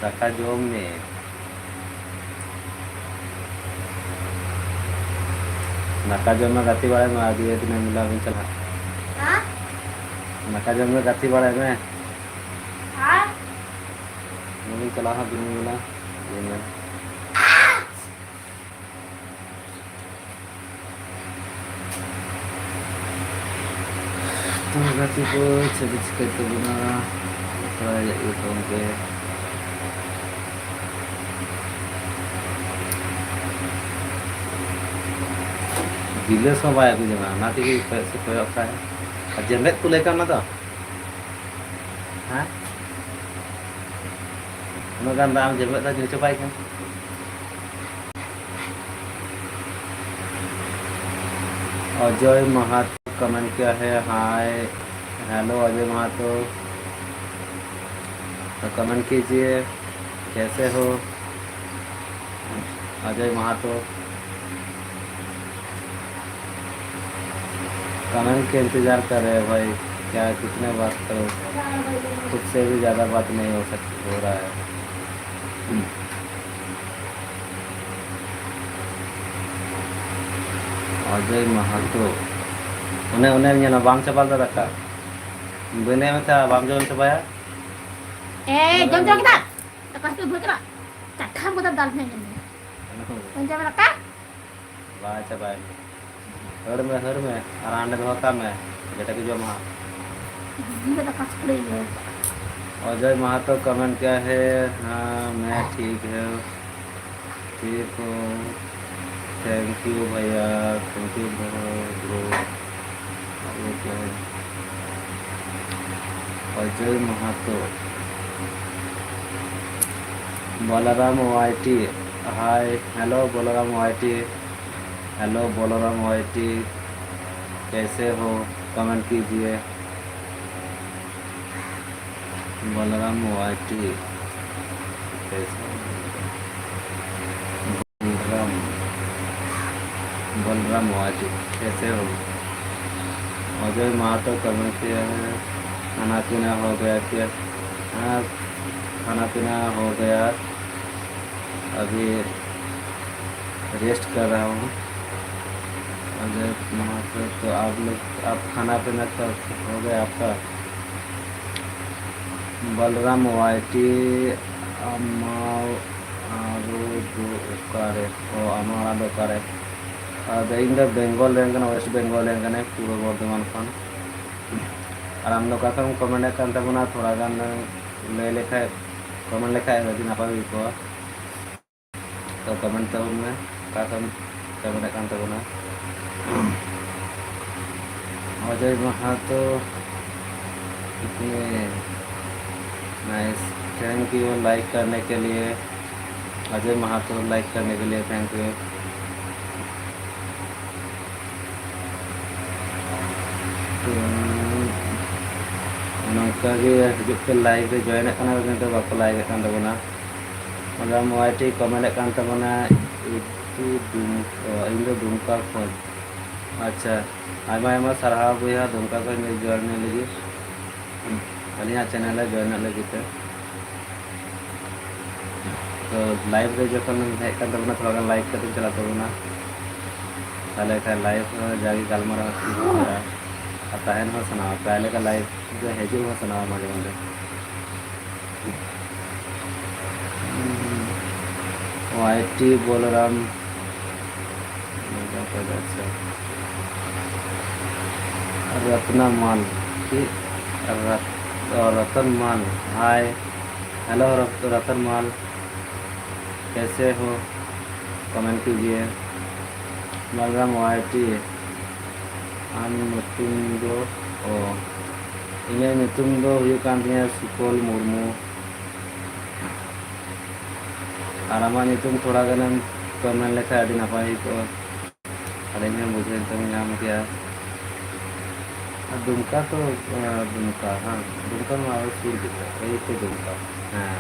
ᱫᱟᱠᱟ ᱡᱚᱢ ᱢᱮ᱾ ᱫᱟᱠᱟ ᱡᱚᱢ ᱢᱮ, ᱜᱟᱛᱮ ᱵᱟᱲᱟᱭ ᱢᱮ, ᱟᱹᱰᱤ ᱫᱤᱱ ᱢᱮᱞᱟ ᱵᱚᱱ ᱪᱟᱞᱟᱜᱼᱟ᱾ ᱦᱮᱸ? ᱫᱟᱠᱟ ᱡᱚᱢ ᱢᱮ, ᱜᱟᱛᱮ ᱵᱟᱲᱟᱭ ᱢᱮ᱾ ᱟᱨ? ᱢᱮᱞᱟᱧ ᱪᱟᱞᱟᱜᱼᱟ ᱦᱟᱸᱜ ᱫᱤᱱᱟᱹᱢ ᱢᱮᱞᱟ, ᱤᱭᱟᱹ ᱧᱮᱞ᱾ ᱛᱚ ᱜᱟᱛᱮ ᱠᱚ, ᱪᱮᱫ ᱯᱮ ᱪᱤᱠᱟᱹᱭ ᱛᱟᱵᱚᱱᱟ? ᱵᱟᱲᱟᱭᱮᱫ ᱜᱮ ᱛᱟᱵᱚᱱ ᱯᱮ᱾ ᱜᱤᱞᱟᱹᱥ ᱦᱚᱸ ᱵᱟᱭ ᱟᱹᱜᱩ ᱡᱚᱝᱟ, ᱚᱱᱟ ᱛᱮᱜᱮ ᱠᱚᱭᱚᱜ ᱥᱮ ᱠᱚᱭᱚᱜ ᱠᱟᱭ᱾ ᱟᱨ ᱡᱮᱢᱮᱫ ᱠᱚ ᱞᱟᱹᱭ ᱠᱟᱜ ᱚᱱᱟ ᱫᱚ? ᱦᱮᱸ? ᱩᱱᱟᱹᱜ ᱜᱟᱱ ᱫᱟᱜ ᱮᱢ ᱡᱮᱢᱮᱫ ᱫᱟ, ᱧᱩ ᱪᱟᱵᱟᱭ ᱠᱟᱱ᱾ अजय महतो कमेंट किया है, हाय, हेलो अजय महतो, तो कमेंट कीजिए, कैसे हो? अजय महतो। कमेंट के इंतज़ार कर रहे हैं भाई, क्या कितने बात करो, खुद से भी ज़्यादा बात नहीं हो सक हो रहा है। अजय महतो, ᱚᱱᱮ, ᱚᱱᱮᱢ ᱧᱮᱞᱟ, ᱵᱟᱢ ᱪᱟᱵᱟ ᱞᱮᱫᱟ ᱫᱟᱠᱟ᱾ ᱵᱟᱹᱱᱟᱹᱭ ᱢᱮᱛᱟ, ᱵᱟᱢ ᱡᱚᱢ ᱪᱟᱵᱟᱭᱟ? ᱮᱭ, ᱡᱚᱢ ᱪᱟᱵᱟ ᱠᱮᱫᱟ? ᱫᱟᱠᱟ ᱥᱟᱛᱮ ᱵᱷᱩᱞ ᱠᱟᱱᱟ? ᱪᱟᱠᱷᱟ ᱟᱢ ᱠᱟᱫᱟ ᱫᱟᱞ ᱦᱮᱸ ᱡᱚᱢ ᱢᱮ᱾ ᱚᱱ ᱡᱟᱢᱟ ᱫᱟᱠᱟ? ᱵᱟᱭ ᱪᱟᱵᱟᱭᱮᱱᱟ᱾ ᱦᱟᱹᱲ ᱢᱮ, ᱦᱟᱹᱲ ᱢᱮ, ᱟᱨ ᱦᱟᱸᱰᱮ ᱫᱚᱦᱚ ᱠᱟᱜ ᱢᱮ, ᱜᱮᱰᱮ ᱠᱚ ᱡᱚᱢᱟ ᱦᱟᱸᱜ᱾ ᱫᱤᱫᱤ ᱫᱚ ᱫᱟᱠᱟ ᱪᱩᱠᱲᱟᱹᱭ ᱢᱮ᱾ अजय महतो कमेंट किया है, हाँ मैं ठीक है, ठीक हूँ, thank you भैया, thank you bro। ये क्या है? Ajay Mahato, Balram Y T, hi, hello Balram Y T, hello Balram Y T, कैसे हो? कमेंट कीजिए। बलराम वाईटी, कैसे हो? बलराम, बलराम वाईटी, कैसे हो? अजय महतो कमेंट किया है, खाना पीना हो गया क्या? हाँ, खाना पीना हो गया, अभी रेस्ट कर रहा हूँ। अजय महतो, तो आप लोग, आप खाना पीना कर हो गया आपका? ᱵᱚᱞᱨᱟᱢ ᱳᱣᱟᱭᱴᱤ, ᱟᱢᱟᱣ ᱟᱨᱚ ᱫᱚ ᱚᱠᱟᱨᱮ? ᱚ, ᱟᱢᱟᱣ ᱟᱨᱚ ᱫᱚ ᱚᱠᱟᱨᱮ? ᱟᱫᱚ ᱤᱧ ᱫᱚ ᱵᱮᱝᱜᱚᱞ ᱨᱮᱱ ᱠᱟᱱᱟ, ᱳᱭᱮᱥᱴ ᱵᱮᱝᱜᱚᱞ ᱨᱮᱱ ᱠᱟᱱᱟᱧ, ᱯᱩᱨᱵᱚ ᱵᱚᱨᱫᱷᱚᱢᱟᱱ ᱠᱷᱚᱱ᱾ ᱟᱨ ᱟᱢ ᱫᱚ ᱚᱠᱟ ᱠᱷᱚᱱᱮᱢ ᱠᱚᱢᱮᱱᱴ ᱮᱫ ᱠᱟᱱ ᱛᱟᱵᱚᱱᱟ? ᱛᱷᱚᱲᱟ ᱜᱟᱱ ᱞᱟᱹᱭ ᱞᱮᱠᱷᱟᱡ, ᱠᱚᱢᱮᱱᱴ ᱞᱮᱠᱷᱟᱡ ᱟᱹᱰᱤ ᱱᱟᱯᱟᱭ ᱦᱩᱭ ᱠᱚᱜᱼᱟ᱾ ᱛᱚ ᱠᱚᱢᱮᱱᱴ ᱛᱟᱵᱚᱱ ᱢᱮ, ᱚᱠᱟ ᱠᱷᱚᱱ ᱠᱚᱢᱮᱱᱴ ᱮᱫ ᱠᱟᱱ ᱛᱟᱵᱚᱱᱟ᱾ अजय महतो, इतने नाइस, थैंक यू लाइक करने के लिए। अजय महतो, लाइक करने के लिए थैंक यू। ᱛᱚ, ᱱᱚᱝᱠᱟ ᱜᱮ ᱦᱤᱡᱩᱜ ᱯᱮ, ᱞᱟᱭᱤᱵᱷ ᱨᱮ ᱡᱚᱭᱮᱱᱚᱜ ᱠᱟᱱᱟ ᱠᱚ, ᱠᱤᱱᱛᱩ ᱵᱟᱠᱚ ᱞᱟᱭᱤᱵᱷ ᱮᱫ ᱠᱟᱱ ᱛᱟᱵᱚᱱᱟ᱾ ᱢᱟᱫᱟᱢ ᱳᱣᱟᱭᱴᱤ ᱠᱚᱢᱮᱱᱴ ᱮᱫ ᱠᱟᱱ ᱛᱟᱵᱚᱱᱟ, ᱤᱫᱩ ᱫᱩᱢᱠᱟ, ᱤᱧ ᱫᱚ ᱫᱩᱢᱠᱟ ᱠᱷᱚᱱ᱾ ᱟᱪᱪᱷᱟ, ᱟᱭᱢᱟ ᱟᱭᱢᱟ ᱥᱟᱨᱦᱟᱣ ᱵᱚᱭᱦᱟ, ᱫᱩᱢᱠᱟ ᱠᱷᱚᱱ ᱡᱚᱭᱮᱱ ᱞᱟᱹᱜᱤᱫ, ᱟᱹᱞᱤᱧᱟᱜ ᱪᱮᱱᱮᱞ ᱨᱮ ᱡᱚᱭᱮᱱᱚᱜ ᱞᱟᱹᱜᱤᱫ ᱛᱮ᱾ ᱛᱚ ᱞᱟᱭᱤᱵᱷ ᱨᱮ ᱡᱚᱠᱷᱚᱱ ᱦᱮᱡ ᱠᱟᱱ ᱛᱟᱵᱚᱱᱟ, ᱛᱷᱚᱲᱟ ᱜᱟᱱ ᱞᱟᱭᱤᱠ ᱠᱟᱛᱮ ᱪᱟᱞᱟᱜ ᱛᱟᱵᱚᱱᱟ, ᱛᱟᱦᱚᱞᱮ ᱠᱷᱟᱱ ᱞᱟᱭᱤᱵᱷ ᱨᱮ ᱡᱟᱜᱮ ᱜᱟᱞᱢᱟᱨᱟᱣ ᱴᱷᱤᱠ ᱵᱩᱡᱷᱟᱹᱜᱼᱟ ᱟᱨ ᱛᱟᱦᱮᱱ ᱦᱚᱸ ᱥᱟᱱᱟᱣᱟ, ᱯᱨᱟᱭ ᱞᱮᱠᱟ ᱞᱟᱭᱤᱵᱷ ᱨᱮ ᱦᱤᱡᱩᱜ ᱦᱚᱸ ᱥᱟᱱᱟᱣᱟ ᱢᱟᱡᱷᱮ ᱢᱟᱡᱷᱮ᱾ वाई टी बलराम, रत्ना माल, कि रत-, रतन माल, हाय, हेलो रत-, रतन माल, कैसे हो? कमेंट कीजिए। बलराम वाई टी, ᱟᱢ ᱧᱩᱛᱩᱢ ᱫᱚ, ᱚ, ᱤᱧᱟᱹᱜ ᱧᱩᱛᱩᱢ ᱫᱚ ᱦᱩᱭᱩᱜ ᱠᱟᱱ ᱛᱤᱧᱟᱹ ᱥᱩᱠᱚᱞ ᱢᱩᱨᱢᱩ᱾ ᱟᱨ ᱟᱢᱟᱜ ᱧᱩᱛᱩᱢ ᱛᱷᱚᱲᱟ ᱜᱟᱱᱮᱢ ᱠᱚᱢᱮᱱᱴ ᱞᱮᱠᱷᱟᱱ ᱟᱹᱰᱤ ᱱᱟᱯᱟᱭ ᱦᱩᱭ ᱠᱚᱜᱼᱟ᱾ ᱟᱹᱞᱤᱧ ᱦᱚᱸ ᱵᱩᱡᱷᱟᱹᱣ ᱛᱮᱢ ᱧᱟᱢ ᱠᱮᱭᱟ᱾ ᱟᱨ ᱫᱩᱢᱠᱟ ᱛᱚ, ᱟᱸ, ᱫᱩᱢᱠᱟ, ᱦᱮᱸ, ᱫᱩᱢᱠᱟ ᱢᱟ ᱟᱨᱚ ᱥᱩᱨ ᱜᱮᱛᱚ, ᱮᱭ ᱛᱚ ᱫᱩᱢᱠᱟ᱾ ᱦᱮᱸ᱾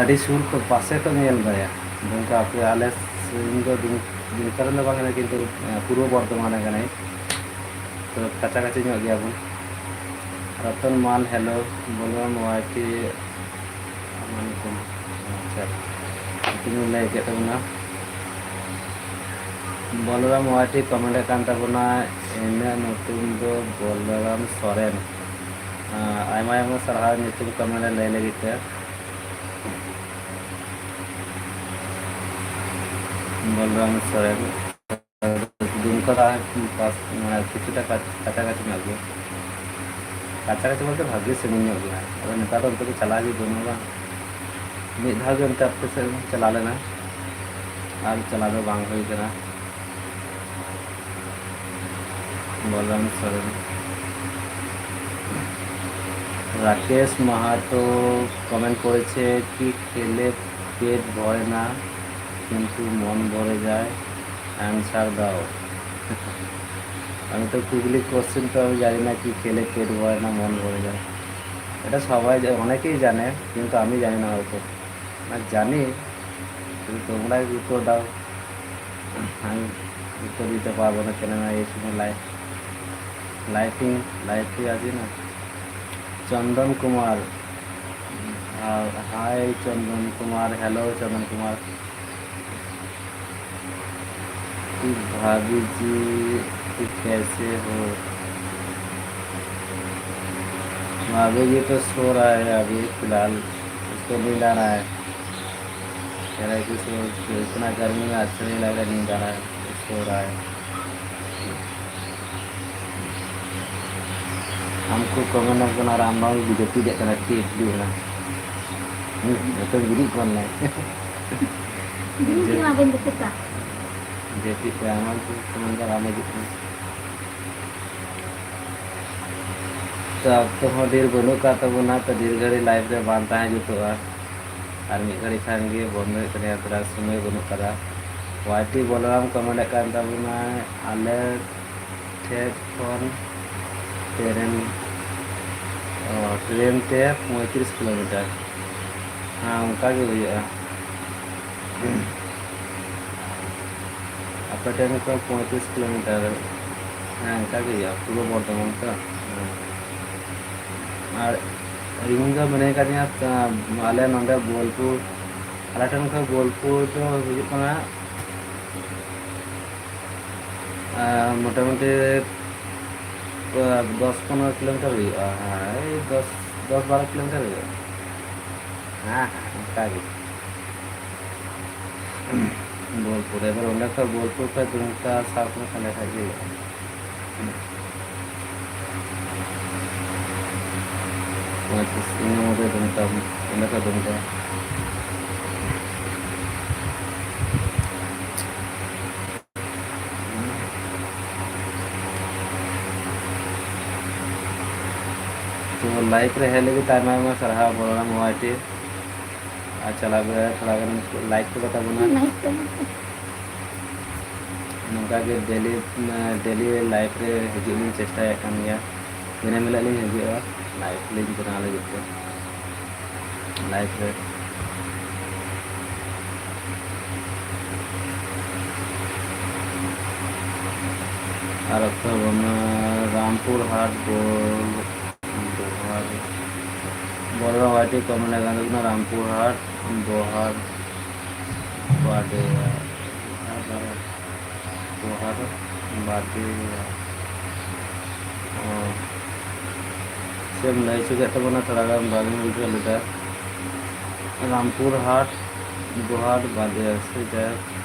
ᱟᱹᱰᱤ ᱥᱩᱨ ᱠᱷᱚᱱ, ᱯᱟᱥᱮ ᱠᱷᱚᱱ ᱧᱮᱞ ᱫᱟᱭᱟ᱾ ᱫᱩᱢᱠᱟ ᱟᱯᱮ, ᱟᱞᱮ ᱥᱮ-, ᱤᱧ ᱫᱚ ᱫᱩᱢ-, ᱫᱩᱢᱠᱟ ᱨᱮᱱ ᱫᱚ ᱵᱟᱝ ᱠᱟᱱᱟ, ᱠᱤᱱᱛᱩ, ᱟᱸ, ᱯᱩᱨᱵᱚ ᱵᱚᱨᱫᱷᱚᱢᱟᱱ ᱨᱮᱱ ᱠᱟᱹᱱᱟᱹᱧ᱾ ᱛᱚ ᱠᱟᱪᱷᱟ ᱠᱟᱪᱷᱤ ᱧᱚᱜ ᱜᱮᱭᱟ ᱵᱚᱱ᱾ ᱨᱚᱛᱚᱱ ᱢᱟᱞ, ᱦᱮᱞᱳ, ᱵᱚᱞᱨᱟᱢ ᱣᱟᱭ ᱴᱤ, ᱟᱢᱟᱜ ᱧᱩᱛᱩᱢ, ᱟᱪᱪᱷᱟ, ᱧᱩᱛᱩᱢ ᱞᱟᱹᱭ ᱠᱮᱫ ᱛᱟᱵᱚᱱᱟ᱾ ᱵᱚᱞᱨᱟᱢ ᱣᱟᱭ ᱴᱤ ᱠᱚᱢᱮᱱᱴ ᱟᱠᱟᱱ ᱛᱟᱵᱚᱱᱟ, ᱤᱧᱟᱹᱜ ᱧᱩᱛᱩᱢ ᱫᱚ ᱵᱚᱞᱨᱟᱢ ᱥᱚᱨᱮᱱ᱾ ᱟᱸ, ᱟᱭᱢᱟ ᱟᱭᱢᱟ ᱥᱟᱨᱦᱟᱣ ᱧᱩᱛᱩᱢ ᱠᱚᱢᱮᱱᱴ ᱨᱮ ᱞᱟᱹᱭ ᱞᱟᱹᱜᱤᱫ ᱛᱮ᱾ ᱵᱚᱞᱨᱟᱢ ᱥᱚᱨᱮᱱ᱾ ᱫᱩᱢᱠᱟ ᱫᱚ ᱯᱟᱥ, ᱢᱟᱱᱮ ᱠᱤᱪᱷᱩᱴᱟ ᱠᱟ-, ᱠᱟᱪᱷᱟ ᱠᱟᱪᱷᱤ ᱧᱚᱜ ᱜᱮᱭᱟ᱾ ᱠᱟᱪᱷᱟ ᱠᱟᱪᱷᱤ ᱵᱚᱞᱛᱮ ᱵᱷᱟᱜᱮ ᱥᱟᱺᱜᱤᱧ ᱧᱚᱜ ᱜᱮᱭᱟ᱾ ᱟᱫᱚ ᱱᱮᱛᱟᱨ ᱫᱚ ᱚᱱᱛᱮ ᱫᱚ ᱪᱟᱞᱟᱣ ᱜᱮ ᱵᱟᱹᱱᱩᱜᱼᱟ ᱵᱟᱝ᱾ ᱢᱤᱫ ᱫᱷᱟᱣ ᱜᱮ ᱚᱱᱛᱮ ᱟᱯᱮ ᱥᱮᱫ ᱪᱟᱞᱟᱣ ᱞᱮᱱᱟ, ᱟᱨ ᱪᱟᱞᱟᱣ ᱫᱚ ᱵᱟᱝ ᱦᱩᱭ ᱠᱟᱱᱟ᱾ ᱵᱚᱞᱨᱟᱢ ᱥᱚᱨᱮᱱ᱾ রাকেশ মাহাতো কমেন্ট করেছে, কি খেলে পেট ভরে না কিন্তু মন ভরে যায়, অ্যান্সার দাও। আমি তো কুগলি কোশ্চেন তো আমি জানি না, কি খেলে পেট ভরে না মন ভরে যায়। এটা সবাই জা-, অনেকেই জানে, কিন্তু আমি জানি না হয়তো। না জানি, কিন্তু তোমরাই উত্তর দাও। আমি উত্তর দিতে পারবো না, কেননা এই সময় লাইভ, লাইভে, লাইভে আছি না। চন্দন কুমার, আহ, হাই চন্দন কুমার, হ্যালো চন্দন কুমার। भाभी जी, कैसे हो? भाभी जी तो सो रहा है अभी फिलहाल, उसको नींद आ रहा है। ᱡᱟᱦᱟᱸᱭ ᱠᱚ ᱥᱩᱨ ᱥᱩᱨ ᱠᱷᱚᱱᱟᱜ ᱜᱟᱨᱢᱤ ᱟᱨ ᱥᱟᱹᱨᱟᱹᱭ ᱞᱟᱜᱽᱲᱮ ᱱᱤᱧ ᱫᱟᱬᱟ ᱥᱚᱦᱨᱟᱭ᱾ ᱟᱢ ᱠᱚ ᱠᱚᱢᱮᱱᱴ ᱮᱢ ᱠᱟᱱᱟ, ᱟᱨ ᱟᱢ ᱵᱟᱢ ᱡᱟᱹᱯᱤᱫᱮᱫ ᱠᱟᱱᱟ, ᱪᱮᱫ ᱦᱩᱭᱩᱜ ᱠᱟᱱᱟ? ᱦᱩᱸ, ᱡᱚᱛᱚ ᱵᱤᱨᱤᱫ ᱠᱚ ᱚᱱᱞᱟᱭᱤᱱ᱾ ᱵᱤᱨᱤᱫ ᱜᱮ ᱢᱟ ᱵᱟᱹᱧ ᱡᱟᱹᱯᱤᱫ ᱠᱟᱜ᱾ ᱡᱟᱹᱯᱤᱫ ᱠᱟᱜ, ᱟᱢ ᱠᱚ ᱠᱚᱢᱮᱱᱴ ᱠᱟᱱᱟ, ᱟᱢ ᱦᱤᱡᱩᱜ ᱠᱟᱱᱟ᱾ ᱛᱚ, ᱚᱠᱛᱚ ᱦᱚᱸ ᱰᱷᱮᱨ ᱵᱟᱹᱱᱩᱜ ᱠᱟᱜ ᱛᱟᱵᱚᱱᱟ, ᱛᱚ ᱰᱷᱮᱨ ᱜᱷᱟᱹᱲᱤᱡ ᱞᱟᱭᱤᱵᱷ ᱨᱮ ᱵᱟᱝ ᱛᱟᱦᱮᱸ ᱡᱩᱛᱩᱜᱼᱟ᱾ ᱟᱨ ᱢᱤᱫ ᱜᱷᱟᱹᱲᱤ ᱠᱷᱟᱱ ᱜᱮ ᱵᱚᱱᱫᱚ ᱦᱩᱭᱩᱜ ᱛᱟᱞᱮᱭᱟ, ᱛᱷᱚᱲᱟ ᱥᱚᱢᱚᱭ ᱵᱟᱹᱱᱩᱜ ᱠᱟᱫᱟ᱾ ᱣᱟᱭ ᱴᱤ ᱵᱚᱞᱨᱟᱢ ᱠᱚᱢᱮᱱᱴ ᱠᱟᱱ ᱛᱟᱵᱚᱱᱟᱭ, ᱟᱞᱮ ᱴᱷᱮᱱ ᱠᱷᱚᱱ ᱴᱨᱮᱱ, ᱚ, ᱴᱨᱮᱱ ᱛᱮ ᱯᱚᱸᱭᱛᱨᱤᱥ ᱠᱤᱞᱳᱢᱤᱴᱟᱨ᱾ ᱦᱮᱸ, ᱚᱱᱠᱟ ᱜᱮ ᱦᱩᱭᱩᱜᱼᱟ᱾ ᱟᱯᱮ ᱴᱷᱮᱱ ᱠᱷᱚᱱ ᱯᱚᱸᱭᱛᱨᱤᱥ ᱠᱤᱞᱳᱢᱤᱴᱟᱨ᱾ ᱦᱮᱸ, ᱚᱱᱠᱟ ᱜᱮ ᱦᱩᱭᱩᱜᱼᱟ, ᱯᱩᱨᱵᱚ ᱵᱚᱨᱫᱷᱚᱢᱟᱱ ᱛᱚ᱾ ᱦᱮᱸ᱾ ᱟᱨ ᱤᱧ ᱫᱚ ᱢᱮᱱᱟᱧ ᱠᱟᱫᱤᱧᱟ, ᱟᱞᱮ ᱱᱚᱰᱮ ᱵᱳᱞᱯᱩᱨ, ᱟᱞᱮ ᱴᱷᱮᱱ ᱠᱷᱚᱱ ᱵᱳᱞᱯᱩᱨ ᱫᱚ ᱦᱩᱭᱩᱜ ᱠᱟᱱᱟ, ᱟᱨ ᱢᱚᱴᱟᱢᱩᱴᱤ, ᱟᱨ ᱫᱚᱥ ᱯᱚᱱᱨᱚ ᱠᱤᱞᱳᱢᱤᱴᱟᱨ ᱦᱩᱭᱩᱜᱼᱟ᱾ ᱦᱮᱸ, ᱮᱭ ᱫᱚᱥ, ᱫᱚᱥ ᱵᱟᱨᱚ ᱠᱤᱞᱳᱢᱤᱴᱟᱨ ᱦᱩᱭᱩᱜᱼᱟ᱾ ᱦᱮᱸ, ᱦᱮᱸ, ᱚᱱᱠᱟ ᱜᱮ᱾ ᱵᱳᱞᱯᱩᱨ, ᱮᱵᱟᱨ ᱚᱸᱰᱮ ᱠᱷᱚᱡ ᱵᱳᱞᱯᱩᱨ ᱠᱷᱚᱡ ᱫᱩᱢᱠᱟ ᱥᱟᱵ ᱢᱮ, ᱛᱟᱦᱞᱮ ᱠᱷᱟᱡ ᱜᱮ ᱦᱩᱭᱩᱜᱼᱟ᱾ ᱯᱚᱸᱭᱛᱨᱤᱥ ᱤᱱᱟᱹ ᱢᱚᱫᱽᱫᱷᱮ ᱫᱩᱢᱠᱟ, ᱚᱸᱰᱮ ᱠᱷᱚᱡ ᱫᱩᱢᱠᱟ᱾ ᱛᱚ, ᱞᱟᱭᱤᱵᱷ ᱨᱮ ᱦᱮᱡ ᱞᱟᱹᱜᱤᱫ ᱟᱭᱢᱟ ᱟᱭᱢᱟ ᱥᱟᱨᱦᱟᱣ, ᱵᱚᱞᱨᱟᱢ ᱣᱟᱭ ᱴᱤ᱾ ᱟᱨ ᱪᱟᱞᱟᱣ ᱵᱮᱲᱟ ᱛᱷᱚᱲᱟ ᱜᱟᱱ ᱞᱟᱭᱤᱠ ᱠᱚ ᱛᱟᱵᱚᱱᱟ᱾ ᱞᱟᱭᱤᱠ ᱠᱚ᱾ ᱱᱚᱝᱠᱟ ᱜᱮ ᱰᱮᱞᱤ, ᱰᱮᱞᱤ ᱞᱟᱭᱤᱵᱷ ᱨᱮ ᱦᱤᱡᱩᱜ ᱞᱤᱧ ᱪᱮᱥᱴᱟᱭᱮᱫ ᱠᱟᱱ ᱜᱮᱭᱟ᱾ ᱫᱤᱱᱟᱹᱢ ᱦᱤᱞᱳᱜ ᱞᱤᱧ ᱦᱤᱡᱩᱜᱼᱟ ᱞᱟᱭᱤᱵᱷ ᱞᱤᱧ ᱵᱮᱱᱟᱣ ᱞᱟᱹᱜᱤᱫ ᱛᱮ᱾ ᱞᱟᱭᱤᱵᱷ ᱨᱮ᱾ ᱟᱨ ᱚᱠᱛᱚ ᱵᱚᱱ, ᱨᱟᱢᱯᱩᱨ ᱦᱟᱴ ᱵᱚᱞ-, ᱵᱚᱦᱟᱨ-, ᱵᱚᱞᱨᱟᱢ ᱣᱟᱭ ᱴᱤ ᱠᱚ ᱢᱮᱱᱟ ᱜᱟᱱᱚᱜ ᱠᱟᱱᱟ, ᱨᱟᱢᱯᱩᱨ ᱦᱟᱴ ᱵᱚᱦᱟᱨ ᱵᱟᱰᱮᱭᱟ᱾ ᱵᱚᱦᱟᱨ ᱵᱟᱰᱮᱭᱟ᱾ ᱚ᱾ ᱪᱮᱫ ᱮᱢ ᱞᱟᱹᱭ ᱦᱚᱪᱚ ᱠᱮᱫ ᱛᱟᱵᱚᱱᱟ, ᱛᱷᱚᱲᱟ ᱜᱟᱱ ᱵᱟᱝ ᱤᱧ ᱵᱩᱡᱷᱟᱹᱣ ᱞᱮᱫᱟ᱾ ᱨᱟᱢᱯᱩᱨ ᱦᱟᱴ ᱵᱚᱦᱟᱴ ᱵᱟᱫᱮ ᱥᱮ ᱡᱟᱭᱦᱳᱠ,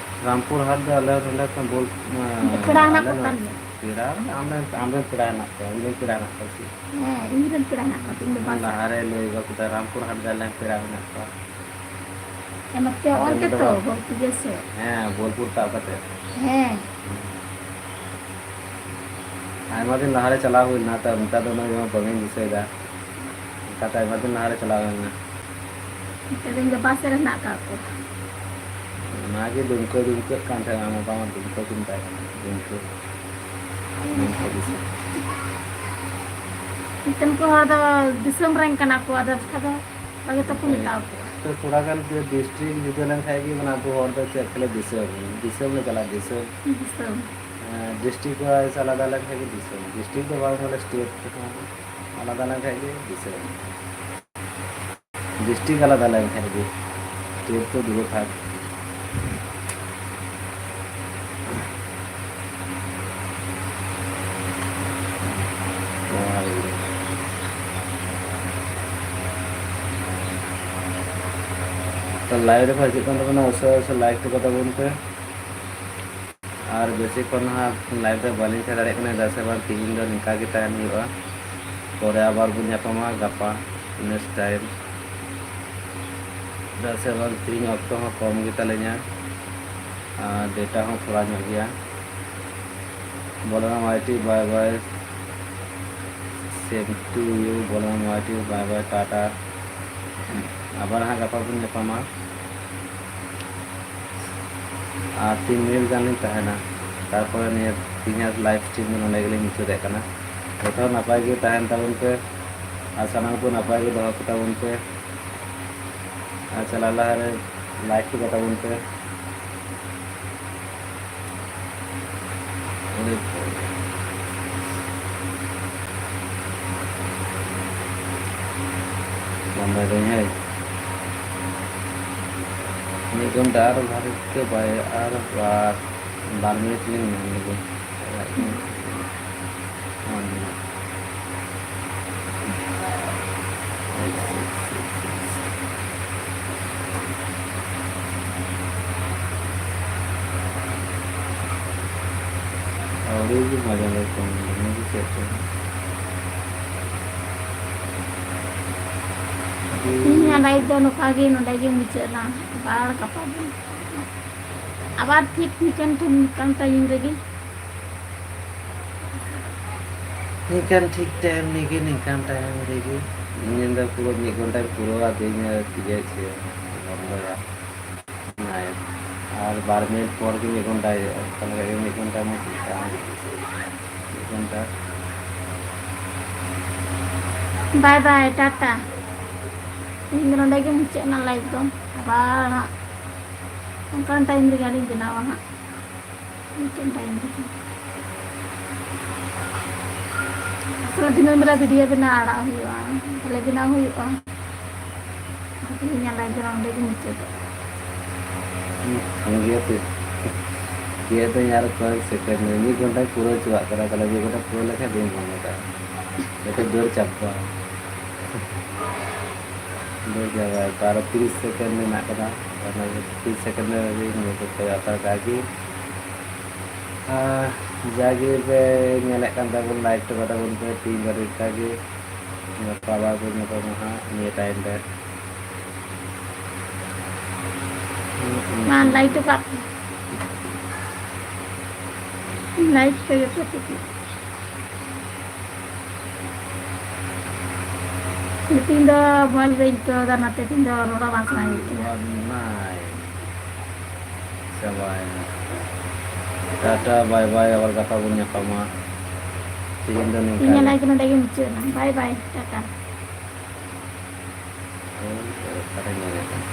ᱨᱟᱢᱯᱩᱨ ᱦᱟᱴ ᱫᱚ ᱟᱞᱮ ᱱᱚᱸᱰᱮ ᱠᱷᱚᱱ ᱵᱚᱞ-, ᱟᱫᱚ ᱯᱮᱲᱟ ᱦᱮᱱᱟᱜ ᱟᱞᱮ ᱠᱚ ᱱᱚᱰᱮ ᱛᱟᱞᱮᱭᱟ᱾ ᱯᱮᱲᱟ, ᱟᱢᱨᱮᱱ, ᱟᱢᱨᱮᱱ ᱯᱮᱲᱟ ᱦᱮᱱᱟᱜ ᱠᱚᱣᱟ, ᱤᱧᱨᱮᱱ ᱯᱮᱲᱟ ᱦᱮᱱᱟᱜ ᱠᱚᱣᱟ ᱥᱮ? ᱦᱮᱸ, ᱤᱧᱨᱮᱱ ᱯᱮᱲᱟ ᱦᱮᱱᱟᱜ ᱠᱚᱣᱟ, ᱤᱧ ᱫᱚ ᱵᱟᱝ ᱥᱟᱞᱟ᱾ ᱞᱟᱦᱟᱨᱮ ᱞᱟᱹᱭ ᱟᱹᱜᱩ ᱠᱮᱫᱟ, ᱨᱟᱢᱯᱩᱨ ᱦᱟᱴ ᱨᱮ ᱟᱞᱮ ᱯᱮᱲᱟ ᱢᱮᱱᱟᱜ ᱠᱚᱣᱟ᱾ ᱦᱮᱸ, ᱱᱚᱛᱮ ᱟᱫᱚ ᱚᱱᱛᱮ ᱱᱚᱰᱮ ᱛᱚ, ᱵᱟᱝ᱾ ᱵᱚᱞ ᱯᱩᱡᱟᱹ ᱥᱮᱫ᱾ ᱦᱮᱸ, ᱵᱳᱞᱯᱩᱨ ᱛᱟᱵ ᱠᱟᱛᱮ᱾ ᱦᱮᱸ᱾ ᱟᱭᱢᱟ ᱫᱤᱱ ᱞᱟᱦᱟᱨᱮ ᱪᱟᱞᱟᱣ ᱦᱩᱭ ᱞᱮᱱᱟ, ᱛᱚ ᱚᱱᱠᱟ ᱫᱚ ᱩᱱᱟᱹᱜ ᱫᱚ ᱵᱟᱹᱧ ᱫᱤᱥᱟᱹᱭᱮᱫᱟ᱾ ᱚᱱᱠᱟᱛᱮ ᱟᱭᱢᱟ ᱫᱤᱱ ᱞᱟᱦᱟᱨᱮ ᱪᱟᱞᱟᱣ ᱦᱩᱭ ᱞᱮᱱᱟ᱾ ᱱᱤᱛᱚᱜ ᱫᱚ ᱤᱧ ᱫᱚ ᱵᱟᱥ ᱨᱮ ᱦᱮᱱᱟᱜ ᱟᱠᱟᱫ ᱠᱚᱣᱟ᱾ ᱚᱱᱟᱜᱮ ᱫᱩᱢᱠᱟᱹ ᱫᱩᱢᱠᱟᱹᱜ ᱠᱟᱱ ᱛᱟᱦᱮᱸᱱᱟ, ᱢᱚᱴᱟᱢᱩᱴᱤ ᱫᱩᱢᱠᱟᱹ ᱠᱚ ᱢᱮᱛᱟᱭ ᱠᱟᱱᱟ, ᱫᱩᱢᱠᱟᱹ᱾ ᱫᱩᱢᱠᱟᱹ ᱫᱤᱥᱚᱢ᱾ ᱱᱤᱛᱚᱜ ᱠᱚ ᱦᱚᱲ ᱫᱚ ᱫᱤᱥᱚᱢ ᱨᱮᱱ ᱠᱟᱱᱟ ᱠᱚ, ᱟᱫᱚ ᱚᱱᱠᱟ ᱫᱚ ᱵᱷᱟᱜᱮ ᱛᱟᱠᱚ ᱢᱮᱛᱟᱣ ᱠᱚᱣᱟ᱾ ᱛᱚ ᱛᱷᱚᱲᱟ ᱜᱟᱱ ᱡᱩᱫᱤ ᱰᱤᱥᱴᱨᱤᱠᱴ ᱡᱩᱫᱟᱹ ᱞᱮᱱᱠᱷᱟᱡ ᱜᱮ, ᱢᱟᱱᱮ ᱟᱵᱚ ᱦᱚᱲ ᱫᱚ ᱪᱮᱫ ᱠᱚ ᱞᱟᱹᱭᱟ, ᱫᱤᱥᱚᱢ, ᱫᱤᱥᱚᱢ ᱞᱮ ᱪᱟᱞᱟᱜᱼᱟ, ᱫᱤᱥᱚᱢ᱾ ᱫᱤᱥᱚᱢ᱾ ᱦᱮᱸ, ᱰᱤᱥᱴᱨᱤᱠᱴ ᱣᱟᱭᱤᱡ ᱟᱞᱟᱫᱟ ᱞᱮᱱᱠᱷᱟᱡ ᱜᱮ ᱫᱤᱥᱚᱢ, ᱰᱤᱥᱴᱨᱤᱠᱴ ᱫᱚ ᱵᱟᱝ, ᱵᱚᱞᱮ ᱥᱴᱮᱴ ᱠᱚᱦᱚᱸ ᱟᱞᱟᱫᱟ ᱞᱮᱱᱠᱷᱟᱡ ᱜᱮ ᱫᱤᱥᱚᱢ᱾ ᱰᱤᱥᱴᱨᱤᱠᱴ ᱟᱞᱟᱫᱟ ᱞᱮᱱᱠᱷᱟᱡ ᱜᱮ, ᱥᱴᱮᱴ ᱫᱚ ᱫᱩᱨᱮ ᱛᱷᱟᱠ᱾ ᱛᱚ, ᱞᱟᱭᱤᱵᱷ ᱨᱮᱠᱚ ᱦᱤᱡᱩᱜ ᱠᱟᱱ ᱛᱟᱵᱚᱱᱟ, ᱩᱥᱟᱹᱨᱟ ᱩᱥᱟᱹᱨᱟ ᱞᱟᱭᱤᱠ ᱦᱚᱴᱚ ᱠᱟᱛᱟ ᱵᱚᱱ ᱯᱮ᱾ ᱟᱨ ᱵᱮᱥᱤ ᱠᱷᱚᱱ ᱦᱟᱸᱜ ᱞᱟᱭᱤᱵᱷ ᱨᱮ ᱵᱟᱹᱞᱤᱧ ᱛᱟᱦᱮᱸ ᱫᱟᱲᱮᱭᱟᱜ ᱠᱟᱱᱟ, ᱪᱮᱫᱟᱜ ᱥᱮ ᱵᱟᱝ ᱛᱤᱦᱤᱧ ᱫᱚ ᱱᱤᱝᱠᱟ ᱜᱮ ᱛᱟᱦᱮᱱ ᱦᱩᱭᱩᱜᱼᱟ᱾ ᱯᱚᱨᱮ ᱟᱵᱟᱨ ᱵᱚᱱ ᱧᱟᱯᱟᱢᱟ ᱜᱟᱯᱟ next time, ᱪᱮᱫᱟᱜ ᱥᱮ ᱵᱟᱝ ᱛᱤᱦᱤᱧ ᱚᱠᱛᱚ ᱦᱚᱸ ᱠᱚᱢ ᱜᱮᱛᱟᱞᱤᱧᱟ ᱟᱨ ᱰᱮᱴᱟ ᱦᱚᱸ ᱛᱷᱚᱲᱟ ᱧᱚᱜ ᱜᱮᱭᱟ᱾ Balram Y T, bye bye, same to you, Balram Y T, bye bye, ᱴᱟᱴᱟ᱾ ᱟᱵᱟᱨ ᱦᱟᱸᱜ ᱜᱟᱯᱟ ᱵᱚᱱ ᱧᱟᱯᱟᱢᱟ᱾ ᱟᱨ ᱛᱤᱱ ᱢᱤᱱᱤᱴ ᱜᱟᱱ ᱞᱤᱧ ᱛᱟᱦᱮᱱᱟ, ᱛᱟᱨᱯᱚᱨᱮ ᱱᱤᱭᱟᱹ ᱛᱮᱦᱮᱧᱟᱜ ᱞᱟᱭᱤᱵᱷ ᱥᱴᱨᱤᱢ ᱫᱚ ᱱᱚᱸᱰᱮ ᱜᱮᱞᱤᱧ ᱢᱩᱪᱟᱹᱫᱮᱫ ᱠᱟᱱᱟ᱾ ᱡᱚᱛᱚ ᱦᱚᱲ ᱱᱟᱯᱟᱭ ᱜᱮ ᱛᱟᱦᱮᱱ ᱛᱟᱵᱚᱱ ᱯᱮ ᱟᱨ ᱥᱟᱱᱟᱢ ᱠᱚ ᱱᱟᱯᱟᱭ ᱜᱮ ᱫᱚᱦᱚ ᱠᱚ ᱛᱟᱵᱚᱱ ᱯᱮ᱾ ᱟᱨ ᱪᱟᱞᱟᱜ ᱞᱟᱦᱟᱨᱮ ᱞᱟᱭᱤᱠ ᱦᱚᱴᱚ ᱠᱟᱛᱟ ᱵᱚᱱ ᱯᱮ᱾ ᱚᱸᱰᱮ ᱵᱚᱱᱫᱚᱭ ᱫᱟᱹᱧ, ᱦᱳᱭ᱾ ᱢᱤᱫ ᱜᱷᱚᱱᱴᱟ ᱟᱨ ᱵᱷᱟᱜᱮ ᱵᱟᱭ, ᱟᱨ ᱵᱟᱨ, ᱵᱟᱨ ᱢᱤᱱᱤᱴ ᱞᱤᱧ ᱧᱟᱢ ᱞᱮᱜᱮ᱾ ᱚᱱ ᱢᱮ᱾ ᱟᱹᱰᱤ ᱜᱮ ᱢᱚᱡᱟ ᱞᱮ ᱠᱟᱹᱢᱤ ᱠᱮᱫᱟ, ᱵᱩᱡᱷᱟᱹᱣ ᱠᱮᱫᱟ᱾ ᱛᱮᱦᱮᱧᱟᱜ live ᱫᱚ ᱱᱚᱝᱠᱟ ᱜᱮ ᱱᱚᱰᱮ ᱜᱮ ᱢᱩᱪᱟᱹᱫ ᱮᱱᱟ᱾ ᱟᱵᱟᱨ ᱜᱟᱯᱟ ᱫᱤᱱ ᱟᱵᱟᱨ ᱴᱷᱤᱠ ᱱᱤᱝᱠᱟᱹᱱ ᱴᱷᱮᱱ ᱱᱤᱝᱠᱟᱹᱱ time ᱨᱮᱜᱮ᱾ ᱱᱤᱝᱠᱟᱹᱱ ᱴᱷᱤᱠ time ᱨᱮᱜᱮ, ᱱᱤᱝᱠᱟᱹᱱ time ᱨᱮᱜᱮ᱾ ᱤᱧ ᱫᱚ ᱯᱩᱨᱟᱹ ᱢᱤᱫ ᱜᱷᱚᱱᱴᱟᱧ ᱯᱩᱨᱟᱹᱣᱟ, ᱟᱫᱚ ᱤᱧ ᱟᱨ ᱪᱮᱫ ᱤᱧ ᱪᱤᱠᱟᱹᱭᱟ? ᱵᱚᱱᱫᱚᱭᱟ᱾ ᱟᱨ ᱵᱟᱨ ᱢᱤᱱᱤᱴ ᱯᱚᱨ ᱜᱮ ᱢᱤᱫ ᱜᱷᱚᱱᱴᱟ ᱦᱩᱭᱩᱜᱼᱟ, ᱛᱟᱦᱞᱮ ᱠᱷᱟᱡ ᱜᱮ ᱢᱤᱫ ᱜᱷᱚᱱᱴᱟ ᱢᱟ ᱪᱮᱫ ᱢᱤᱫ ᱜᱷᱚᱱᱴᱟ᱾ Bye bye, Tata. ᱤᱧ ᱫᱚ ᱱᱚᱰᱮ ᱜᱮ ᱢᱩᱪᱟᱹᱫ ᱮᱱᱟ live ᱫᱚ᱾ ᱟᱵᱟᱨ ᱦᱟᱸᱜ ᱚᱱᱠᱟᱱ time ᱨᱮᱜᱮ ᱞᱤᱧ ᱵᱮᱱᱟᱣᱟ ᱦᱟᱸᱜ᱾ ᱢᱤᱫᱴᱮᱱ time ᱨᱮᱜᱮ᱾ ᱟᱥᱚᱞᱮ ᱫᱤᱱᱟᱹᱢ ᱵᱮᱲᱟ video ᱵᱮᱱᱟᱣ ᱟᱲᱟᱜ ᱦᱩᱭᱩᱜᱼᱟ, ᱛᱟᱦᱞᱮ ᱵᱮᱱᱟᱣ ᱦᱩᱭᱩᱜᱼᱟ᱾ ᱛᱮᱦᱮᱧᱟᱜ live ᱫᱚ ᱱᱚᱰᱮ ᱜᱮ ᱢᱩᱪᱟᱹᱫᱚᱜ᱾ ᱦᱩᱸ, ᱜᱮᱭᱟ ᱛᱚ᱾ ᱜᱮᱭᱟ ᱛᱚ, ᱟᱨ ᱠᱚᱭᱮᱠ second ᱨᱮ, ᱢᱤᱫ ᱜᱷᱚᱱᱴᱟᱧ ᱯᱩᱨᱟᱹᱣ ᱦᱚᱪᱚᱣᱟᱜ ᱠᱟᱱᱟ, ᱛᱟᱦᱞᱮ ᱢᱤᱫ ᱜᱷᱚᱱᱴᱟ ᱯᱩᱨᱟᱹᱣ ᱞᱮᱠᱷᱟᱱ ᱵᱟᱹᱧ ᱵᱚᱱᱫᱚ ᱠᱟᱜᱼᱟ᱾ ᱡᱟᱛᱮ ᱫᱟᱹᱲ ᱪᱟᱵᱟ᱾ ᱫᱟᱹᱲ ᱪᱟᱵᱟ, ᱛᱚ ᱟᱨᱚ ᱛᱤᱨᱤᱥ second ᱢᱮᱱᱟᱜ ᱠᱟᱫᱟ, ᱚᱱᱟ ᱛᱤᱨᱤᱥ second ᱨᱮ ᱱᱤᱭᱟᱹ ᱠᱚ ᱠᱚᱭᱚᱜ ᱦᱟᱛᱟᱲ ᱠᱟᱜ ᱜᱮ᱾ ᱟᱨ ᱡᱟᱜᱮ ᱯᱮ ᱧᱮᱞᱮᱫ ᱠᱟᱱ ᱛᱟᱵᱚᱱ, like ᱦᱚᱴᱚ ᱠᱟᱛᱟ ᱵᱚᱱ ᱯᱮ, ᱛᱤᱦᱤᱧ ᱫᱚ ᱱᱤᱝᱠᱟ ᱜᱮ᱾ ᱜᱟᱯᱟ ᱟᱵᱟᱨ ᱵᱚᱱ ᱧᱟᱯᱟᱢᱟ ᱦᱟᱸᱜ ᱱᱤᱭᱟᱹ time ᱨᱮ᱾ ᱢᱟ, like ᱦᱚᱴᱚ ᱠᱟᱜ ᱯᱮ᱾ Like ᱛᱮᱜᱮ ᱯᱮ ᱴᱷᱤᱠ᱾ ᱛᱤᱦᱤᱧ ᱫᱚ ᱢᱚᱡᱽ ᱵᱟᱹᱧ ᱟᱹᱭᱠᱟᱹᱣ ᱫᱟ, ᱚᱱᱟᱛᱮ ᱛᱤᱦᱤᱧ ᱫᱚ ᱨᱚᱲ ᱦᱚᱸ ᱵᱟᱝ ᱥᱟᱱᱟᱧ ᱠᱟᱱᱟ᱾ ᱪᱟᱵᱟᱭᱮᱱᱟ᱾ ᱴᱟᱴᱟ, bye bye, ᱟᱵᱟᱨ ᱜᱟᱯᱟ ᱵᱚᱱ ᱧᱟᱯᱟᱢᱟ᱾ ᱛᱤᱦᱤᱧ ᱫᱚ ᱱᱤᱝᱠᱟ ᱤᱧᱟᱹᱜ ᱜᱮ᱾ Live ᱱᱚᱰᱮ ᱜᱮ ᱢᱩᱪᱟᱹᱫ ᱮᱱᱟ᱾ Bye bye, Tata. ᱦᱳᱭ, ᱚᱠᱟᱨᱮ ᱧᱮᱞᱮᱫ ᱠᱟᱱᱟ?